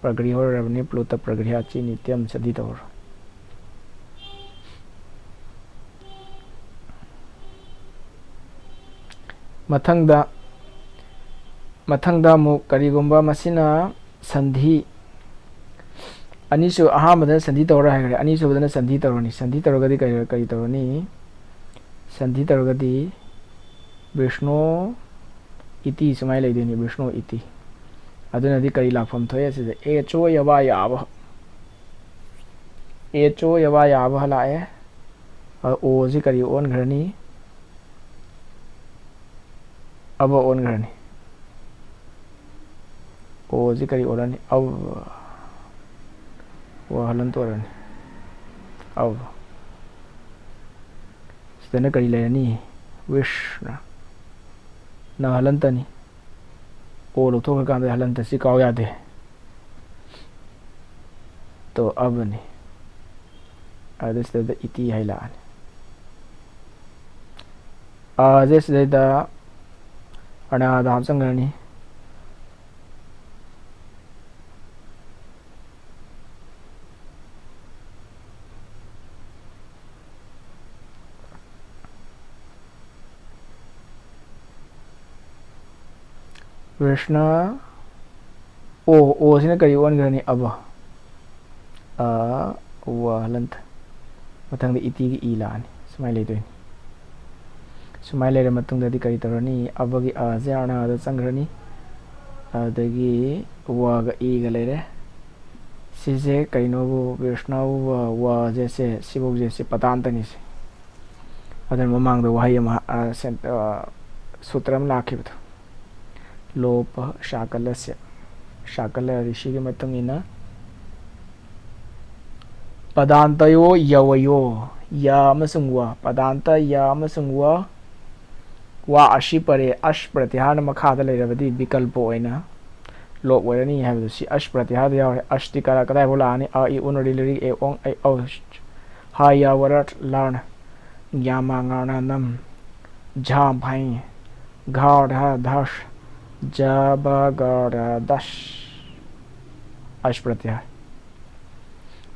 ꯄ꯭ꯔꯒ꯭ꯔꯤꯍ ꯑꯣꯏꯔꯕꯅꯤ, ꯄ꯭ꯂꯨꯇ ꯄ꯭ꯔꯒ꯭ꯔꯤꯍ ꯆꯤ ꯅꯤꯇ꯭ꯌꯝ ꯁꯗꯤ ꯇꯧꯔꯣ꯫ ꯃꯊꯪꯗ, ꯃꯊꯪꯗ ꯑꯃꯨꯛ ꯀꯔꯤꯒꯨꯝꯕ ꯃꯁꯤꯅ ꯁꯟꯙꯤ, ꯑꯅꯤꯁꯨ, ꯑꯍꯥꯟꯕꯗꯅ ꯁꯟꯙꯤ ꯇꯧꯔ ꯍꯥꯏꯈ꯭ꯔꯦ, ꯑꯅꯤꯁꯨꯕꯗꯅ ꯁꯟꯙꯤ ꯇꯧꯔꯅꯤ꯫ ꯁꯟꯙꯤ ꯇꯧꯔꯒꯗꯤ ꯀꯔꯤ, ꯀꯔꯤ ꯇꯧꯔꯅꯤ? ꯁꯟꯙꯤ ꯇꯧꯔꯒꯗꯤ ꯕꯤꯁꯅꯣ ꯏꯇꯤ ꯁꯨꯃꯥꯏꯅ ꯂꯩꯗꯣꯏꯅꯤ, ꯕꯤꯁꯅꯣ ꯏꯇꯤ꯫ ꯑꯗꯨꯅꯗꯤ ꯀꯔꯤ ꯂꯥꯛꯐꯝ ꯊꯣꯛꯑꯦ ꯁꯤꯗ? ꯑꯦꯆꯣ ꯌꯕꯥ ꯌꯥꯕ, ꯑꯦꯆꯣ ꯌꯕꯥ ꯌꯥꯕ ꯂꯥꯛꯑꯦ꯫ ꯑ, ꯑꯣꯁꯤ ꯀꯔꯤ ꯑꯣꯟꯈ꯭ꯔꯅꯤ? ꯑꯕ ꯑꯣꯟꯈ꯭ꯔꯅꯤ꯫ ꯑꯣꯁꯤ ꯀꯔꯤ ꯑꯣꯜꯂꯅꯤ? ꯑꯕ꯫ ꯋꯥ ꯍꯂꯟꯇ ꯑꯣꯏꯔꯅꯤ꯫ ꯑꯕ꯫ ꯁꯤꯗꯅ ꯀꯔꯤ ꯂꯩꯔꯅꯤ? ꯋꯤꯁꯅ꯫ ꯅ ꯍꯂꯟꯇꯅꯤ꯫ ꯑꯣ ꯂꯧꯊꯣꯛꯈ꯭ꯔꯀꯥꯟꯗ ꯍꯂꯟꯇ ꯁꯤ ꯀꯥꯎ ꯌꯥꯗꯦ꯫ ꯇꯣ ꯑꯕꯅꯤ꯫ ꯑꯗꯨ ꯁꯤꯗꯩꯗ ꯏꯇꯤ ꯍꯥꯏ ꯂꯥꯛꯑꯅꯤ꯫ ꯑꯁꯦ ꯁꯤꯗꯩꯗ ꯑꯅꯥꯗ ꯍꯥꯞꯆꯤꯟꯈ꯭ꯔꯅꯤ꯫ ꯔꯦꯁꯅ ꯑꯣ, ꯑꯣ ꯁꯤꯅ ꯀꯔꯤ ꯑꯣꯟꯈ꯭ꯔꯅꯤ? ꯑꯕ꯫ ꯑ, ꯋꯥ ꯍꯂꯟꯇ꯫ ꯃꯊꯪꯗ ꯏꯇꯤꯒꯤ ꯏ ꯂꯥꯛꯑꯅꯤ꯫ ꯁꯨꯃꯥꯏꯅ ꯂꯩꯗꯣꯏꯅꯤ꯫ ꯁꯨꯃꯥꯏꯅ ꯂꯩꯔ ꯃꯇꯨꯡꯗꯗꯤ ꯀꯔꯤ ꯇꯧꯔꯅꯤ? ꯑꯕꯒꯤ ꯑꯁꯦ ꯑꯔꯅꯗ ꯆꯪꯈ꯭ꯔꯅꯤ꯫ ꯑꯗꯒꯤ ꯋꯒ ꯏꯒ ꯂꯩꯔꯦ꯫ ꯁꯤꯁꯦ ꯀꯩꯅꯣꯕꯨ, ꯕꯤꯁꯅꯥꯎꯕ ꯋꯁꯦ, ꯁꯦ, ꯁꯤꯐꯧꯁꯦ, ꯁꯤ ꯄꯗꯥꯟꯇꯅꯤ ꯁꯦ꯫ ꯑꯗꯨꯅ ꯃꯃꯥꯡꯗ ꯋꯥꯍꯩ ꯑꯃ, ꯑ, ꯁꯦꯟ-, ꯑ, ꯁꯨꯇ꯭ꯔ ꯑꯃ ꯂꯥꯛꯈꯤꯕꯗꯣ꯫ ꯂꯣꯄ ꯁꯥꯀꯂꯁ꯫ ꯁꯥꯀꯂ ꯔꯤꯁꯤꯒꯤ ꯃꯇꯨꯡ ꯏꯟꯅ ꯄꯗꯥꯟꯇꯌꯣ ꯌꯋꯌꯣ꯫ ꯌ ꯑꯃꯁꯨꯡ ꯋ꯫ ꯄꯗꯥꯟꯇ ꯌ ꯑꯃꯁꯨꯡ ꯋ꯫ ꯋ ꯑꯁꯤ ꯄꯔꯦ꯫ ꯑꯁ ꯄ꯭ꯔꯇꯤꯍꯥꯔꯅ ꯃꯈꯥꯗ ꯂꯩꯔꯕꯗꯤ ꯕꯤꯀꯜꯄ ꯑꯣꯏꯅ ꯂꯣꯞ ꯑꯣꯏꯔꯅꯤ ꯍꯥꯏꯕꯗꯨ ꯁꯤ ꯑꯁ ꯄ꯭ꯔꯇꯤꯍꯥꯔꯗ ꯌꯥꯎꯔꯦ꯫ ꯑꯁꯇꯤ ꯀꯔꯥ-, ꯀꯗꯥꯏꯐꯥꯎ ꯂꯥꯛꯑꯅꯤ? ꯑ, ꯏ, ꯎ, ꯅ, ꯔꯤ, ꯂ, ꯔꯤ, ꯑꯦ, ꯑꯣꯡ, ꯑꯩ, ꯑꯧ꯫ ꯍ, ꯌ, ꯋ, ꯔ, ꯂꯔꯅ꯫ ꯌꯥꯃꯥ ꯉꯥꯔꯅ ꯅꯝ꯫ ꯖꯥ ꯐꯩ꯫ ꯘꯥ ꯙꯥ ꯙꯁ꯫ ꯖꯥ ꯕꯥ ꯒꯥ ꯔꯥ ꯗꯁ꯫ ꯑꯁ ꯄ꯭ꯔꯇꯤꯍꯥꯔ꯫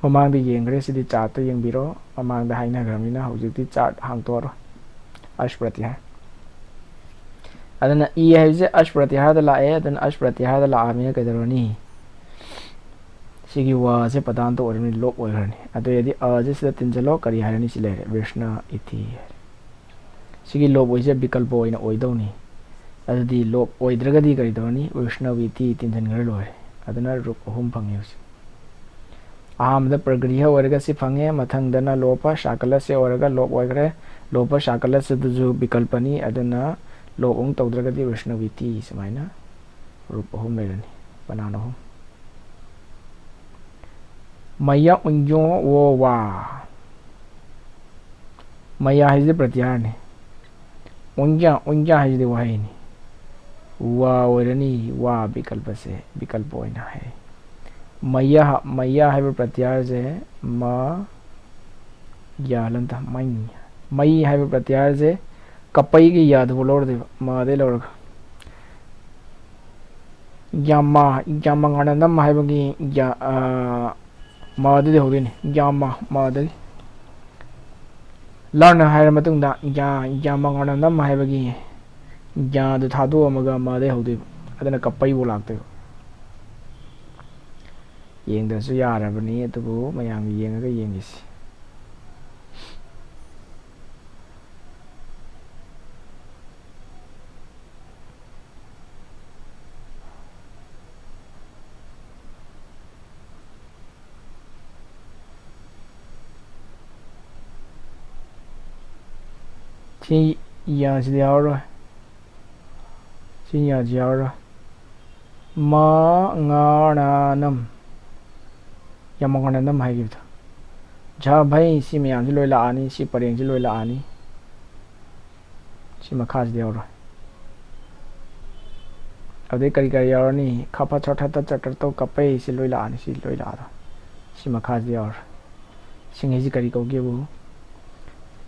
ꯃꯃꯥꯡꯗ ꯌꯦꯡꯈ꯭ꯔꯦ, ꯁꯤꯗꯤ ꯆꯥꯔꯠꯇ ꯌꯦꯡꯕꯤꯔꯣ꯫ ꯃꯃꯥꯡꯗ ꯍꯥꯏꯅꯈ꯭ꯔꯕꯅꯤꯅ ꯍꯧꯖꯤꯛꯇꯤ ꯆꯥꯔꯠ ꯍꯥꯡꯇꯣꯛꯑꯔꯣꯏ꯫ ꯑꯁ ꯄ꯭ꯔꯇꯤꯍꯥꯔ꯫ ꯑꯗꯨꯅ ꯏ ꯍꯥꯏꯕꯁꯦ ꯑꯁ ꯄ꯭ꯔꯇꯤꯍꯥꯔꯗ ꯂꯥꯛꯑꯦ, ꯑꯗꯨꯅ ꯑꯁ ꯄ꯭ꯔꯇꯤꯍꯥꯔꯗ ꯂꯥꯛꯑꯕꯅꯤꯅ ꯀꯩꯗꯧꯔꯅꯤ? ꯁꯤꯒꯤ ꯋꯁꯦ ꯄꯗꯥꯟꯇ ꯑꯣꯏꯔꯕꯅꯤ, ꯂꯣꯞ ꯑꯣꯏꯈ꯭ꯔꯅꯤ꯫ ꯑꯗꯨ ꯑꯣꯏꯔꯗꯤ ꯑꯁꯦ ꯁꯤꯗ ꯇꯤꯟꯁꯤꯜꯂꯣ, ꯀꯔꯤ ꯍꯥꯏꯔꯅꯤ? ꯁꯤ ꯂꯩꯔꯦ, ꯕꯤꯁꯅ ꯏꯊꯤ ꯍꯥꯏꯔꯦ꯫ ꯁꯤꯒꯤ ꯂꯣꯞ ꯑꯣꯏꯁꯦ ꯕꯤꯀꯜꯄ ꯑꯣꯏꯅ ꯑꯣꯏꯗꯧꯅꯤ꯫ ꯑꯗꯨꯗꯤ ꯂꯣꯞ ꯑꯣꯏꯗ꯭ꯔꯒꯗꯤ ꯀꯔꯤ ꯇꯧꯔꯅꯤ? ꯕꯤꯁꯅ ꯏꯊꯤ ꯇꯤꯟꯁꯤꯟꯈ꯭ꯔ ꯂꯣꯏꯔꯦ꯫ ꯑꯗꯨꯅ ꯔꯨꯞ ꯑꯍꯨꯝ ꯐꯪꯉꯦ ꯍꯧꯖꯤꯛ꯫ ꯑꯍꯥꯟꯕꯗ ꯄ꯭ꯔꯒ꯭ꯔꯤꯍ ꯑꯣꯏꯔꯒ ꯁꯤ ꯐꯪꯉꯦ, ꯃꯊꯪꯗꯅ ꯂꯣꯄ ꯁꯥꯀꯂꯁ ꯑꯣꯏꯔꯒ ꯂꯣꯞ ꯑꯣꯏꯈ꯭ꯔꯦ꯫ ꯂꯣꯄ ꯁꯥꯀꯂꯁꯗꯨꯁꯨ ꯕꯤꯀꯜꯄꯅꯤ, ꯑꯗꯨꯅ ꯂꯣꯞ ꯑꯃꯨꯛ ꯇꯧꯗ꯭ꯔꯒꯗꯤ ꯕꯤꯁꯅ ꯏꯊꯤ, ꯁꯨꯃꯥꯏꯅ ꯔꯨꯞ ꯑꯍꯨꯝ ꯂꯩꯔꯅꯤ, ꯄꯅꯥꯟ ꯑꯍꯨꯝ꯫ ꯃꯌꯥ ꯎꯟꯌꯣ ꯋꯣ ꯋꯥ꯫ ꯃꯌꯥ ꯍꯥꯏꯁꯤꯗꯤ ꯄ꯭ꯔꯇꯤꯍꯥꯔꯅꯤ꯫ ꯎꯟꯌꯥ, ꯎꯟꯌꯥ ꯍꯥꯏꯁꯤꯗꯤ ꯋꯥꯍꯩꯅꯤ꯫ ꯋꯥ ꯑꯣꯏꯔꯅꯤ, ꯋꯥ ꯕꯤꯀꯜꯄꯁꯦ, ꯕꯤꯀꯜꯄ ꯑꯣꯏꯅ ꯍꯥꯏ꯫ ꯃꯌꯥ, ꯃꯌꯥ ꯍꯥꯏꯕ ꯄ꯭ꯔꯇꯤꯍꯥꯔꯁꯦ ꯃ, ꯌꯥ ꯂꯟꯇ, ꯃꯩ꯫ ꯃꯩ ꯍꯥꯏꯕ ꯄ꯭ꯔꯇꯤꯍꯥꯔꯁꯦ ꯀꯄꯩꯒꯤ ꯌꯥꯗꯨꯕꯨ ꯂꯧꯔꯗꯣꯏꯕ, ꯃꯗꯩ ꯂꯧꯔꯒ꯫ ꯌꯥꯝꯃ, ꯌꯥꯝꯃ ꯉꯥꯅꯅꯝ ꯍꯥꯏꯕꯒꯤ ꯌꯥ-, ꯑ, ꯃꯗꯨꯗꯤ ꯍꯧꯗꯣꯏꯅꯤ꯫ ꯌꯥꯝꯃ, ꯃꯗꯒꯤ꯫ ꯂꯔꯅ ꯍꯥꯏꯔ ꯃꯇꯨꯡꯗ ꯌꯥ-, ꯌꯥꯝꯃ ꯉꯥꯅꯅꯝ ꯍꯥꯏꯕꯒꯤ ꯌꯥꯗꯨ ꯊꯥꯗꯣꯛꯑꯝꯃꯒ ꯃꯗꯩ ꯍꯧꯗꯣꯏꯕ꯫ ꯑꯗꯨꯅ ꯀꯄꯩꯕꯨ ꯂꯥꯛꯇꯣꯏꯕ꯫ ꯌꯦꯡꯗ꯭ꯔꯁꯨ ꯌꯥꯔꯕꯅꯤ, ꯑꯗꯨꯕꯨ ꯃꯌꯥꯝꯒꯤ ꯌꯦꯡꯉꯒ ꯌꯦꯡꯈꯤꯁꯤ꯫ ꯁꯤ ꯌꯥꯁꯤꯗꯤ ꯌꯥꯎꯔꯔꯣꯏ꯫ ꯁꯤ ꯌꯥꯁꯤ ꯌꯥꯎꯔꯔꯣꯏ꯫ ꯃꯥ ꯉꯥ ꯔ ꯅꯝ꯫ ꯌꯥꯃꯉꯥꯅꯅꯝ ꯍꯥꯏꯈꯤꯕꯗꯣ꯫ ꯖ ꯚꯩ ꯁꯤ ꯃꯌꯥꯝꯁꯤ ꯂꯣꯏ ꯂꯥꯛꯑꯅꯤ꯫ ꯁꯤ ꯄꯔꯦꯡꯁꯤ ꯂꯣꯏ ꯂꯥꯛꯑꯅꯤ꯫ ꯁꯤ ꯃꯈꯥꯁꯤꯗꯤ ꯌꯥꯎꯔꯣꯏ꯫ ꯑꯗꯩ ꯀꯔꯤ ꯀꯔꯤ ꯌꯥꯎꯔꯅꯤ? ꯈ ꯐ ꯁ ꯊ ꯇ ꯆ ꯇ ꯇꯧ ꯀꯞꯄꯩ ꯁꯤ ꯂꯣꯏ ꯂꯥꯛꯑꯅꯤ꯫ ꯁꯤ ꯂꯣꯏ ꯂꯥꯛꯑꯗꯣ꯫ ꯁꯤ ꯃꯈꯥꯁꯤꯗꯤ ꯌꯥꯎꯔꯣꯏ꯫ ꯁꯤꯉꯩꯁꯤ ꯀꯔꯤ ꯀꯧꯒꯦꯕꯨ?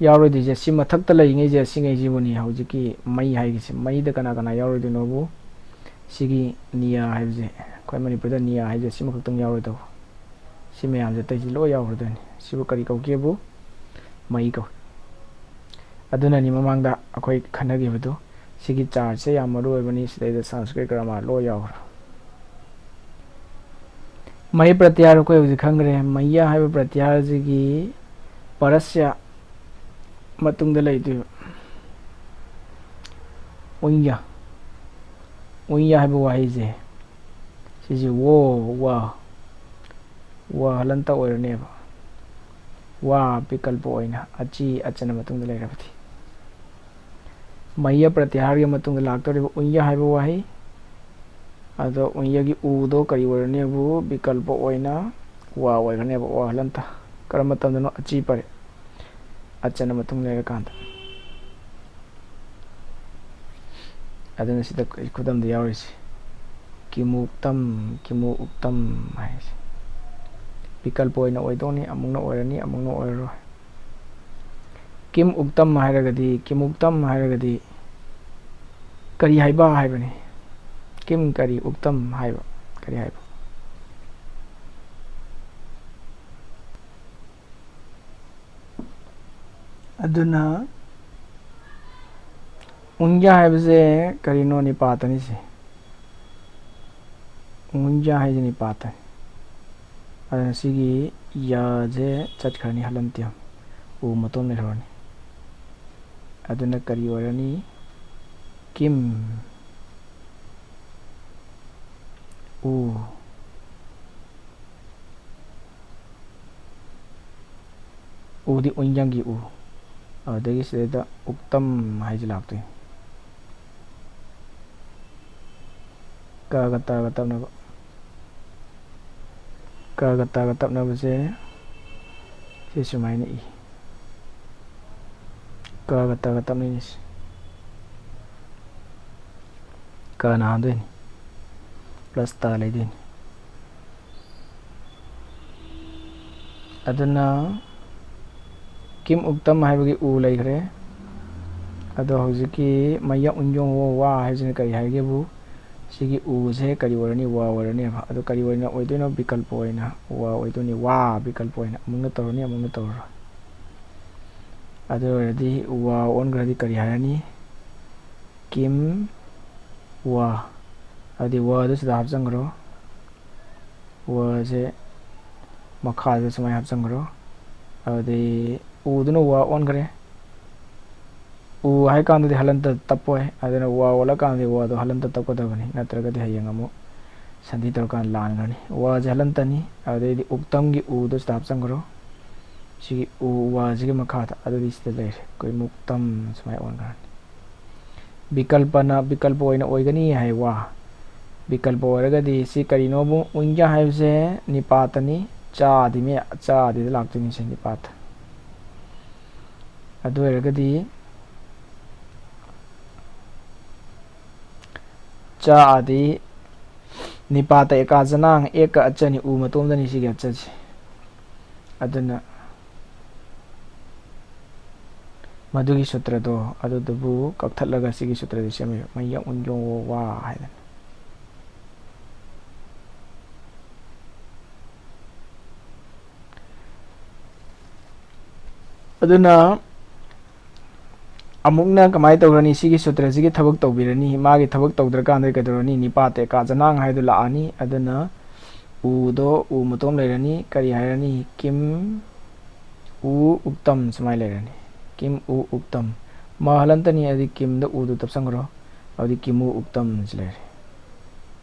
ꯌꯥꯎꯔꯣꯏꯗꯣꯏꯁꯦ ꯁꯤ ꯃꯊꯛꯇ ꯂꯩꯔꯤꯉꯩꯁꯦ ꯁꯤꯉꯩꯁꯤꯕꯨꯅꯤ ꯍꯧꯖꯤꯛꯀꯤ ꯃꯩ ꯍꯥꯏꯔꯤꯁꯦ꯫ ꯃꯩꯗ ꯀꯅꯥ ꯀꯅꯥ ꯌꯥꯎꯔꯣꯏꯗꯣꯏꯅꯣꯕꯨ? ꯁꯤꯒꯤ ꯅꯤꯌꯥ ꯍꯥꯏꯕꯁꯦ, ꯑꯩꯈꯣꯏ ꯃꯅꯤꯄꯨꯔꯗ ꯅꯤꯌꯥ ꯍꯥꯏꯁꯦ ꯁꯤꯃꯈꯛꯇꯪ ꯌꯥꯎꯔꯣꯏꯗꯧꯕ꯫ ꯁꯤ ꯃꯌꯥꯝꯁꯦ ꯑꯇꯩꯁꯤ ꯂꯣꯏ ꯌꯥꯎꯈ꯭ꯔꯗꯣꯏꯅꯤ꯫ ꯁꯤꯕꯨ ꯀꯔꯤ ꯀꯧꯒꯦꯕꯨ? ꯃꯩ ꯀꯧꯏ꯫ ꯑꯗꯨꯅꯅꯤ ꯃꯃꯥꯡꯗ ꯑꯩꯈꯣꯏ ꯈꯟꯅꯈꯤꯕꯗꯨ꯫ ꯁꯤꯒꯤ ꯆꯥꯔꯠꯁꯦ ꯌꯥꯝ ꯃꯔꯨ ꯑꯣꯏꯕꯅꯤ꯫ ꯁꯤꯗꯩꯗ ꯁꯪꯁꯀ꯭ꯔꯤꯠ ꯒ꯭ꯔꯥꯃꯥꯔ ꯂꯣꯏ ꯌꯥꯎꯈ꯭ꯔꯦ꯫ ꯃꯩ ꯄ꯭ꯔꯇꯤꯍꯥꯔ ꯑꯩꯈꯣꯏ ꯍꯧꯖꯤꯛ ꯈꯪꯈ꯭ꯔꯦ꯫ ꯃꯩꯌ ꯍꯥꯏꯕ ꯄ꯭ꯔꯇꯤꯍꯥꯔꯁꯤꯒꯤ ꯄꯔꯁ꯭ꯌ ꯃꯇꯨꯡꯗ ꯂꯩꯗꯣꯏꯕ꯫ ꯎꯏꯌ꯫ ꯎꯏꯌ ꯍꯥꯏꯕ ꯋꯥꯍꯩꯁꯦ, ꯁꯤꯁꯦ ꯋꯣ, ꯋꯥ, ꯋꯥ ꯍꯂꯟꯇ ꯑꯣꯏꯔꯅꯦꯕ꯫ ꯋꯥ ꯕꯤꯀꯜꯄ ꯑꯣꯏꯅ ꯑꯆꯤ, ꯑꯆꯅ ꯃꯇꯨꯡꯗ ꯂꯩꯔꯕꯗꯤ꯫ ꯃꯩꯌ ꯄ꯭ꯔꯇꯤꯍꯥꯔꯒꯤ ꯃꯇꯨꯡꯗ ꯂꯥꯛꯇꯧꯔꯤꯕ ꯎꯏꯌ ꯍꯥꯏꯕ ꯋꯥꯍꯩ꯫ ꯑꯗꯣ ꯎꯏꯌꯒꯤ ꯎꯗꯣ ꯀꯔꯤ ꯑꯣꯏꯔꯅꯤꯕꯨ? ꯕꯤꯀꯜꯄ ꯑꯣꯏꯅ ꯋꯥ ꯑꯣꯏꯒꯅꯦꯕ, ꯋꯥ ꯍꯂꯟꯇ꯫ ꯀꯔꯝꯕ ꯃꯇꯝꯗꯅꯣ? ꯑꯆꯤ ꯄꯔꯦ꯫ ꯑꯆꯅ ꯃꯇꯨꯡ ꯂꯩꯔꯀꯥꯟꯗ꯫ ꯑꯗꯨꯅ ꯁꯤꯗ ꯈꯨꯗꯝꯗ ꯌꯥꯎꯔꯤꯁꯦ ꯀꯤꯃꯨꯛꯇꯝ, ꯀꯤꯃꯨ ꯎꯛꯇꯝ ꯍꯥꯏꯁꯦ꯫ ꯕꯤꯀꯜꯄ ꯑꯣꯏꯅ ꯑꯣꯏꯗꯧꯅꯤ, ꯑꯃꯨꯛꯅ ꯑꯣꯏꯔꯅꯤ, ꯑꯃꯨꯛꯅ ꯑꯣꯏꯔꯔꯣꯏ꯫ ꯀꯤꯝ ꯎꯛꯇꯝ ꯍꯥꯏꯔꯒꯗꯤ, ꯀꯤꯝ ꯎꯛꯇꯝ ꯍꯥꯏꯔꯒꯗꯤ ꯀꯔꯤ ꯍꯥꯏꯕ ꯍꯥꯏꯕꯅꯤ꯫ ꯀꯤꯝ ꯀꯔꯤ ꯎꯛꯇꯝ ꯍꯥꯏꯕ, ꯀꯔꯤ ꯍꯥꯏꯕ? ꯑꯗꯨꯅ ꯎꯟꯌꯥ ꯍꯥꯏꯕꯁꯦ ꯀꯔꯤꯅꯣ? ꯅꯤꯄꯥꯇꯅꯤꯁꯦ꯫ ꯎꯟꯌꯥ ꯍꯥꯏꯁꯦ ꯅꯤꯄꯥꯇꯅꯤ꯫ ꯑꯗꯨꯅ ꯁꯤꯒꯤ ꯌꯥꯁꯦ ꯆꯠꯈ꯭ꯔꯅꯤ, ꯍꯂꯟꯇ꯭ꯌꯝ꯫ ꯎ ꯃꯇꯣꯝ ꯂꯩꯍꯧꯔꯅꯤ꯫ ꯑꯗꯨꯅ ꯀꯔꯤ ꯑꯣꯏꯔꯅꯤ? ꯀꯤꯝ꯫ ꯎ꯫ ꯎꯗꯤ ꯎꯟꯌꯥꯡꯒꯤ ꯎ꯫ ꯑꯗꯨꯗꯒꯤ ꯁꯤꯗꯩꯗ ꯎꯛꯇꯝ ꯍꯥꯏꯁꯤ ꯂꯥꯛꯇꯣꯏꯅꯤ꯫ ꯀꯒ ꯇꯒ ꯇꯞꯅꯕ꯫ ꯀꯒ ꯇꯒ ꯇꯞꯅꯕꯁꯦ ꯁꯤ ꯁꯨꯃꯥꯏꯅ ꯏ꯫ ꯀꯒ ꯇꯒ ꯇꯞꯅꯩꯅꯤ ꯁꯤ꯫ ꯀꯅ ꯍꯥꯟꯗꯣꯏꯅꯤ꯫ ꯄ꯭ꯂꯁ ꯇ ꯂꯩꯗꯣꯏꯅꯤ꯫ ꯑꯗꯨꯅ ꯀꯤꯝ ꯎꯛꯇꯝ ꯍꯥꯏꯕꯒꯤ ꯎ ꯂꯩꯈ꯭ꯔꯦ꯫ ꯑꯗꯣ ꯍꯧꯖꯤꯛꯀꯤ ꯃꯌꯛ ꯎꯟꯌꯣꯡ ꯋꯣ ꯋꯥ ꯍꯥꯏꯁꯤꯅ ꯀꯔꯤ ꯍꯥꯏꯒꯦꯕꯨ, ꯁꯤꯒꯤ ꯎꯁꯦ ꯀꯔꯤ ꯑꯣꯏꯔꯅꯤ? ꯋꯥ ꯑꯣꯏꯔꯅꯦꯕ꯫ ꯑꯗꯣ ꯀꯔꯤ ꯑꯣꯏꯅ ꯑꯣꯏꯗꯣꯏꯅꯣ? ꯕꯤꯀꯜꯄ ꯑꯣꯏꯅ ꯋꯥ ꯑꯣꯏꯗꯣꯏꯅꯤ꯫ ꯋꯥ ꯕꯤꯀꯜꯄ ꯑꯣꯏꯅ ꯑꯃꯨꯛꯅ ꯇꯧꯔꯅꯤ, ꯑꯃꯨꯛꯅ ꯇꯧꯔꯔꯣꯏ꯫ ꯑꯗꯨ ꯑꯣꯏꯔꯗꯤ ꯋꯥ ꯑꯣꯟꯈ꯭ꯔꯗꯤ ꯀꯔꯤ ꯍꯥꯏꯔꯅꯤ? ꯀꯤꯝ ꯋꯥ꯫ ꯑꯗꯨꯗꯤ ꯋꯥꯗꯨ ꯁꯤꯗ ꯍꯥꯞꯆꯤꯟꯈ꯭ꯔꯣ꯫ ꯋꯥꯁꯦ ꯃꯈꯥꯗ ꯁꯨꯃꯥꯏꯅ ꯍꯥꯞꯆꯤꯟꯈ꯭ꯔꯣ꯫ ꯑꯗꯨꯗꯤ ꯎꯗꯨꯅ ꯋꯥ ꯑꯣꯟꯈ꯭ꯔꯦ꯫ ꯎ ꯍꯥꯏ ꯀꯥꯟꯗꯗꯤ ꯍꯂꯟꯇ ꯇꯞꯄꯣꯏ, ꯑꯗꯨꯅ ꯋꯥ ꯑꯣꯜꯂꯀꯥꯟꯗꯗꯤ ꯋꯥꯗꯣ ꯍꯂꯟꯇ ꯇꯞꯀꯗꯕꯅꯤ, ꯅꯠꯇ꯭ꯔꯒꯗꯤ ꯍꯌꯦꯡ ꯑꯃꯨꯛ ꯁꯟꯙꯤ ꯇꯧꯔꯀꯥꯟꯗ ꯂꯥꯟꯈ꯭ꯔꯅꯤ꯫ ꯋꯥꯁꯦ ꯍꯂꯟꯇꯅꯤ, ꯑꯗꯨꯗꯩꯗꯤ ꯎꯛꯇꯝꯒꯤ ꯎꯗꯣ ꯁꯤꯗ ꯍꯥꯞꯆꯤꯟꯈ꯭ꯔꯣ꯫ ꯁꯤꯒꯤ ꯎ ꯋꯥꯁꯤꯒꯤ ꯃꯈꯥꯗ, ꯑꯗꯨꯗꯤ ꯁꯤꯗ ꯂꯩꯔꯦ, ꯑꯩꯈꯣꯏ ꯃꯨꯛꯇꯝ ꯁꯨꯃꯥꯏꯅ ꯑꯣꯟꯈ꯭ꯔꯅꯤ꯫ ꯕꯤꯀꯜꯄꯅ ꯕꯤꯀꯜꯄ ꯑꯣꯏꯅ ꯑꯣꯏꯒꯅꯤ ꯍꯥꯏ ꯋꯥ꯫ ꯕꯤꯀꯜꯄ ꯑꯣꯏꯔꯒꯗꯤ ꯁꯤ ꯀꯔꯤꯅꯣꯕꯨ? ꯎꯟꯌ ꯍꯥꯏꯕꯁꯦ ꯅꯤꯄꯥꯇꯅꯤ, ꯆꯥꯗꯤ ꯃꯤ ꯆꯥꯗꯤꯗ ꯂꯥꯛꯇꯣꯏꯅꯤ ꯁꯤ ꯅꯤꯄꯥꯇ꯫ ꯑꯗꯨ ꯑꯣꯏꯔꯒꯗꯤ ꯆꯥ ꯑꯗꯤ ꯅꯤꯄꯥꯇ ꯑꯦꯀꯥ ꯆꯅꯥꯡ ꯑꯦꯛꯀ ꯑꯆꯅꯤ, ꯎ ꯃꯇꯣꯝꯗꯅꯤ ꯁꯤꯒꯤ ꯑꯆꯁꯦ꯫ ꯑꯗꯨꯅ ꯃꯗꯨꯒꯤ ꯁꯨꯇ꯭ꯔꯗꯣ ꯑꯗꯨꯗꯨꯕꯨ ꯀꯛꯊꯠꯂꯒ ꯁꯤꯒꯤ ꯁꯨꯇ꯭ꯔꯗꯤ ꯁꯦꯝꯃꯦꯕ, ꯃꯌꯛ ꯎꯟꯌꯣꯡ ꯋꯣ ꯋꯥ ꯍꯥꯏꯗꯅ꯫ ꯑꯗꯨꯅ ꯑꯃꯨꯛꯅ ꯀꯃꯥꯏꯅ ꯇꯧꯔꯅꯤ? ꯁꯤꯒꯤ ꯁꯨꯇ꯭ꯔꯁꯤꯒꯤ ꯊꯕꯛ ꯇꯧꯕꯤꯔꯅꯤ꯫ ꯃꯥꯒꯤ ꯊꯕꯛ ꯇꯧꯗ꯭ꯔꯀꯥꯟꯗ ꯀꯩꯗꯧꯔꯅꯤ? ꯅꯤꯄꯥꯇ ꯑꯦꯀꯥ ꯆꯅꯥꯡ ꯍꯥꯏꯗꯣ ꯂꯥꯛꯑꯅꯤ꯫ ꯑꯗꯨꯅ ꯎꯗꯣ ꯎ ꯃꯇꯣꯝ ꯂꯩꯔꯅꯤ꯫ ꯀꯔꯤ ꯍꯥꯏꯔꯅꯤ? ꯀꯤꯝ ꯎ ꯎꯛꯇꯝ ꯁꯨꯃꯥꯏꯅ ꯂꯩꯔꯅꯤ꯫ ꯀꯤꯝ ꯎ ꯎꯛꯇꯝ꯫ ꯃ ꯍꯂꯟꯇꯅꯤ, ꯑꯗꯨꯗꯤ ꯀꯤꯝꯗ ꯎꯗꯨ ꯇꯞꯁꯟꯈ꯭ꯔꯣ꯫ ꯑꯗꯨꯗꯤ ꯀꯤꯝ ꯎ ꯎꯛꯇꯝꯁꯤ ꯂꯩꯔꯦ꯫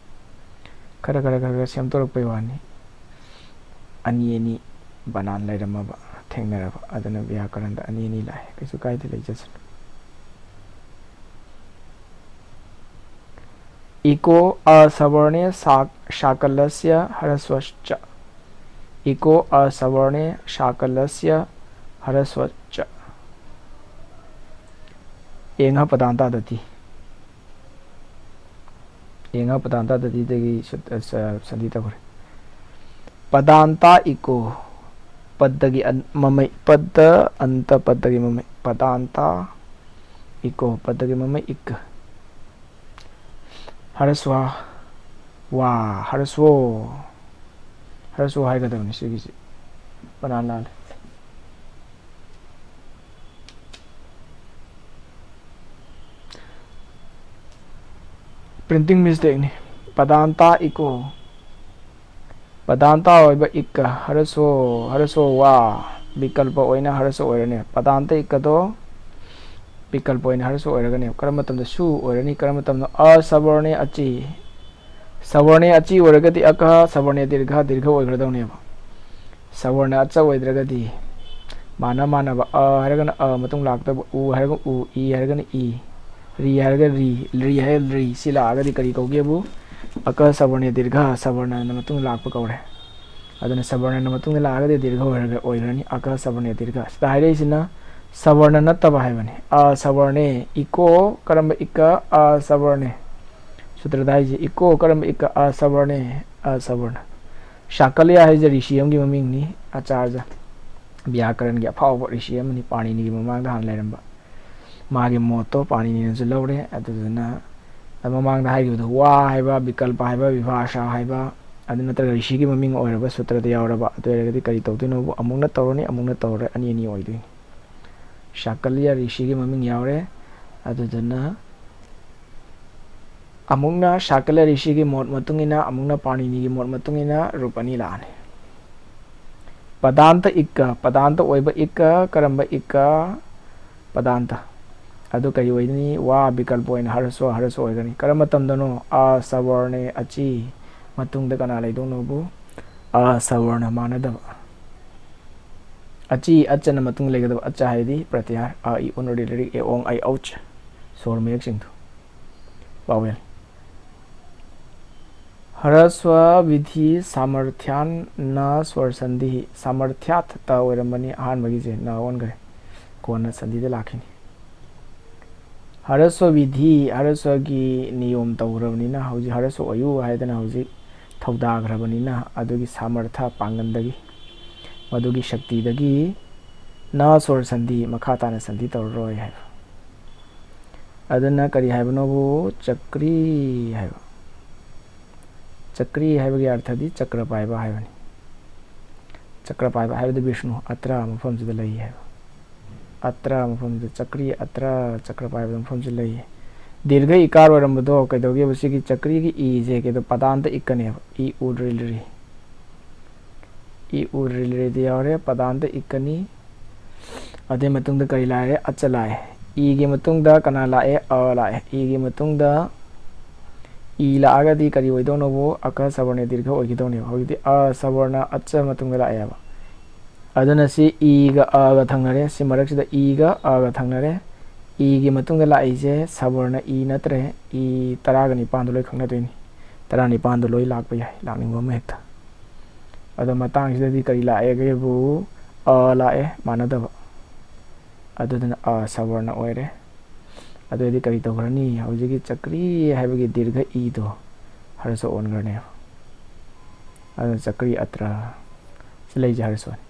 ꯈꯔ ꯈꯔ ꯈꯔ ꯈꯔ ꯁꯦꯝꯗꯣꯔꯛꯄꯩ ꯋꯥꯅꯤ꯫ ꯑꯅꯤ ꯑꯅꯤ ꯕꯅꯥꯟ ꯂꯩꯔꯝꯃꯕ꯫ ꯊꯦꯡꯅꯔꯕ꯫ ꯑꯗꯨꯅ ꯕ꯭ꯌꯥꯀꯔꯟꯗ ꯑꯅꯤ ꯑꯅꯤ ꯂꯥꯛꯑꯦ, ꯀꯩꯁꯨ ꯀꯥꯏꯗꯦ, ꯂꯩꯖꯁꯅꯨ꯫ ꯏꯀꯣ ꯑꯁꯕꯔꯅꯦ ꯁꯥꯛ-, ꯁꯥꯀꯂꯁ꯭ꯌ ꯍꯔꯁ꯭ꯋꯁꯆ꯫ ꯏꯀꯣ ꯑꯁꯕꯔꯅꯦ ꯁꯥꯀꯂꯁ꯭ꯌ ꯍꯔꯁ꯭ꯋꯁꯆ꯫ ꯑꯦꯡꯍ ꯄꯗꯥꯟꯇꯥꯗꯇꯤ꯫ ꯑꯦꯡꯍ ꯄꯗꯥꯟꯇꯥꯗꯇꯤꯗꯒꯤ ꯁꯨꯠ-, ꯑ, ꯁ-, ꯁꯟꯙꯤ ꯇꯧꯈ꯭ꯔꯦ꯫ ꯄꯗꯥꯟꯇꯥ ꯏꯀꯣ꯫ ꯄꯗꯒꯤ ꯑꯟ-, ꯃꯃꯩ꯫ ꯄꯗ ꯑꯟꯇ ꯄꯗꯒꯤ ꯃꯃꯩ꯫ ꯄꯗꯥꯟꯇꯥ ꯏꯀꯣ꯫ ꯄꯗꯒꯤ ꯃꯃꯩ ꯏꯛ꯫ ꯍꯔꯁ꯭ꯋꯥ꯫ ꯋꯥ꯫ ꯍꯔꯁ꯭ꯋꯣ꯫ ꯍꯔꯁ꯭ꯋꯣ ꯍꯥꯏꯒꯗꯕꯅꯤ ꯁꯤꯒꯤꯁꯤ꯫ ꯄꯅꯥ ꯂꯥꯜꯂꯦ꯫ Printing mistake ꯅꯤ꯫ ꯄꯗꯥꯟꯇꯥ ꯏꯀꯣ꯫ ꯄꯗꯥꯟꯇꯥ ꯑꯣꯏꯕ ꯏꯛꯀ ꯍꯔꯁ꯭ꯋꯣ, ꯍꯔꯁ꯭ꯋꯣ ꯋꯥ ꯕꯤꯀꯜꯄ ꯑꯣꯏꯅ ꯍꯔꯁ꯭ꯋ ꯑꯣꯏꯔꯅꯤ꯫ ꯄꯗꯥꯟꯇ ꯏꯛꯀꯗꯣ ꯕꯤꯀꯜꯄ ꯑꯣꯏꯅ ꯍꯔꯁ꯭ꯋ ꯑꯣꯏꯔꯒꯅꯤ꯫ ꯀꯔꯝꯕ ꯃꯇꯝꯗ ꯁꯨ ꯑꯣꯏꯔꯅꯤ? ꯀꯔꯝꯕ ꯃꯇꯝꯗ ꯑꯁꯕꯔꯅꯦ ꯑꯆꯤ? ꯁꯕꯔꯅꯦ ꯑꯆꯤ ꯑꯣꯏꯔꯒꯗꯤ ꯑꯀ, ꯁꯕꯔꯅꯦ ꯗꯤꯔꯘ, ꯗꯤꯔꯘ ꯑꯣꯏꯒꯗꯧꯅꯦꯕ꯫ ꯁꯕꯔꯅ ꯑꯆ ꯑꯣꯏꯗ꯭ꯔꯒꯗꯤ ꯃꯥꯟꯅ ꯃꯥꯟꯅꯕ ꯑ ꯍꯥꯏꯔꯒꯅ ꯑ ꯃꯇꯨꯡ ꯂꯥꯛꯇꯕ, ꯎ ꯍꯥꯏꯔꯒꯅ ꯎ, ꯏ ꯍꯥꯏꯔꯒꯅ ꯏ, ꯔꯤ ꯍꯥꯏꯔꯒ ꯔꯤ, ꯔꯤ ꯍꯥꯏꯔꯒ ꯔꯤ꯫ ꯁꯤ ꯂꯥꯛꯑꯒꯗꯤ ꯀꯔꯤ ꯀꯧꯒꯦꯕꯨ? ꯑꯀ ꯁꯕꯔꯅꯦ ꯗꯤꯔꯘ, ꯁꯕꯔꯅꯅ ꯃꯇꯨꯡ ꯂꯥꯛꯄ ꯀꯧꯔꯦ꯫ ꯑꯗꯨꯅ ꯁꯕꯔꯅꯅ ꯃꯇꯨꯡꯗ ꯂꯥꯛꯑꯒꯗꯤ ꯗꯤꯔꯘ ꯑꯣꯏꯔꯒ ꯑꯣꯏꯈ꯭ꯔꯅꯤ꯫ ꯑꯀ ꯁꯕꯔꯅꯦ ꯗꯤꯔꯘ꯫ ꯁꯤꯗ ꯍꯥꯏꯔꯛꯏꯁꯤꯅ ꯁꯕꯔꯅ ꯅꯠꯇꯕ ꯍꯥꯏꯕꯅꯤ꯫ ꯑ ꯁꯕꯔꯅꯦ꯫ ꯏꯀꯣ ꯀꯔꯝꯕ ꯏꯀ? ꯑ ꯁꯕꯔꯅꯦ꯫ ꯁꯨꯇ꯭ꯔꯗ ꯍꯥꯏꯁꯦ ꯏꯀꯣ ꯀꯔꯝꯕ ꯏꯀ? ꯑ ꯁꯕꯔꯅꯦ꯫ ꯑ ꯁꯕꯔꯅ꯫ ꯁꯥꯀꯜꯌ ꯍꯥꯏꯁꯦ ꯔꯤꯁꯤ ꯑꯃꯒꯤ ꯃꯃꯤꯡꯅꯤ꯫ ꯑꯆꯥꯔꯖ ꯕ꯭ꯌꯥꯀꯔꯟꯒꯤ ꯑꯐꯥꯎꯕ ꯔꯤꯁꯤ ꯑꯃꯅꯤ, ꯄꯥꯅꯤꯅꯤꯒꯤ ꯃꯃꯥꯡꯗ ꯍꯥꯟꯅ ꯂꯩꯔꯝꯕ꯫ ꯃꯥꯒꯤ ꯃꯣꯠꯇꯣ ꯄꯥꯅꯤꯅꯤꯅꯁꯨ ꯂꯧꯔꯦ꯫ ꯑꯗꯨꯗꯨꯅ ꯃꯃꯥꯡꯗ ꯍꯥꯏꯈꯤꯕꯗꯣ ꯋꯥ ꯍꯥꯏꯕ, ꯕꯤꯀꯜꯄ ꯍꯥꯏꯕ, ꯚꯤꯚꯥꯁꯥ ꯍꯥꯏꯕ, ꯑꯗꯨ ꯅꯠꯇ꯭ꯔꯒ ꯔꯤꯁꯤꯒꯤ ꯃꯃꯤꯡ ꯑꯣꯏꯔꯕ ꯁꯨꯇ꯭ꯔꯗ ꯌꯥꯎꯔꯕ, ꯑꯗꯨ ꯑꯣꯏꯔꯒꯗꯤ ꯀꯔꯤ ꯇꯧꯗꯣꯏꯅꯣꯕꯨ? ꯑꯃꯨꯛꯅ ꯇꯧꯔꯅꯤ, ꯑꯃꯨꯛꯅ ꯇꯧꯔꯣꯏ, ꯑꯅꯤ ꯑꯅꯤ ꯑꯣꯏꯗꯣꯏꯅꯤ꯫ ꯁꯥꯀꯜꯌ ꯔꯤꯁꯤꯒꯤ ꯃꯃꯤꯡ ꯌꯥꯎꯔꯦ꯫ ꯑꯗꯨꯗꯨꯅ ꯑꯃꯨꯛꯅ ꯁꯥꯀꯜꯌ ꯔꯤꯁꯤꯒꯤ ꯃꯣꯠ ꯃꯇꯨꯡ ꯏꯟꯅ, ꯑꯃꯨꯛꯅ ꯄꯥꯅꯤꯅꯤꯒꯤ ꯃꯣꯠ ꯃꯇꯨꯡ ꯏꯟꯅ ꯔꯨꯞ ꯑꯅꯤ ꯂꯥꯛꯑꯅꯤ꯫ ꯄꯗꯥꯟꯇ ꯏꯛꯀ, ꯄꯗꯥꯟꯇ ꯑꯣꯏꯕ ꯏꯛꯀ, ꯀꯔꯝꯕ ꯏꯛꯀ? ꯄꯗꯥꯟꯇ꯫ ꯑꯗꯨ ꯀꯔꯤ ꯑꯣꯏꯗꯣꯏꯅꯤ? ꯋꯥ ꯕꯤꯀꯜꯄ ꯑꯣꯏꯅ ꯍꯔꯁ꯭ꯋ, ꯍꯔꯁ꯭ꯋ ꯑꯣꯏꯒꯅꯤ꯫ ꯀꯔꯝꯕ ꯃꯇꯝꯗꯅꯣ? ꯑꯁꯕꯔꯅꯦ ꯑꯆꯤ꯫ ꯃꯇꯨꯡꯗ ꯀꯅꯥ ꯂꯩꯗꯧꯅꯣꯕꯨ? ꯑꯁꯕꯔꯅ ꯃꯥꯟꯅꯗꯕ꯫ ꯑꯆꯤ ꯑꯆꯅ ꯃꯇꯨꯡ ꯂꯩꯒꯗꯕ ꯑꯆ ꯍꯥꯏꯗꯤ ꯄ꯭ꯔꯇꯤꯍꯥꯔ, ꯑ, ꯏ, ꯎ, ꯅ, ꯔꯤ, ꯂ, ꯔꯤ, ꯑꯦ, ꯑꯣꯡ, ꯑꯩ, ꯎꯆ, ꯁꯣꯔ ꯃꯌꯦꯛꯁꯤꯡꯗꯣ꯫ ꯚꯥꯋꯦꯜ꯫ ꯍꯔꯁ꯭ꯋ ꯕꯤꯙꯤ ꯁꯥꯃꯔꯊ꯭ꯌꯥꯟ ꯅ ꯁ꯭ꯋꯔ ꯁꯟꯙꯤ꯫ ꯁꯥꯃꯔꯊ꯭ꯌꯥꯠ ꯇ ꯑꯣꯏꯔꯝꯕꯅꯤ ꯑꯍꯥꯟꯕꯒꯤꯁꯦ, ꯅ ꯑꯣꯟꯈ꯭ꯔꯦ꯫ ꯀꯣꯟꯅ ꯁꯟꯙꯤꯗ ꯂꯥꯛꯈꯤꯅꯤ꯫ ꯍꯔꯁ꯭ꯋ ꯕꯤꯙꯤ, ꯍꯔꯁ꯭ꯋꯒꯤ ꯅꯤꯌꯣꯝ ꯇꯧꯈ꯭ꯔꯕꯅꯤꯅ, ꯍꯧꯖꯤꯛ ꯍꯔꯁ꯭ꯋ ꯑꯣꯏꯌꯨ ꯍꯥꯏꯗꯅ ꯍꯧꯖꯤꯛ ꯊꯧꯗꯥꯈ꯭ꯔꯕꯅꯤꯅ, ꯑꯗꯨꯒꯤ ꯁꯥꯃꯔꯊ ꯄꯥꯡꯒꯟꯗꯒꯤ, ꯃꯗꯨꯒꯤ ꯁꯛꯇꯤꯗꯒꯤ ꯅ ꯁ꯭ꯋꯔ ꯁꯟꯙꯤ, ꯃꯈꯥ ꯇꯥꯅ ꯁꯟꯙꯤ ꯇꯧꯔꯔꯣꯏ ꯍꯥꯏꯕ꯫ ꯑꯗꯨꯅ ꯀꯔꯤ ꯍꯥꯏꯕꯅꯣꯕꯨ? ꯆꯀ꯭ꯔꯤ ꯍꯥꯏꯕ꯫ ꯆꯀ꯭ꯔꯤ ꯍꯥꯏꯕꯒꯤ ꯑꯔꯊꯗꯤ ꯆꯀ꯭ꯔ ꯄꯥꯏꯕ ꯍꯥꯏꯕꯅꯤ꯫ ꯆꯀ꯭ꯔ ꯄꯥꯏꯕ ꯍꯥꯏꯕꯗꯤ ꯕꯤꯁꯅꯨ, ꯑꯇ꯭ꯔ ꯃꯐꯝꯁꯤꯗ ꯂꯩ ꯍꯥꯏꯕ꯫ ꯑꯇ꯭ꯔ ꯃꯐꯝꯁꯤꯗ ꯆꯀ꯭ꯔꯤ, ꯑꯇ꯭ꯔ ꯆꯀ꯭ꯔ ꯄꯥꯏꯕ ꯃꯐꯝꯁꯤꯗ ꯂꯩ꯫ ꯗꯤꯔꯘ ꯏꯀꯥꯔ ꯑꯣꯏꯔꯝꯕꯗꯣ ꯀꯩꯗꯧꯒꯦꯕ? ꯁꯤꯒꯤ ꯆꯀ꯭ꯔꯤꯒꯤ ꯏꯁꯦ ꯀꯩꯗꯧ? ꯄꯗꯥꯟꯇ ꯏꯛꯀꯅꯦꯕ꯫ ꯏ ꯎ ꯔꯤ ꯂ ꯔꯤ꯫ ꯏ ꯎ ꯔꯤ ꯂ ꯔꯤꯗꯤ ꯌꯥꯎꯔꯦ, ꯄꯗꯥꯟꯇ ꯏꯛꯀꯅꯤ꯫ ꯑꯗꯨꯏ ꯃꯇꯨꯡꯗ ꯀꯔꯤ ꯂꯥꯛꯑꯦ? ꯑꯆ ꯂꯥꯛꯑꯦ꯫ ꯏꯒꯤ ꯃꯇꯨꯡꯗ ꯀꯅꯥ ꯂꯥꯛꯑꯦ? ꯑ ꯂꯥꯛꯑꯦ꯫ ꯏꯒꯤ ꯃꯇꯨꯡꯗ ꯏ ꯂꯥꯛꯑꯒꯗꯤ ꯀꯔꯤ ꯑꯣꯏꯗꯧꯅꯣꯕꯨ? ꯑꯀ ꯁꯕꯔꯅ ꯗꯤꯔꯘ ꯑꯣꯏꯈꯤꯗꯧꯅꯦꯕ꯫ ꯍꯧꯖꯤꯛꯇꯤ ꯑ ꯁꯕꯔꯅ ꯑꯆ ꯃꯇꯨꯡꯗ ꯂꯥꯛꯑꯦꯕ꯫ ꯑꯗꯨꯅ ꯁꯤ ꯏꯒ ꯑꯒ ꯊꯪꯅꯔꯦ꯫ ꯁꯤ ꯃꯔꯛꯁꯤꯗ ꯏꯒ ꯑꯒ ꯊꯪꯅꯔꯦ꯫ ꯏꯒꯤ ꯃꯇꯨꯡꯗ ꯂꯥꯛꯏꯁꯦ ꯁꯕꯔꯅ ꯏ ꯅꯠꯇ꯭ꯔꯦ꯫ ꯏ ꯇꯔꯥꯒ ꯅꯤꯄꯥꯟꯗꯣ ꯂꯣꯏ ꯈꯪꯅꯗꯣꯏꯅꯤ꯫ ꯇꯔꯥꯅꯤꯄꯥꯟꯗꯣ ꯂꯣꯏ ꯂꯥꯛꯄ ꯌꯥꯏ, ꯂꯥꯛꯅꯤꯡꯕ ꯑꯃ ꯍꯦꯛꯇ꯫ ꯑꯗꯣ ꯃꯇꯥꯡꯁꯤꯗꯗꯤ ꯀꯔꯤ ꯂꯥꯛꯑꯦꯒꯦꯕꯨ? ꯑ ꯂꯥꯛꯑꯦ, ꯃꯥꯟꯅꯗꯕ꯫ ꯑꯗꯨꯗꯨꯅ ꯑ ꯁꯕꯔꯅ ꯑꯣꯏꯔꯦ꯫ ꯑꯗꯨꯑꯣꯏꯗꯤ ꯀꯔꯤ ꯇꯧꯈ꯭ꯔꯅꯤ? ꯍꯧꯖꯤꯛꯀꯤ ꯆꯀ꯭ꯔꯤ ꯍꯥꯏꯕꯒꯤ ꯗꯤꯔꯘ ꯏꯗꯣ ꯍꯔꯁ ꯑꯣꯟꯈ꯭ꯔꯅꯦꯕ꯫ ꯑꯗꯨꯅ ꯆꯀ꯭ꯔꯤ ꯑꯇ꯭ꯔ꯫ ꯁꯤ ꯂꯩꯁꯦ ꯍꯔꯁ ꯑꯣꯟ꯫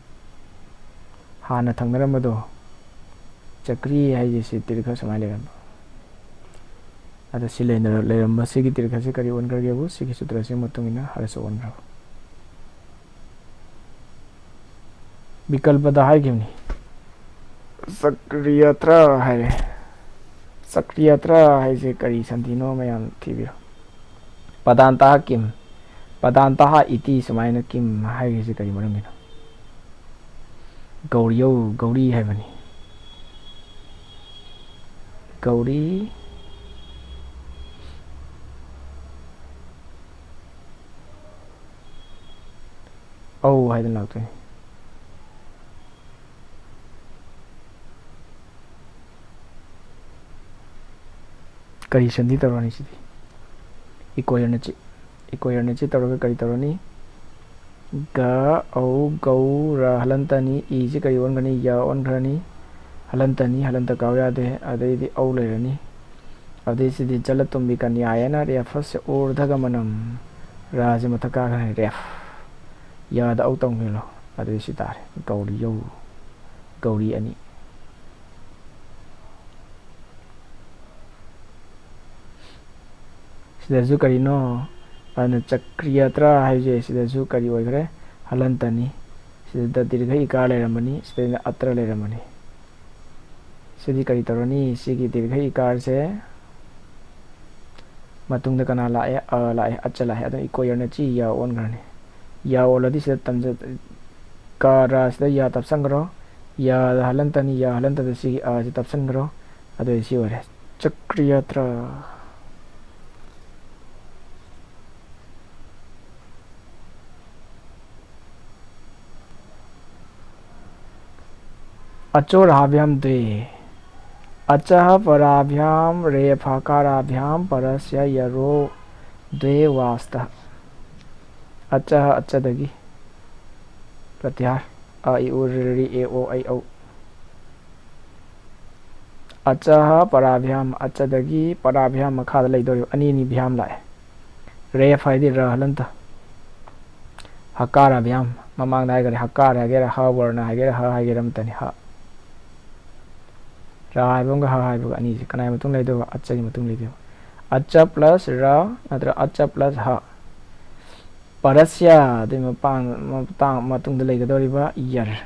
ꯍꯥꯟꯅ ꯊꯪꯅꯔꯝꯕꯗꯣ, ꯆꯀ꯭ꯔꯤ ꯍꯥꯏꯁꯦ ꯁꯤ ꯗꯤꯔꯘ ꯁꯨꯃꯥꯏꯅ ꯂꯩꯔꯝꯕ꯫ ꯑꯗ ꯁꯤ ꯂꯩꯅ-, ꯂꯩꯔꯝꯕ ꯁꯤꯒꯤ ꯗꯤꯔꯘꯁꯤ ꯀꯔꯤ ꯑꯣꯟꯈ꯭ꯔꯒꯦꯕꯨ? ꯁꯤꯒꯤ ꯁꯨꯇ꯭ꯔꯁꯤꯒꯤ ꯃꯇꯨꯡ ꯏꯟꯅ ꯍꯔꯁ ꯑꯣꯟꯈ꯭ꯔꯕ꯫ ꯕꯤꯀꯜꯄꯗ ꯍꯥꯏꯈꯤꯕꯅꯤ꯫ ꯆꯀ꯭ꯔꯤꯌꯥꯇ꯭ꯔ ꯍꯥꯏꯔꯦ꯫ ꯆꯀ꯭ꯔꯤꯌꯥꯇ꯭ꯔ ꯍꯥꯏꯁꯦ ꯀꯔꯤ ꯁꯟꯙꯤꯅꯣ ꯃꯌꯥꯝ ꯊꯤꯕꯤꯔꯣ꯫ ꯄꯗꯥꯟꯇꯥ ꯀꯤꯝ? ꯄꯗꯥꯟꯇꯥ ꯏꯇꯤ ꯁꯨꯃꯥꯏꯅ ꯀꯤꯝ ꯍꯥꯏꯔꯤꯁꯦ ꯀꯔꯤ ꯃꯔꯝꯒꯤꯅꯣ? ꯒꯧꯔꯤꯌꯧ, ꯒꯧꯔꯤ ꯍꯥꯏꯕꯅꯤ꯫ ꯒꯧꯔꯤ꯫ ꯑꯧ ꯍꯥꯏꯗꯅ ꯂꯥꯛꯇꯣꯏꯅꯤ꯫ ꯀꯔꯤ ꯁꯟꯗꯤ ꯇꯧꯔꯅꯤ ꯁꯤꯗꯤ? ꯏꯀꯣꯌꯔꯅ ꯆꯤ, ꯏꯀꯣꯌꯔꯅ ꯆꯤ ꯇꯧꯔꯒ ꯀꯔꯤ ꯇꯧꯔꯅꯤ? ꯒ, ꯑꯧ, ꯒꯧ, ꯔ, ꯍꯂꯟꯇꯅꯤ꯫ ꯏꯁꯤ ꯀꯔꯤ ꯑꯣꯟꯈ꯭ꯔꯅꯤ? ꯌ ꯑꯣꯟꯈ꯭ꯔꯅꯤ꯫ ꯍꯂꯟꯇꯅꯤ, ꯍꯂꯟꯇ ꯀꯥꯎ ꯌꯥꯗꯦ꯫ ꯑꯗꯩꯗꯤ ꯑꯧ ꯂꯩꯔꯅꯤ꯫ ꯑꯗꯩ ꯁꯤꯗꯤ ꯖꯂꯇꯨꯝꯕꯤ ꯀꯟꯌꯥꯌꯅ ꯔꯦꯐꯁꯦ ꯎꯔꯙꯒꯃꯅꯝ꯫ ꯔꯁꯦ ꯃꯊꯛ ꯀꯥꯈ꯭ꯔꯅꯤ, ꯔꯦꯐ꯫ ꯌꯥꯗ ꯑꯧ ꯇꯧꯅꯤꯂꯣ꯫ ꯑꯗꯨꯗꯤ ꯁꯤ ꯇꯥꯔꯦ, ꯒꯧꯔꯤ ꯌꯧ, ꯒꯧꯔꯤ ꯑꯅꯤ꯫ ꯁꯤꯗꯁꯨ ꯀꯔꯤꯅꯣ? ꯑꯗꯨꯅ ꯆꯀ꯭ꯔꯤꯌꯥꯇ꯭ꯔ ꯍꯥꯏꯁꯦ ꯁꯤꯗꯁꯨ ꯀꯔꯤ ꯑꯣꯏꯈ꯭ꯔꯦ? ꯍꯂꯟꯇꯅꯤ꯫ ꯁꯤꯗ ꯗꯤꯔꯘ ꯏꯀꯥꯔ ꯂꯩꯔꯝꯕꯅꯤ, ꯁꯤꯗꯩꯅ ꯑꯇ꯭ꯔ ꯂꯩꯔꯝꯕꯅꯤ꯫ ꯁꯤꯗꯤ ꯀꯔꯤ ꯇꯧꯔꯅꯤ? ꯁꯤꯒꯤ ꯗꯤꯔꯘ ꯏꯀꯥꯔꯁꯦ ꯃꯇꯨꯡꯗ ꯀꯅꯥ ꯂꯥꯛꯑꯦ? ꯑ ꯂꯥꯛꯑꯦ, ꯑꯆ ꯂꯥꯛꯑꯦ꯫ ꯑꯗꯨꯅ ꯏꯀꯣꯌꯔꯅ ꯆꯤ ꯌꯥ ꯑꯣꯟꯈ꯭ꯔꯅꯤ꯫ ꯌꯥ ꯑꯣꯜꯂꯗꯤ ꯁꯤꯗ ꯇꯝꯖ-, ꯀ ꯔ ꯁꯤꯗ ꯌꯥ ꯇꯞꯁꯟꯈ꯭ꯔꯣ꯫ ꯌꯥꯗ ꯍꯂꯟꯇꯅꯤ, ꯌꯥ ꯍꯂꯟꯇꯗ ꯁꯤꯒꯤ ꯑꯁꯤ ꯇꯞꯁꯟꯈ꯭ꯔꯣ꯫ ꯑꯗꯨꯗꯤ ꯁꯤ ꯑꯣꯏꯔꯦ, ꯆꯀ꯭ꯔꯤꯌꯥꯇ꯭ꯔ꯫ ꯑꯆꯣꯔꯍꯥꯚ꯭ꯌꯥꯝ ꯗ꯭ꯋꯦ꯫ ꯑꯆꯍ ꯄꯔꯥꯚ꯭ꯌꯥꯝ ꯔꯦꯐꯥꯀꯥꯔꯥꯚ꯭ꯌꯥꯝ ꯄꯔꯁ꯭ꯌ ꯌꯔꯣ ꯗ꯭ꯋꯦ ꯋꯥꯁꯇ꯫ ꯑꯆꯍ, ꯑꯆꯗꯒꯤ ꯄ꯭ꯔꯇꯤꯍꯥꯔ꯫ ꯑ, ꯏ, ꯎ, ꯔꯤ, ꯔꯤ, ꯑꯦ, ꯑꯣ, ꯑꯩ, ꯎ꯫ ꯑꯆꯍ ꯄꯔꯥꯚ꯭ꯌꯥꯝ, ꯑꯆꯗꯒꯤ ꯄꯔꯥꯚ꯭ꯌꯥꯝ ꯃꯈꯥꯗ ꯂꯩꯗꯧꯔꯤꯕ ꯑꯅꯤ ꯑꯅꯤ ꯚ꯭ꯌꯥꯝ ꯂꯥꯛꯑꯦ꯫ ꯔꯦꯐ ꯍꯥꯏꯗꯤ ꯔ ꯍꯂꯟꯇ꯫ ꯍꯀꯥꯔ ꯑꯚ꯭ꯌꯥꯝ, ꯃꯃꯥꯡꯗ ꯍꯥꯏꯈꯔꯦ, ꯍꯀꯥꯔ ꯍꯥꯏꯒꯦꯔꯥ, ꯍ ꯋꯔꯅ ꯍꯥꯏꯒꯦꯔꯥ, ꯍ ꯍꯥꯏꯒꯦꯔꯥ ꯑꯃꯇꯅꯤ, ꯍ꯫ ꯔ ꯍꯥꯏꯕ ꯑꯃꯒ ꯍ ꯍꯥꯏꯕꯒ ꯑꯅꯤꯁꯦ ꯀꯅꯥꯒꯤ ꯃꯇꯨꯡ ꯂꯩꯗꯣꯏꯕ? ꯑꯆꯒꯤ ꯃꯇꯨꯡ ꯂꯩꯗꯣꯏꯕ꯫ ꯑꯆ plus ꯔ ꯅꯠꯇ꯭ꯔꯒ ꯑꯆ plus ꯍ꯫ ꯄꯔꯁ꯭ꯌ ꯑꯗꯨꯒꯤ ꯃꯄꯥꯡ-, ꯃꯇꯥꯡ-, ꯃꯇꯨꯡꯗ ꯂꯩꯒꯗꯧꯔꯤꯕ ꯌꯔ꯫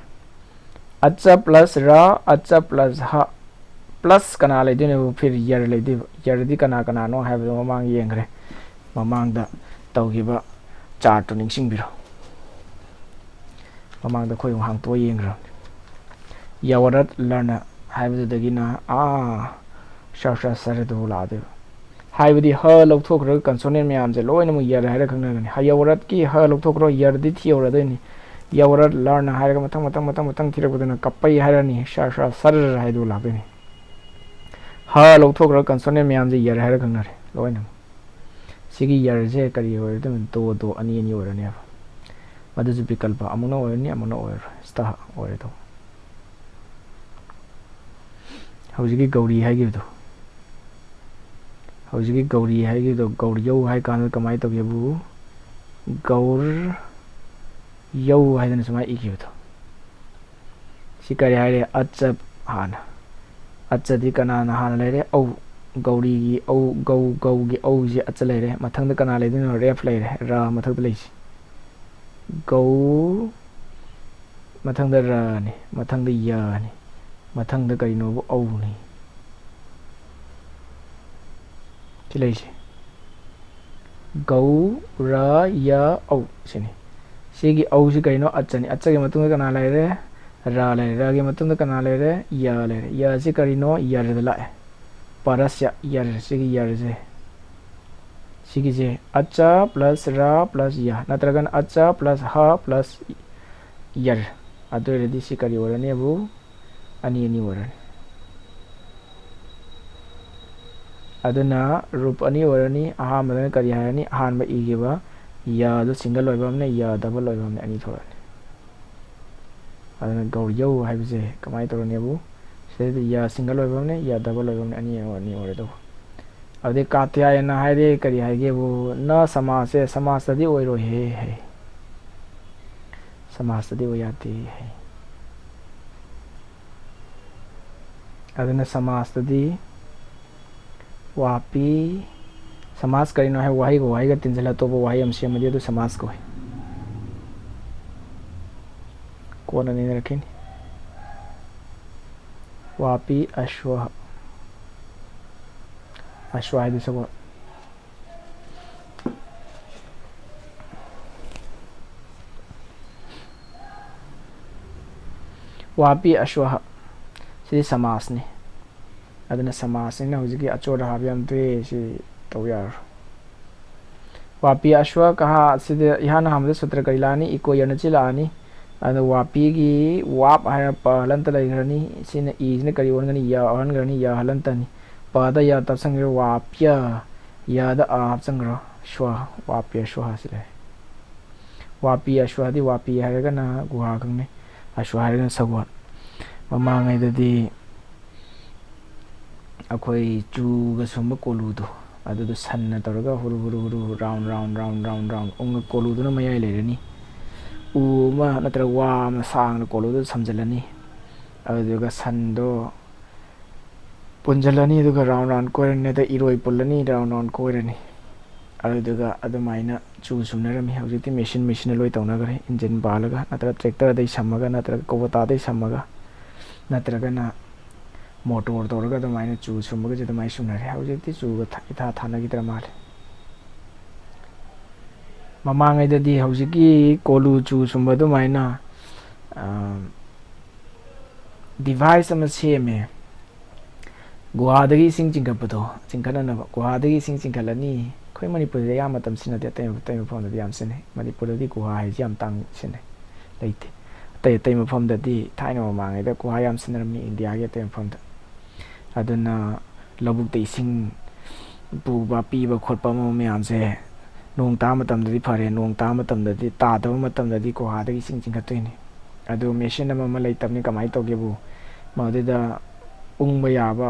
ꯑꯆ plus ꯔ, ꯑꯆ plus ꯍ꯫ Plus ꯀꯅꯥ ꯂꯩꯗꯣꯏꯅꯣ? ꯐꯤꯔ ꯌꯔ ꯂꯩꯗꯣꯏꯕ꯫ ꯌꯔꯗꯤ ꯀꯅꯥ ꯀꯅꯥꯅꯣ ꯍꯥꯏꯕꯗꯣ ꯃꯃꯥꯡ ꯌꯦꯡꯈ꯭ꯔꯦ꯫ ꯃꯃꯥꯡꯗ ꯇꯧꯈꯤꯕ ꯆꯥꯔꯠꯇꯨ ꯅꯤꯡꯁꯤꯡꯕꯤꯔꯣ꯫ ꯃꯃꯥꯡꯗ ꯑꯩꯈꯣꯏ ꯑꯃꯨꯛ ꯍꯥꯡꯇꯣꯛꯑ ꯌꯦꯡꯈ꯭ꯔꯕꯅꯤ꯫ ꯌꯥꯋꯔꯠ ꯂꯔꯅ ꯍꯥꯏꯕꯗꯨꯗꯒꯤꯅ ꯑꯥ ꯁꯔ ꯁꯔ ꯁꯔꯗꯨ ꯂꯥꯛꯑꯗꯣꯏꯕ꯫ ꯍꯥꯏꯕꯗꯤ ꯍ ꯂꯧꯊꯣꯛꯈ꯭ꯔꯒ consonant ꯃꯌꯥꯝꯁꯦ ꯂꯣꯏꯅꯃꯛ ꯌꯔ ꯍꯥꯏꯔ ꯈꯪꯅꯒꯅꯤ꯫ ꯍ ꯌꯥꯋꯔꯠꯀꯤ ꯍ ꯂꯧꯊꯣꯛꯈ꯭ꯔꯣ, ꯌꯔꯗꯤ ꯊꯤꯍꯧꯔꯗꯣꯏꯅꯤ꯫ ꯌꯥꯋꯔꯠ ꯂꯔꯅ ꯍꯥꯏꯔꯒ ꯃꯊꯪ ꯃꯊꯪ ꯃꯊꯪ ꯃꯊꯪ ꯊꯤꯔꯛꯄꯗꯨꯅ ꯀꯞꯄꯩ ꯍꯥꯏꯔꯅꯤ, ꯁꯔ ꯁꯔ ꯁꯔ ꯍꯥꯏꯗꯨ ꯂꯥꯛꯇꯣꯏꯅꯤ꯫ ꯍ ꯂꯧꯊꯣꯛꯈ꯭ꯔꯒ ꯀꯟꯁꯣꯅꯦꯟ ꯃꯌꯥꯝꯁꯦ ꯌꯔ ꯍꯥꯏꯔ ꯈꯪꯅꯔꯦ ꯂꯣꯏꯅꯃꯛ꯫ ꯁꯤꯒꯤ ꯌꯔꯁꯦ ꯀꯔꯤ ꯑꯣꯏꯔꯗꯣꯏꯅꯣ? ꯗꯣ, ꯗꯣ ꯑꯅꯤ ꯑꯅꯤ ꯑꯣꯏꯔꯅꯦꯕ꯫ ꯃꯗꯨꯁꯨ ꯕꯤꯀꯜꯄ ꯑꯃꯨꯛꯅ ꯑꯣꯏꯔꯅꯤ, ꯑꯃꯨꯛꯅ ꯑꯣꯏꯔꯣꯏ꯫ ꯁ꯭ꯇ ꯑꯣꯏꯔꯦ ꯑꯗꯣ꯫ ꯍꯧꯖꯤꯛꯀꯤ ꯒꯧꯔꯤ ꯍꯥꯏꯈꯤꯕꯗꯣ, ꯍꯧꯖꯤꯛꯀꯤ ꯒꯧꯔꯤ ꯍꯥꯏꯈꯤꯕꯗꯣ, ꯒꯧꯔꯤꯌꯧ ꯍꯥꯏ ꯀꯥꯟꯗ ꯀꯃꯥꯏꯅ ꯇꯧꯒꯦꯕꯨ, ꯒꯧꯔ ꯌꯧ ꯍꯥꯏꯗꯅ ꯁꯨꯃꯥꯏꯅ ꯏꯈꯤꯕꯗꯣ꯫ ꯁꯤ ꯀꯔꯤ ꯍꯥꯏꯔꯦ? ꯑꯆ ꯍꯥꯟꯅ꯫ ꯑꯆꯗꯤ ꯀꯅꯥꯅ ꯍꯥꯟꯅ ꯂꯩꯔꯦ? ꯒꯧꯔꯤꯒꯤ ꯒꯧ, ꯒꯧꯒꯤ ꯒꯧꯁꯦ ꯑꯆ ꯂꯩꯔꯦ꯫ ꯃꯊꯪꯗ ꯀꯅꯥ ꯂꯩꯗꯣꯏꯅꯣ? ꯔꯦꯐ ꯂꯩꯔꯦ, ꯔ ꯃꯊꯛꯇ ꯂꯩꯁꯦ꯫ ꯒꯧ, ꯃꯊꯪꯗ ꯔꯅꯤ, ꯃꯊꯪꯗ ꯌꯅꯤ, ꯃꯊꯪꯗ ꯀꯔꯤꯅꯣꯕꯨ? ꯅꯤ꯫ ꯁꯤ ꯂꯩꯁꯦ꯫ ꯒꯧ, ꯔ, ꯌ, ꯅ ꯁꯤꯅꯤ꯫ ꯁꯤꯒꯤ ꯅ ꯁꯤ ꯀꯔꯤꯅꯣ? ꯑꯆꯅꯤ꯫ ꯑꯆꯒꯤ ꯃꯇꯨꯡꯗ ꯀꯅꯥ ꯂꯩꯔꯦ? ꯔ ꯂꯩꯔꯦ꯫ ꯔꯒꯤ ꯃꯇꯨꯡꯗ ꯀꯅꯥ ꯂꯩꯔꯦ? ꯌ ꯂꯩꯔꯦ꯫ ꯌ ꯁꯤ ꯀꯔꯤꯅꯣ? ꯌꯔꯗ ꯂꯥꯛꯑꯦ꯫ ꯄꯔꯁ꯭ꯌ, ꯌꯔ, ꯁꯤꯒꯤ ꯌꯔꯁꯦ꯫ ꯁꯤꯒꯤꯁꯦ ꯑꯆ plus ꯔ plus ꯌ, ꯅꯠꯇ꯭ꯔꯒꯅ ꯑꯆ plus ꯍ plus ꯌꯔ꯫ ꯑꯗꯨ ꯑꯣꯏꯔꯗꯤ ꯁꯤ ꯀꯔꯤ ꯑꯣꯏꯔꯅꯤꯕꯨ? ꯑꯅꯤ ꯑꯅꯤ ꯑꯣꯏꯔꯅꯤ꯫ ꯑꯗꯨꯅ ꯔꯨꯞ ꯑꯅꯤ ꯑꯣꯏꯔꯅꯤ꯫ ꯑꯍꯥꯟꯕꯗꯅ ꯀꯔꯤ ꯍꯥꯏꯔꯅꯤ? ꯑꯍꯥꯟꯕ ꯏꯈꯤꯕ ꯌ ꯑꯗꯨ ꯁꯤꯡꯒꯜ ꯑꯣꯏꯕ ꯑꯃꯅ, ꯌ ꯗꯕꯜ ꯑꯣꯏꯕ ꯑꯃꯅ, ꯑꯅꯤ ꯊꯣꯛꯂꯛꯑꯅꯤ꯫ ꯑꯗꯨꯅ ꯒꯧꯔꯤꯌꯧ ꯍꯥꯏꯕꯁꯦ ꯀꯃꯥꯏꯅ ꯇꯧꯔꯅꯤꯕꯨ? ꯁꯤꯗꯩꯗ ꯌ ꯁꯤꯡꯒꯜ ꯑꯣꯏꯕ ꯑꯃꯅꯦ, ꯌ ꯗꯕꯜ ꯑꯣꯏꯕ ꯑꯃꯅꯦ, ꯑꯅꯤ ꯑꯅꯤ ꯑꯣꯏꯔꯦ ꯇꯧꯕ꯫ ꯑꯗꯨꯗꯩ ꯀꯥꯇ꯭ꯌꯥꯌꯅ ꯍꯥꯏꯔꯦ, ꯀꯔꯤ ꯍꯥꯏꯒꯦꯕꯨ? ꯅ ꯁꯃꯥꯁꯁꯦ ꯁꯃꯥꯁꯇꯗꯤ ꯑꯣꯏꯔꯣꯏꯍꯦ ꯍꯥꯏ꯫ ꯁꯃꯥꯁꯇꯗꯤ ꯑꯣꯏ ꯌꯥꯗꯦ ꯍꯥꯏ꯫ ꯑꯗꯨꯅ ꯁꯃꯥꯁꯇꯗꯤ ꯋꯥꯄꯤ, ꯁꯃꯥꯁ ꯀꯔꯤꯅꯣ ꯍꯥꯏ ꯋꯥꯍꯩꯒ ꯋꯥꯍꯩꯒ ꯇꯤꯟꯁꯤꯜꯂ ꯑꯇꯣꯞꯄ ꯋꯥꯍꯩ ꯑꯃ ꯁꯦꯝꯃꯗꯤ ꯑꯗꯨ ꯁꯃꯥꯁ ꯀꯧꯏ꯫ ꯀꯣꯟꯅ ꯅꯩꯅꯔꯛꯈꯤꯅꯤ꯫ ꯋꯥꯄꯤ ꯑꯁ꯭ꯋ꯫ ꯑꯁ꯭ꯋ ꯍꯥꯏꯗꯤ ꯁꯒꯣꯜ꯫ ꯋꯥꯄꯤ ꯑꯁ꯭ꯋ꯫ ꯁꯤꯗꯤ ꯁꯃꯥꯁꯅꯤ꯫ ꯑꯗꯨꯅ ꯁꯃꯥꯁꯅꯤꯅ ꯍꯧꯖꯤꯛꯀꯤ ꯑꯆꯣꯗ ꯍꯥꯞꯄ ꯌꯥꯝ ꯊꯣꯛꯑꯦ, ꯁꯤ ꯇꯧ ꯌꯥꯔꯣꯏ꯫ ꯋꯥꯄꯤ ꯑꯁ꯭ꯋ ꯀꯍꯥ, ꯁꯤꯗ ꯏꯍꯥꯟ ꯑꯍꯥꯟꯕꯗ ꯁꯨꯇ꯭ꯔ ꯀꯔꯤ ꯂꯥꯛꯑꯅꯤ? ꯏꯀꯣ ꯌꯅꯆꯤ ꯂꯥꯛꯑꯅꯤ꯫ ꯑꯗꯣ ꯋꯥꯄꯤꯒꯤ ꯋꯥꯞ ꯍꯥꯏꯔ ꯄ ꯍꯂꯟꯇ ꯂꯩꯈ꯭ꯔꯅꯤ꯫ ꯁꯤꯅ ꯏꯁꯤꯅ ꯀꯔꯤ ꯑꯣꯟꯒꯅꯤ? ꯌ ꯑꯣꯟꯈ꯭ꯔꯅꯤ, ꯌ ꯍꯂꯟꯇꯅꯤ꯫ ꯋꯥꯗ ꯌꯥ ꯇꯞꯁꯟꯈ꯭ꯔꯦ, ꯋꯥꯄ꯭ꯌ꯫ ꯌꯥꯗ ꯑ ꯍꯥꯞꯆꯟꯈ꯭ꯔꯣ, ꯁ꯭ꯋꯥ꯫ ꯋꯥꯄ꯭ꯌ ꯁ꯭ꯋꯥ ꯁꯤ ꯂꯩꯔꯦ꯫ ꯋꯥꯄꯤ ꯑꯁ꯭ꯋꯥꯗꯤ, ꯋꯥꯄꯤ ꯍꯥꯏꯔꯒꯅ ꯒꯨꯍꯥ ꯈꯪꯅꯩ, ꯑꯁ꯭ꯋꯥ ꯍꯥꯏꯔꯒꯅ ꯁꯒꯣꯜ꯫ ꯃꯃꯥꯡꯉꯩꯗꯗꯤ ꯑꯩꯈꯣꯏ ꯆꯨꯒ ꯁꯨꯝꯕ ꯀꯣꯂꯨꯗꯣ, ꯑꯗꯨꯗꯣ ꯁꯟꯅ ꯇꯧꯔꯒ ꯍꯨꯔꯨ ꯍꯨꯔꯨ ꯍꯨꯔꯨ, ꯔꯥꯎꯟ ꯔꯥꯎꯟ ꯔꯥꯎꯟ ꯔꯥꯎꯟ ꯔꯥꯎꯟ ꯎꯪꯉ, ꯀꯣꯂꯨꯗꯨꯅ ꯃꯌꯥꯏ ꯂꯩꯔꯅꯤ꯫ ꯎ ꯑꯃ ꯅꯠꯇ꯭ꯔꯒ ꯋꯥ ꯑꯃ ꯁꯥꯡꯅ ꯀꯣꯂꯨꯗꯨꯗ ꯁꯝꯖꯜꯂꯅꯤ꯫ ꯑꯗꯨꯗꯨꯒ ꯁꯟꯗꯣ ꯄꯨꯟꯁꯤꯜꯂꯅꯤ, ꯑꯗꯨꯒ ꯔꯥꯎꯟ ꯔꯥꯎꯟ ꯀꯣꯏꯔꯅꯤ, ꯑꯗ ꯏꯔꯣꯏ ꯄꯨꯜꯂꯅꯤ, ꯔꯥꯎꯟ ꯔꯥꯎꯟ ꯀꯣꯏꯔꯅꯤ꯫ ꯑꯗꯨꯗꯨꯒ ꯑꯗꯨꯃꯥꯏꯅ ꯆꯨ ꯁꯨꯝꯅꯔꯝꯃꯤ꯫ ꯍꯧꯖꯤꯛꯇꯤ ꯃꯦꯆꯤꯟ, ꯃꯦꯆꯤꯟꯅ ꯂꯣꯏ ꯇꯧꯅꯈ꯭ꯔꯦ, ꯏꯟꯖꯤꯟ ꯄꯥꯜꯂꯒ, ꯅꯠꯇ꯭ꯔꯒ ꯇ꯭ꯔꯦꯛꯇꯔꯗꯩ ꯁꯝꯃꯒ, ꯅꯠꯇ꯭ꯔꯒ ꯀꯣꯕꯣꯇꯥꯗꯩ ꯁꯝꯃꯒ, ꯅꯠꯇ꯭ꯔꯒꯅ ꯃꯣꯇꯣꯔ ꯇꯧꯔꯒ ꯑꯗꯨꯃꯥꯏꯅ ꯆꯨ ꯁꯨꯝꯕꯒꯁꯦ ꯑꯗꯨꯃꯥꯏꯅ ꯁꯨꯝꯅꯔꯦ꯫ ꯍꯧꯖꯤꯛꯇꯤ ꯆꯨꯒ ꯊꯥ-, ꯏꯊꯥ ꯊꯥꯅꯈꯤꯗ꯭ꯔ ꯃꯥꯜꯂꯦ꯫ ꯃꯃꯥꯡꯉꯩꯗꯗꯤ ꯍꯧꯖꯤꯛꯀꯤ ꯀꯣꯂꯨ ꯆꯨ ꯁꯨꯝꯕ ꯑꯗꯨꯃꯥꯏꯅ, ꯑ, ꯗꯤꯚꯥꯏꯁ ꯑꯃ ꯁꯦꯝꯃꯦ꯫ ꯒꯨꯍꯥꯗꯒꯤ ꯏꯁꯤꯡ ꯆꯤꯡꯈꯠꯄꯗꯣ, ꯆꯤꯡꯈꯠꯅꯅꯕ꯫ ꯒꯨꯍꯥꯗꯒꯤ ꯏꯁꯤꯡ ꯆꯤꯡꯈꯠꯂꯅꯤ꯫ ꯑꯩꯈꯣꯏ ꯃꯅꯤꯄꯨꯔꯗꯗꯤ ꯑꯌꯥꯝꯕ ꯃꯇꯝ ꯁꯤꯖꯤꯟꯅꯗꯦ, ꯑꯇꯩ, ꯑꯇꯩ ꯃꯐꯝꯗꯗꯤ ꯌꯥꯝ ꯁꯤꯖꯤꯟꯅꯩ꯫ ꯃꯅꯤꯄꯨꯔꯗꯗꯤ ꯒꯨꯍꯥ ꯍꯥꯏꯁꯤ ꯌꯥꯝ ꯇꯥꯡ ꯁꯤꯖꯤꯟꯅꯩ, ꯂꯩꯇꯦ꯫ ꯑꯇꯩ ꯑꯇꯩ ꯃꯐꯝꯗꯗꯤ ꯊꯥꯏꯅ ꯃꯃꯥꯡꯉꯩꯗ ꯒꯨꯍꯥ ꯌꯥꯝ ꯁꯤꯖꯤꯟꯅꯔꯝꯃꯤ, ꯏꯟꯗꯤꯌꯥꯒꯤ ꯑꯇꯩ ꯃꯐꯝꯗ꯫ ꯑꯗꯨꯅ ꯂꯧꯕꯨꯛꯇ ꯏꯁꯤꯡ ꯄꯨꯕ, ꯄꯤꯕ ꯈꯣꯠꯄ ꯑꯃ ꯃꯌꯥꯝꯁꯦ ꯅꯣꯡ ꯇꯥꯕ ꯃꯇꯝꯗꯗꯤ ꯐꯔꯦ, ꯅꯣꯡ ꯇꯥꯕ ꯃꯇꯝꯗꯗꯤ, ꯇꯥꯗꯕ ꯃꯇꯝꯗꯗꯤ ꯒꯨꯍꯥꯗꯒꯤ ꯏꯁꯤꯡ ꯆꯤꯡꯈꯠꯇꯣꯏꯅꯤ꯫ ꯑꯗꯨ ꯃꯦꯆꯤꯟ ꯑꯃ, ꯑꯃ ꯂꯩꯇꯕꯅꯤ, ꯀꯃꯥꯏꯅ ꯇꯧꯒꯦꯕꯨ? ꯃꯗꯨꯗ ꯎꯪꯕ ꯌꯥꯕ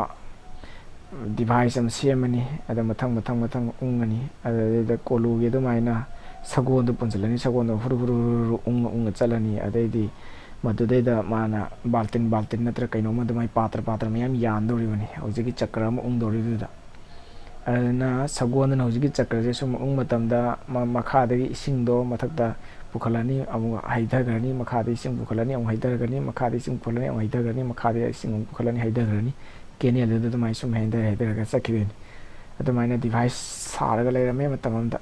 ꯗꯤꯚꯥꯏꯁ ꯑꯃ ꯁꯦꯝꯃꯅꯤ꯫ ꯑꯗ ꯃꯊꯪ, ꯃꯊꯪ, ꯃꯊꯪ ꯎꯪꯉꯅꯤ꯫ ꯑꯗꯨꯗꯩꯗ ꯀꯣꯂꯨꯒꯤ ꯑꯗꯨꯃꯥꯏꯅ ꯁꯒꯣꯜꯗꯣ ꯄꯨꯟꯁꯤꯜꯂꯅꯤ꯫ ꯁꯒꯣꯜꯗꯣ ꯍꯨꯔꯨ, ꯍꯨꯔꯨ, ꯍꯨꯔꯨ, ꯍꯨꯔꯨ ꯎꯪꯉ, ꯎꯪꯉ ꯆꯠꯂꯅꯤ꯫ ꯑꯗꯩꯗꯤ ꯃꯗꯨꯗꯩꯗ ꯃꯥꯅ ꯕꯥꯜꯇꯤꯟ, ꯕꯥꯜꯇꯤꯟ ꯅꯠꯇ꯭ꯔ ꯀꯩꯅꯣꯝꯃ ꯑꯗꯨꯃꯥꯏꯅ ꯄꯥꯇ꯭ꯔ, ꯄꯥꯇ꯭ꯔ ꯃꯌꯥꯝ ꯌꯥꯟꯗꯧꯔꯤꯕꯅꯤ ꯍꯧꯖꯤꯛꯀꯤ ꯆꯀ꯭ꯔ ꯑꯃ ꯎꯪꯗꯧꯔꯤꯗꯨꯗ꯫ ꯑꯗꯨꯅ ꯁꯒꯣꯜꯗꯨꯅ ꯍꯧꯖꯤꯛꯀꯤ ꯆꯀ꯭ꯔꯁꯦ ꯁꯨꯝ ꯎꯪ ꯃꯇꯝꯗ ꯃ-, ꯃꯈꯥꯗꯒꯤ ꯏꯁꯤꯡꯗꯣ ꯃꯊꯛꯇ ꯄꯨꯈꯠꯂꯅꯤ, ꯑꯃꯨꯛ ꯍꯩꯊꯈ꯭ꯔꯅꯤ, ꯃꯈꯥꯗ ꯏꯁꯤꯡ ꯄꯨꯈꯠꯂꯅꯤ, ꯑꯃꯨꯛ ꯍꯩꯊꯈ꯭ꯔꯅꯤ, ꯃꯈꯥꯗ ꯏꯁꯤꯡ ꯄꯨꯈꯠꯂꯅꯤ, ꯑꯃꯨꯛ ꯍꯩꯊꯈ꯭ꯔꯅꯤ, ꯃꯈꯥꯗ ꯏꯁꯤꯡ ꯑꯃꯨꯛ ꯄꯨꯈꯠꯂꯅꯤ, ꯍꯩꯊꯈ꯭ꯔꯅꯤ꯫ ꯀꯦꯅꯦꯜꯗꯨꯗ ꯑꯗꯨꯃꯥꯏꯅ ꯁꯨꯝ ꯍꯩꯊ-, ꯍꯩꯊꯔꯒ ꯆꯠꯈꯤꯗꯣꯏꯅꯤ꯫ ꯑꯗꯨꯃꯥꯏꯅ ꯗꯤꯚꯥꯏꯁ ꯁꯥꯔꯒ ꯂꯩꯔꯝꯃꯦ ꯃꯇꯝ ꯑꯃꯗ꯫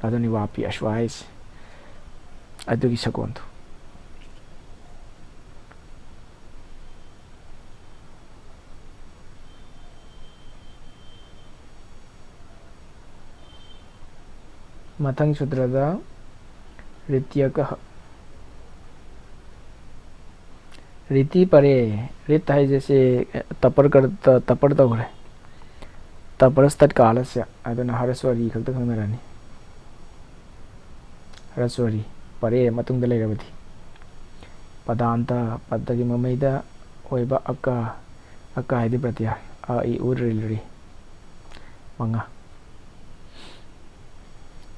ꯑꯗꯨꯅꯤ ꯋꯥꯄꯤ ꯑꯁ꯭ꯋꯥ ꯍꯥꯏꯁꯦ꯫ ꯑꯗꯨꯒꯤ ꯁꯒꯣꯜꯗꯣ꯫ ꯃꯊꯪ ꯁꯨꯇ꯭ꯔꯗ ꯔꯤꯇ꯭ꯌꯀꯍ꯫ ꯔꯤꯇꯤ ꯄꯔꯦ꯫ ꯔꯤꯠ ꯍꯥꯏꯁꯦ ꯁꯤ ꯇꯄꯔ ꯀꯔ-, ꯇ-, ꯇꯄꯔ ꯇꯧꯈ꯭ꯔꯦ꯫ ꯇꯄꯔꯁ ꯇꯠꯀꯥꯂꯁ, ꯑꯗꯨꯅ ꯍꯔꯁ꯭ꯋꯔꯤ ꯈꯛꯇ ꯈꯪꯅꯔꯅꯤ꯫ ꯍꯔꯁ꯭ꯋꯔꯤ ꯄꯔꯦ ꯃꯇꯨꯡꯗ ꯂꯩꯔꯕꯗꯤ꯫ ꯄꯗꯥꯟꯇ, ꯄꯗꯒꯤ ꯃꯃꯩꯗ ꯑꯣꯏꯕ ꯑꯀ, ꯑꯀ ꯍꯥꯏꯗꯤ ꯄ꯭ꯔꯇꯤꯍꯥꯔ꯫ ꯑ, ꯏ, ꯎ, ꯔꯤꯜ, ꯔꯤ꯫ ꯃꯉꯥ꯫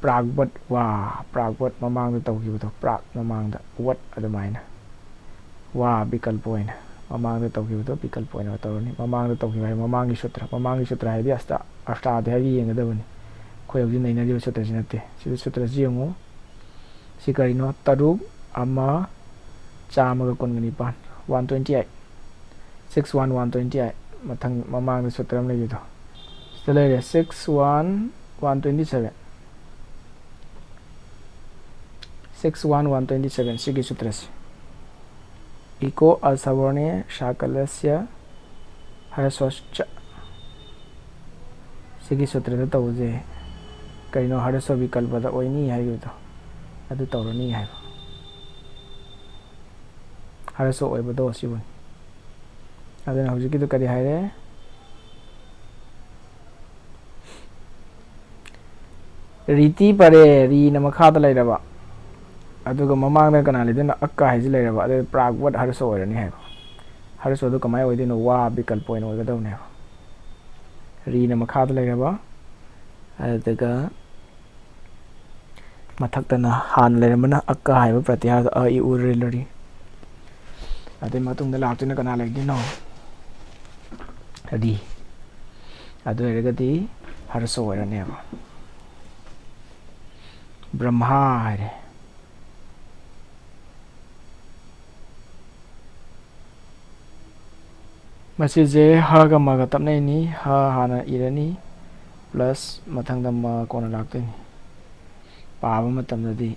ꯄ꯭ꯔꯥꯛꯕꯠ ꯋꯥ, ꯄ꯭ꯔꯥꯛꯕꯠ ꯃꯃꯥꯡꯗ ꯇꯧꯈꯤꯕꯗꯣ, ꯄ꯭ꯔꯥꯛ ꯃꯃꯥꯡꯗ, ꯋꯠ ꯑꯗꯨꯃꯥꯏꯅ꯫ ꯋꯥ ꯕꯤꯀꯜꯄ ꯑꯣꯏꯅ ꯃꯃꯥꯡꯗ ꯇꯧꯈꯤꯕꯗꯣ ꯕꯤꯀꯜꯄ ꯑꯣꯏꯅ ꯇꯧꯔꯅꯤ꯫ ꯃꯃꯥꯡꯗ ꯇꯧꯈꯤꯕ ꯍꯥꯏ ꯃꯃꯥꯡꯒꯤ ꯁꯨꯇ꯭ꯔ꯫ ꯃꯃꯥꯡꯒꯤ ꯁꯨꯇ꯭ꯔ ꯍꯥꯏꯗꯤ ꯑꯁꯇꯥ, ꯑꯁꯇꯥꯗꯤ ꯍꯥꯏꯗꯤ ꯌꯦꯡꯒꯗꯕꯅꯤ꯫ ꯑꯩꯈꯣꯏ ꯍꯧꯖꯤꯛ ꯅꯩꯅꯔꯤꯕ ꯁꯨꯇ꯭ꯔꯁꯤ ꯅꯠꯇꯦ꯫ ꯁꯤꯗ ꯁꯨꯇ꯭ꯔꯁꯤ ꯌꯦꯡꯉꯨ꯫ ꯁꯤ ꯀꯔꯤꯅꯣ? ꯇꯔꯨꯛ, ꯑꯃ, ꯆꯥꯝꯃꯒ ꯀꯨꯟꯒ ꯅꯤꯄꯥꯟ, one twenty eight꯫ Six one one twenty eight꯫ ꯃꯊꯪ ꯃꯃꯥꯡꯗ ꯁꯨꯇ꯭ꯔ ꯑꯃ ꯂꯩꯕꯗꯣ ꯁꯤꯗ ꯂꯩꯔꯦ, six one one twenty seven꯫ Six one one twenty seven, ꯁꯤꯒꯤ ꯁꯨꯇ꯭ꯔꯁꯤ꯫ ꯏꯀꯣ ꯑꯁꯕꯔꯅꯦ ꯁꯥꯀꯂꯁ꯭ꯌ ꯍꯔꯁꯣꯁꯆ꯫ ꯁꯤꯒꯤ ꯁꯨꯇ꯭ꯔꯗ ꯇꯧꯕꯁꯦ ꯀꯩꯅꯣ? ꯍꯔꯁꯣ ꯕꯤꯀꯜꯄꯗ ꯑꯣꯏꯅꯤ ꯍꯥꯏꯈꯤꯕꯗꯣ ꯑꯗꯨ ꯇꯧꯔꯅꯤ ꯍꯥꯏꯕ꯫ ꯍꯔꯁꯣ ꯑꯣꯏꯕꯗꯣ ꯁꯤꯕꯨꯅꯤ꯫ ꯑꯗꯨꯅ ꯍꯧꯖꯤꯛꯀꯤꯗꯣ ꯀꯔꯤ ꯍꯥꯏꯔꯦ? ꯔꯤꯇꯤ ꯄꯔꯦ, ꯔꯤꯅ ꯃꯈꯥꯗ ꯂꯩꯔꯕ, ꯑꯗꯨꯒ ꯃꯃꯥꯡꯗ ꯀꯅꯥ ꯂꯩꯗꯣꯏꯅꯣ? ꯑꯛꯀ ꯍꯥꯏꯁꯤ ꯂꯩꯔꯕ, ꯑꯗꯨꯗꯤ ꯄ꯭ꯔꯥꯛ ꯋꯠ ꯍꯔꯁꯣ ꯑꯣꯏꯔꯅꯤ ꯍꯥꯏꯕ꯫ ꯍꯔꯁꯣꯗꯨ ꯀꯃꯥꯏꯅ ꯑꯣꯏꯗꯣꯏꯅꯣ? ꯋꯥ ꯕꯤꯀꯜꯄ ꯑꯣꯏꯅ ꯑꯣꯏꯒꯗꯕꯅꯦꯕ꯫ ꯔꯤꯅ ꯃꯈꯥꯗ ꯂꯩꯔꯕ, ꯑꯗꯨꯒ ꯃꯊꯛꯇꯅ ꯍꯥꯟꯅ ꯂꯩꯔꯝꯕꯅ ꯑꯛꯀ ꯍꯥꯏꯕ ꯄ꯭ꯔꯇꯤꯍꯥꯔꯗ ꯑ, ꯏ, ꯎ, ꯔꯤ, ꯂ, ꯔꯤ꯫ ꯑꯗꯩ ꯃꯇꯨꯡꯗ ꯂꯥꯛꯇꯣꯏꯅ ꯀꯅꯥ ꯂꯩꯗꯣꯏꯅꯣ? ꯔꯤ꯫ ꯑꯗꯨ ꯑꯣꯏꯔꯒꯗꯤ ꯍꯔꯁꯣ ꯑꯣꯏꯔꯅꯦꯕ꯫ ꯕ꯭ꯔꯍ꯭ꯃꯥ ꯍꯥꯏꯔꯦ꯫ ꯃꯁꯤꯁꯦ ꯍꯒ ꯃꯒ ꯇꯞꯅꯩꯅꯤ꯫ ꯍ ꯍꯥꯟꯅ ꯏꯔꯅꯤ, ꯄ꯭ꯂꯁ ꯃꯊꯪꯗ ꯃ ꯀꯣꯟꯅ ꯂꯥꯛꯇꯣꯏꯅꯤ꯫ ꯄꯥꯕ ꯃꯇꯝꯗꯗꯤ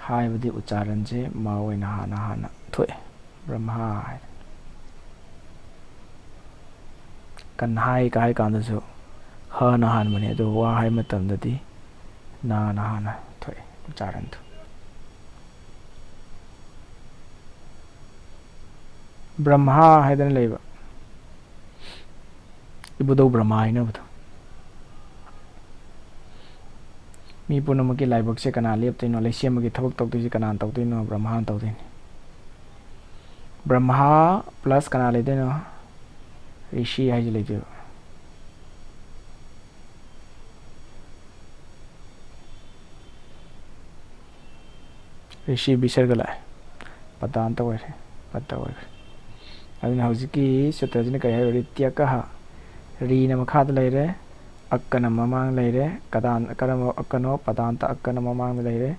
ꯍꯥꯏꯕꯗꯤ ꯎꯆꯥꯔꯟꯁꯦ ꯃ ꯑꯣꯏꯅ ꯍꯥꯟꯅ ꯍꯥꯟꯅ ꯊꯣꯛꯑꯦ꯫ ꯕ꯭ꯔꯍ꯭ꯃꯥ ꯍꯥꯏꯗꯅ꯫ ꯀꯟꯍꯥꯏ ꯀꯥꯏ ꯀꯥꯟꯗꯁꯨ ꯍꯅ ꯍꯥꯟꯕꯅꯦ, ꯑꯗꯨ ꯋꯥ ꯍꯥꯏ ꯃꯇꯝꯗꯗꯤ ꯅꯥꯅ ꯍꯥꯟꯅ ꯊꯣꯛꯑꯦ ꯎꯆꯥꯔꯟꯗꯣ꯫ ꯕ꯭ꯔꯍ꯭ꯃꯥ ꯍꯥꯏꯗꯅ ꯂꯩꯕ꯫ ꯕꯨꯙꯧ ꯕ꯭ꯔꯍꯃ ꯍꯥꯏꯅꯕꯗꯣ꯫ ꯃꯤ ꯄꯨꯝꯅꯃꯛꯀꯤ ꯂꯥꯏꯕꯛꯁꯦ ꯀꯅꯥ ꯂꯦꯞꯇꯣꯏꯅꯣ? ꯂꯩꯁꯦꯝꯕꯒꯤ ꯊꯕꯛ ꯇꯧꯗꯣꯏꯁꯦ ꯀꯅꯥꯅ ꯇꯧꯗꯣꯏꯅꯣ? ꯕ꯭ꯔꯍꯃꯥꯅ ꯇꯧꯗꯣꯏꯅꯤ꯫ ꯕ꯭ꯔꯍꯃꯥ ꯄ꯭ꯂꯁ ꯀꯅꯥ ꯂꯩꯗꯣꯏꯅꯣ? ꯔꯤꯁꯤ ꯍꯥꯏꯁꯦ ꯂꯩꯗꯣꯏꯕ꯫ ꯔꯤꯁꯤ ꯕꯤꯁꯔꯒ ꯂꯥꯛꯑꯦ꯫ ꯄꯗꯥꯟꯇ ꯑꯣꯏꯔꯦ꯫ ꯄꯗ ꯑꯣꯏꯈ꯭ꯔꯦ꯫ ꯑꯗꯨꯅ ꯍꯧꯖꯤꯛꯀꯤ ꯁꯨꯇ꯭ꯔꯁꯤꯅ ꯀꯔꯤ ꯍꯥꯏꯔꯣ? ꯔꯤꯇ꯭ꯌꯀꯍ꯫ ꯔꯤꯅ ꯃꯈꯥꯗ ꯂꯩꯔꯦ꯫ ꯑꯛꯀꯅ ꯃꯃꯥꯡ ꯂꯩꯔꯦ꯫ ꯀꯗꯥꯟ, ꯀꯔꯝꯕ ꯑꯛꯀꯅꯣ? ꯄꯗꯥꯟꯇ ꯑꯛꯀꯅ ꯃꯃꯥꯡꯗ ꯂꯩꯔꯦ꯫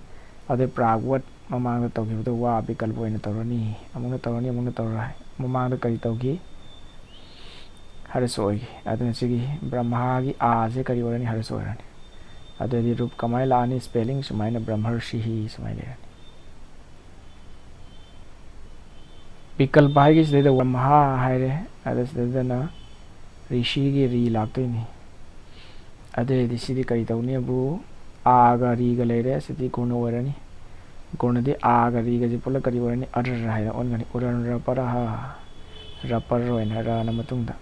ꯑꯗꯩ ꯄ꯭ꯔꯥꯒ ꯋꯠ ꯃꯃꯥꯡꯗ ꯇꯧꯈꯤꯕꯗꯣ ꯋꯥ ꯕꯤꯀꯜꯄ ꯑꯣꯏꯅ ꯇꯧꯔꯅꯤ꯫ ꯑꯃꯨꯛꯅ ꯇꯧꯔꯅꯤ, ꯑꯃꯨꯛꯅ ꯇꯧꯔꯣꯏ꯫ ꯃꯃꯥꯡꯗ ꯀꯔꯤ ꯇꯧꯈꯤ? ꯍꯔꯁ ꯑꯣꯏꯈꯤ꯫ ꯑꯗꯨꯅ ꯁꯤꯒꯤ ꯕ꯭ꯔꯍꯃꯥꯒꯤ ꯑꯥꯁꯦ ꯀꯔꯤ ꯑꯣꯏꯔꯅꯤ? ꯍꯔꯁ ꯑꯣꯏꯔꯅꯤ꯫ ꯑꯗꯨꯗꯤ ꯔꯨꯞ ꯀꯃꯥꯏꯅ ꯂꯥꯛꯑꯅꯤ? ꯁ꯭ꯄꯦꯂꯤꯡ ꯁꯨꯃꯥꯏꯅ ꯕ꯭ꯔꯍꯃꯔꯁꯤꯍꯤ ꯁꯨꯃꯥꯏꯅ ꯂꯩꯔꯅꯤ꯫ ꯕꯤꯀꯜꯄ ꯍꯥꯏꯒꯤ ꯁꯤꯗꯩꯗ ꯕ꯭ꯔꯍꯃꯥ ꯍꯥꯏꯔꯦ, ꯑꯗ ꯁꯤꯗꯩꯗꯅ ꯔꯤꯁꯤꯒꯤ ꯔꯤ ꯂꯥꯛꯇꯣꯏꯅꯤ꯫ ꯑꯗꯨꯑꯣꯏꯗꯤ ꯁꯤꯗꯤ ꯀꯔꯤ ꯇꯧꯅꯤꯕꯨ? ꯑꯥꯒ ꯔꯤꯒ ꯂꯩꯔꯦ, ꯁꯤꯗꯤ ꯒꯨꯔꯅ ꯑꯣꯏꯔꯅꯤ꯫ ꯒꯨꯔꯅꯗꯤ ꯑꯥꯒ ꯔꯤꯒꯁꯤ ꯄꯨꯂꯞ ꯀꯔꯤ ꯑꯣꯏꯔꯅꯤ? ꯑꯔ ꯍꯥꯏꯅ ꯑꯣꯟꯒꯅꯤ꯫ ꯎꯔꯟ ꯔ ꯄꯔ ꯍ꯫ ꯔ ꯄꯔ ꯑꯣꯏꯅ ꯔꯅ ꯃꯇꯨꯡꯗ꯫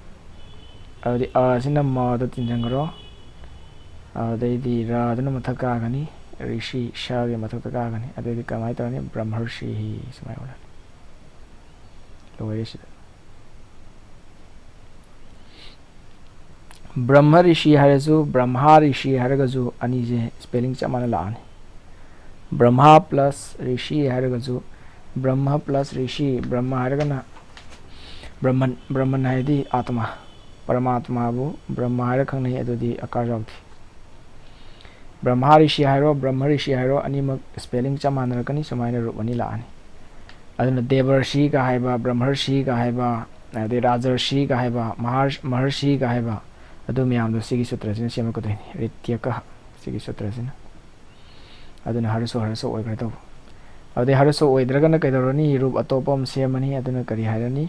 ꯑꯗꯨꯗꯤ ꯑꯁꯤꯅ ꯃꯗ ꯇꯤꯟꯁꯤꯟꯈ꯭ꯔꯣ꯫ ꯑꯗꯩꯗꯤ ꯔꯗꯨꯅ ꯃꯊꯛ ꯀꯥꯒꯅꯤ, ꯔꯤꯁꯤ ꯁꯒꯤ ꯃꯊꯛꯇ ꯀꯥꯒꯅꯤ꯫ ꯑꯗꯩꯗꯤ ꯀꯃꯥꯏꯅ ꯇꯧꯔꯅꯤ? ꯕ꯭ꯔꯍꯃꯔꯁꯤꯍꯤ ꯁꯨꯃꯥꯏꯅ ꯑꯣꯏꯔꯅꯤ꯫ ꯂꯣꯏꯔꯦ ꯁꯤꯗ꯫ ꯕ꯭ꯔꯍꯃ ꯔꯤꯁꯤ ꯍꯥꯏꯔꯁꯨ, ꯕ꯭ꯔꯍꯃꯥ ꯔꯤꯁꯤ ꯍꯥꯏꯔꯒꯁꯨ ꯑꯅꯤꯁꯦ ꯁ꯭ꯄꯦꯂꯤꯡ ꯆꯞ ꯃꯥꯟꯅ ꯂꯥꯛꯑꯅꯤ꯫ ꯕ꯭ꯔꯍꯃꯥ ꯄ꯭ꯂꯁ ꯔꯤꯁꯤ ꯍꯥꯏꯔꯒꯁꯨ, ꯕ꯭ꯔꯍꯃ ꯄ꯭ꯂꯁ ꯔꯤꯁꯤ, ꯕ꯭ꯔꯍꯃ ꯍꯥꯏꯔꯒꯅ ꯕ꯭ꯔꯍꯃꯟ, ꯕ꯭ꯔꯍꯃꯟ ꯍꯥꯏꯗꯤ ꯑꯥꯇꯃꯥ, ꯄꯔꯃꯥꯇꯃꯥꯕꯨ ꯕ꯭ꯔꯍꯃ ꯍꯥꯏꯔ ꯈꯪꯅꯩ, ꯑꯗꯨꯗꯤ ꯑꯀꯥꯔ ꯌꯥꯎꯗꯦ꯫ ꯕ꯭ꯔꯍꯃꯥ ꯔꯤꯁꯤ ꯍꯥꯏꯔꯣ, ꯕ꯭ꯔꯍꯃ ꯔꯤꯁꯤ ꯍꯥꯏꯔꯣ, ꯑꯅꯤꯃꯛ ꯁ꯭ꯄꯦꯂꯤꯡ ꯆꯞ ꯃꯥꯟꯅꯔꯛꯀꯅꯤ, ꯁꯨꯃꯥꯏꯅ ꯔꯨꯞ ꯑꯅꯤ ꯂꯥꯛꯑꯅꯤ꯫ ꯑꯗꯨꯅ ꯗꯦꯕꯔꯁꯤꯒ ꯍꯥꯏꯕ, ꯕ꯭ꯔꯍꯃꯔꯁꯤꯒ ꯍꯥꯏꯕ, ꯑꯗꯩ ꯔꯥꯖꯔꯁꯤꯒ ꯍꯥꯏꯕ, ꯃꯍꯥꯔ-, ꯃꯍꯔꯁꯤꯒ ꯍꯥꯏꯕ, ꯑꯗꯨ ꯃꯌꯥꯝꯗꯣ ꯁꯤꯒꯤ ꯁꯨꯇ꯭ꯔꯁꯤꯅ ꯁꯦꯝꯃꯛꯀꯗꯣꯏꯅꯤ, ꯔꯤꯇ꯭ꯌꯀ, ꯁꯤꯒꯤ ꯁꯨꯇ꯭ꯔꯁꯤꯅ꯫ ꯑꯗꯨꯅ ꯍꯔꯁꯣ, ꯍꯔꯁꯣ ꯑꯣꯏꯈ꯭ꯔꯦ ꯇꯧꯕ꯫ ꯑꯗꯨꯗꯩ ꯍꯔꯁꯣ ꯑꯣꯏꯗ꯭ꯔꯒꯅ ꯀꯩꯗꯧꯔꯅꯤ? ꯔꯨꯞ ꯑꯇꯣꯞꯄ ꯑꯃ ꯁꯦꯝꯃꯅꯤ꯫ ꯑꯗꯨꯅ ꯀꯔꯤ ꯍꯥꯏꯔꯅꯤ?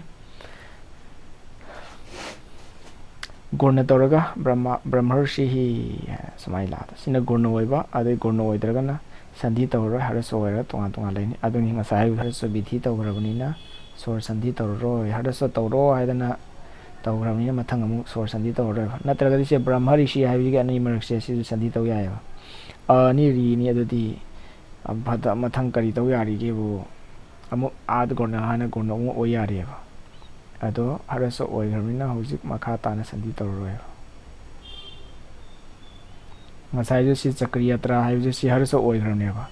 ꯒꯨꯔꯅ ꯇꯧꯔꯒ ꯕ꯭ꯔꯍꯃ, ꯕ꯭ꯔꯍꯃꯔꯁꯤꯍꯤ ꯁꯨꯃꯥꯏꯅ ꯂꯥꯛꯑꯦ꯫ ꯁꯤꯅ ꯒꯨꯔꯅ ꯑꯣꯏꯕ, ꯑꯗꯩ ꯒꯨꯔꯅ ꯑꯣꯏꯗ꯭ꯔꯒꯅ ꯁꯟꯙꯤ ꯇꯧꯔꯔꯣꯏ, ꯍꯔꯁꯣ ꯑꯣꯏꯔꯒ ꯇꯣꯉꯥꯟ ꯇꯣꯉꯥꯟ ꯂꯩꯅꯤ꯫ ꯑꯗꯨꯅꯤ ꯉꯁꯥꯏ ꯍꯥꯏꯕ ꯍꯔꯁꯣ ꯕꯤꯙꯤ ꯇꯧꯈ꯭ꯔꯕꯅꯤꯅ ꯁꯣꯔ ꯁꯟꯙꯤ ꯇꯧꯔꯔꯣꯏ꯫ ꯍꯔꯁꯣ ꯇꯧꯔꯣ ꯍꯥꯏꯗꯅ ꯇꯧꯈ꯭ꯔꯕꯅꯤꯅ ꯃꯊꯪ ꯑꯃꯨꯛ ꯁꯣꯔ ꯁꯟꯗꯤ ꯇꯧꯔꯔꯣꯏꯕ꯫ ꯅꯠꯇ꯭ꯔꯒꯗꯤ ꯁꯦ ꯕ꯭ꯔꯍ꯭ꯃ ꯔꯤꯁꯤ ꯍꯥꯏꯕꯁꯤꯒꯤ ꯑꯅꯤ ꯃꯔꯛꯁꯦ ꯁꯤꯁꯨ ꯁꯟꯗꯤ ꯇꯧ ꯌꯥꯏꯑꯕ꯫ ꯑ ꯑꯅꯤ ꯔꯤꯅꯤ, ꯑꯗꯨꯗꯤ ꯑ, ꯐꯠꯇ-, ꯃꯊꯪ ꯀꯔꯤ ꯇꯧ ꯌꯥꯔꯤꯒꯦꯕꯨ? ꯑꯃꯨꯛ ꯑꯥꯗ ꯒꯣꯔꯅ ꯍꯥꯏꯅ ꯒꯣꯔꯅ ꯑꯃꯨꯛ ꯑꯣꯏ ꯌꯥꯔꯤꯑꯕ꯫ ꯑꯗꯣ ꯍꯔꯁ ꯑꯣꯏꯈ꯭ꯔꯕꯅꯤꯅ ꯍꯧꯖꯤꯛ ꯃꯈꯥ ꯇꯥꯅ ꯁꯟꯗꯤ ꯇꯧꯔꯔꯣꯏꯕ꯫ ꯉꯁꯥꯏꯁꯨ ꯁꯤ ꯆꯀ꯭ꯔꯤꯌꯥꯇ꯭ꯔꯥ ꯍꯥꯏꯕꯁꯦ ꯁꯤ ꯍꯔꯁ ꯑꯣꯏꯈ꯭ꯔꯕꯅꯦꯕ꯫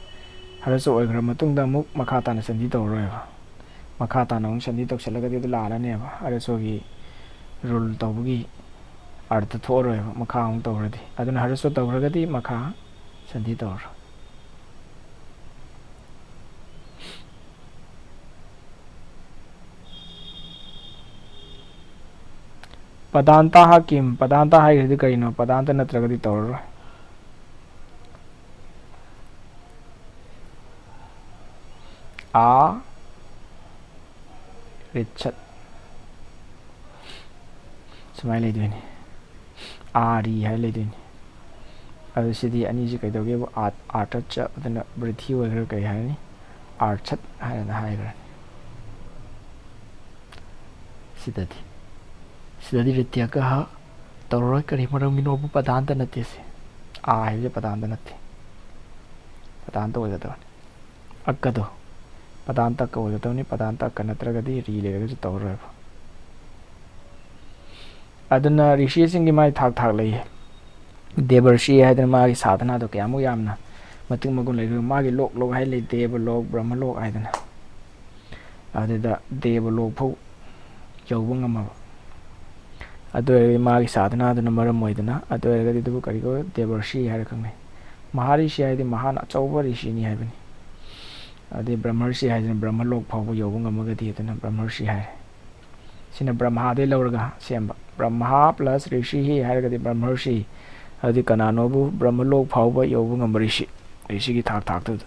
ꯍꯔꯁ ꯑꯣꯏꯈ꯭ꯔ ꯃꯇꯨꯡꯗ ꯑꯃꯨꯛ ꯃꯈꯥ ꯇꯥꯅ ꯁꯟꯗꯤ ꯇꯧꯔꯔꯣꯏꯕ꯫ ꯃꯈꯥ ꯇꯥꯅ ꯑꯃꯨꯛ ꯁꯟꯗꯤ ꯇꯧꯁꯜꯂꯒꯗꯤ ꯑꯗꯨ ꯂꯥꯜꯂꯅꯦꯕ, ꯍꯔꯁꯣꯒꯤ ꯔꯨꯜ ꯇꯧꯕꯒꯤ ꯑꯥꯔꯊ ꯊꯣꯛꯑꯔꯣꯏꯕ ꯃꯈꯥ ꯑꯃꯨꯛ ꯇꯧꯈ꯭ꯔꯗꯤ꯫ ꯑꯗꯨꯅ ꯍꯔꯁꯣ ꯇꯧꯈ꯭ꯔꯒꯗꯤ ꯃꯈꯥ ꯁꯟꯗꯤ ꯇꯧꯔꯔꯣꯏ꯫ ꯄꯗꯥꯟꯇꯥꯍ ꯀꯤꯝ? ꯄꯗꯥꯟꯇ ꯍꯥꯏꯈ꯭ꯔꯗꯤ ꯀꯔꯤꯅꯣ? ꯄꯗꯥꯟꯇ ꯅꯠꯇ꯭ꯔꯒꯗꯤ ꯇꯧꯔꯔꯣꯏ꯫ ꯑꯥ ꯔꯤꯠꯁꯠ ꯁꯨꯃꯥꯏꯅ ꯂꯩꯗꯣꯏꯅꯤ꯫ ꯑꯥꯔꯤ ꯍꯥꯏ ꯂꯩꯗꯣꯏꯅꯤ꯫ ꯑꯗꯨ ꯁꯤꯗꯤ ꯑꯅꯤꯁꯤ ꯀꯩꯗꯧꯒꯦꯕꯨ ꯑꯥꯔꯠ, ꯑꯥꯔꯊꯠ ꯆꯞ ꯑꯗꯨꯅ ꯕ꯭ꯔꯤꯊꯤ ꯑꯣꯏꯈ꯭ꯔ ꯀꯩ ꯍꯥꯏꯔꯅꯤ? ꯑꯥꯔꯊꯠ ꯍꯥꯏꯅ ꯍꯥꯏꯈ꯭ꯔꯅꯤ꯫ ꯁꯤꯗꯗꯤ, ꯁꯤꯗꯗꯤ ꯔꯤꯇ꯭ꯌꯀꯍ ꯇꯧꯔꯔꯣꯏ꯫ ꯀꯔꯤ ꯃꯔꯝꯒꯤꯅꯣꯕꯨ? ꯄꯗꯥꯟꯇ ꯅꯠꯇꯦ ꯁꯤ꯫ ꯑꯥ ꯍꯥꯏꯕꯁꯦ ꯄꯗꯥꯟꯇ ꯅꯠꯇꯦ, ꯄꯗꯥꯟꯇ ꯑꯣꯏꯒꯗꯕꯅꯤ꯫ ꯑꯛꯀꯗꯣ ꯄꯗꯥꯟꯇ ꯑꯛꯀ ꯑꯣꯏꯒꯗꯕꯅꯤ꯫ ꯄꯗꯥꯟꯇ ꯑꯛꯀ ꯅꯠꯇ꯭ꯔꯒꯗꯤ ꯔꯤ ꯂꯩꯔꯒꯁꯨ ꯇꯧꯔꯔꯣꯏꯕ꯫ ꯑꯗꯨꯅ ꯔꯤꯁꯤꯁꯤꯡꯒꯤ ꯃꯥꯒꯤ ꯊꯥꯛ ꯊꯥꯛ ꯂꯩꯌꯦ꯫ ꯗꯦꯕꯔꯁꯤ ꯍꯥꯏꯗꯅ ꯃꯥꯒꯤ ꯁꯥꯙꯅꯥꯗꯣ ꯀꯌꯥꯃꯨꯛ ꯌꯥꯝꯅ ꯃꯇꯤꯛ ꯃꯒꯨꯟ ꯂꯩꯈ꯭ꯔꯦ꯫ ꯃꯥꯒꯤ ꯂꯣꯛ ꯂꯣꯛ ꯍꯥꯏ ꯂꯩ, ꯗꯦꯕ ꯂꯣꯛ, ꯕ꯭ꯔꯍ꯭ꯃ ꯂꯣꯛ ꯍꯥꯏꯗꯅ꯫ ꯑꯗꯨꯗ ꯗꯦꯕ ꯂꯣꯛ ꯐꯥꯎ ꯌꯧꯕ ꯉꯝꯃꯕ꯫ ꯑꯗꯨ ꯑꯣꯏꯔꯒꯗꯤ ꯃꯥꯒꯤ ꯁꯥꯙꯅꯥꯗꯨꯅ ꯃꯔꯝ ꯑꯣꯏꯗꯅ, ꯑꯗꯨ ꯑꯣꯏꯔꯒꯗꯤ ꯑꯗꯨꯕꯨ ꯀꯔꯤ ꯀꯧꯏ? ꯗꯦꯕꯔꯁꯤ ꯍꯥꯏꯔ ꯈꯪꯅꯩ꯫ ꯃꯍꯥꯔꯤꯁꯤ ꯍꯥꯏꯗꯤ ꯃꯍꯥꯟ ꯑꯆꯧꯕ ꯔꯤꯁꯤꯅꯤ ꯍꯥꯏꯕꯅꯤ꯫ ꯑꯗꯩ ꯕ꯭ꯔꯍ꯭ꯃꯔꯁꯤ ꯍꯥꯏꯗꯅ ꯕ꯭ꯔꯍ꯭ꯃ ꯂꯣꯛ ꯐꯥꯎꯕ ꯌꯧꯕ ꯉꯝꯃꯒꯗꯤ ꯑꯗꯨꯅ ꯕ꯭ꯔꯍ꯭ꯃꯔꯁꯤ ꯍꯥꯏꯔꯦ꯫ ꯁꯤꯅ ꯕ꯭ꯔꯍ꯭ꯃꯥꯗꯩ ꯂꯧꯔꯒ ꯁꯦꯝꯕ꯫ ꯕ꯭ꯔꯍ꯭ꯃꯥ plus ꯔꯤꯁꯤꯍꯤ ꯍꯥꯏꯔꯒꯗꯤ ꯕ꯭ꯔꯍ꯭ꯃꯔꯁꯤ, ꯑꯗꯨꯗꯤ ꯀꯅꯥꯅꯣꯕꯨ? ꯕ꯭ꯔꯍ꯭ꯃ ꯂꯣꯛ ꯐꯥꯎꯕ ꯌꯧꯕ ꯉꯝꯕ ꯔꯤꯁꯤ, ꯔꯤꯁꯤꯒꯤ ꯊꯥꯛ ꯊꯥꯛꯇꯨꯗ꯫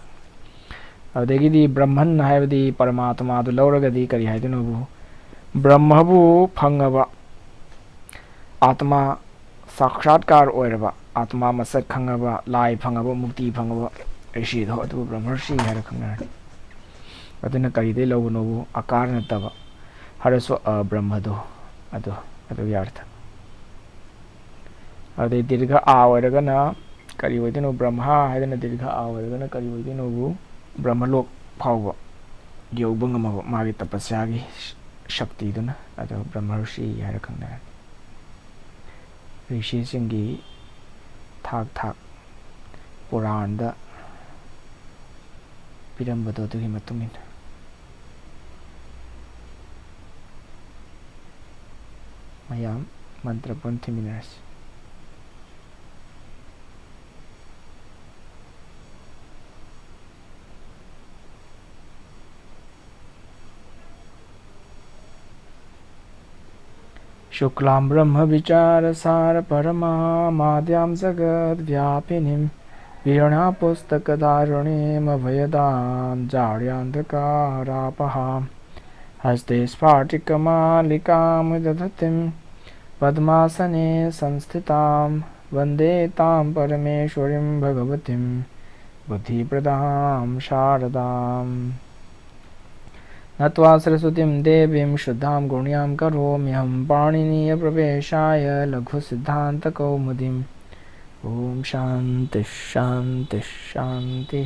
ꯑꯗꯨꯗꯒꯤꯗꯤ ꯕ꯭ꯔꯍ꯭ꯃꯟ ꯍꯥꯏꯕꯗꯤ ꯄꯔꯃꯥꯇꯃꯥꯗꯨ ꯂꯧꯔꯒꯗꯤ ꯀꯔꯤ ꯍꯥꯏꯗꯣꯏꯅꯣꯕꯨ? ꯕ꯭ꯔꯍ꯭ꯃꯕꯨ ꯐꯪꯉꯕ, ꯑꯥꯇꯃꯥ ꯁꯥꯛꯁꯥꯠꯀꯥꯔ ꯑꯣꯏꯔꯕ, ꯑꯥꯇꯃꯥ ꯃꯁꯛ ꯈꯪꯉꯕ, ꯂꯥꯏ ꯐꯪꯉꯕ, ꯃꯨꯛꯇꯤ ꯐꯪꯉꯕ ꯔꯤꯁꯤꯗꯣ ꯑꯗꯨꯕꯨ ꯕ꯭ꯔꯍ꯭ꯃꯔꯁꯤ ꯍꯥꯏꯔ ꯈꯪꯅꯔꯅꯤ꯫ ꯑꯗꯨꯅ ꯀꯔꯤꯗꯩ ꯂꯧꯕꯅꯣꯕꯨ? ꯑꯀꯥꯔ ꯅꯠꯇꯕ ꯍꯔꯁꯣ ꯑ ꯕ꯭ꯔꯍ꯭ꯃꯗꯣ ꯑꯗꯣ ꯑꯗꯨꯒꯤ ꯑꯔꯊ꯫ ꯑꯗꯩ ꯗꯤꯔꯒ ꯑꯥ ꯑꯣꯏꯔꯒꯅ ꯀꯔꯤ ꯑꯣꯏꯗꯣꯏꯅꯣ? ꯕ꯭ꯔꯍ꯭ꯃ ꯍꯥꯏꯗꯅ ꯗꯤꯔꯒ ꯑꯥ ꯑꯣꯏꯔꯒꯅ ꯀꯔꯤ ꯑꯣꯏꯗꯣꯏꯅꯣꯕꯨ? ꯕ꯭ꯔꯍ꯭ꯃꯂꯣꯛ ꯐꯥꯎꯕ ꯌꯧꯕ ꯉꯝꯃꯕ ꯃꯥꯒꯤ ꯇꯄꯁ꯭ꯌꯥꯒꯤ ꯁꯛꯇꯤꯗꯨꯅ ꯑꯗꯣ ꯕ꯭ꯔꯍ꯭ꯃꯔꯁꯤ ꯍꯥꯏꯔ ꯈꯪꯅꯔꯅꯤ꯫ ꯔꯤꯁꯤꯁꯤꯡꯒꯤ ꯊꯥꯛ ꯊꯥꯛ ꯄꯨꯔꯥꯟꯗ ꯄꯤꯔꯝꯕꯗꯣ ꯑꯗꯨꯒꯤ ꯃꯇꯨꯡ ꯏꯟꯅ ꯃꯌꯥꯝ ꯃꯟꯇ꯭ꯔ ꯄꯨꯟ ꯊꯤꯃꯤꯟꯅꯔꯁꯤ꯫ शुक्लां ब्रह्मविचारसारपरमामाद्यां जगद्व्यापिनीं वीणापुस्तकधारिणीमभयदां जाड्यान्धकारापहां हस्ते स्फाटिकमालिकामुदधतीं पद्मासने संस्थितां वन्दे तां परमेश्वरीं भगवतीं बुद्धिप्रदां शारदाम्। नत्वा सरस्वतीं देवीं शुद्धां गुण्यां करोम्यहं पाणिनीयप्रवेशाय लघुसिद्धान्तकौमुदीम्। ॐ शान्तिः शान्तिः शान्तिः।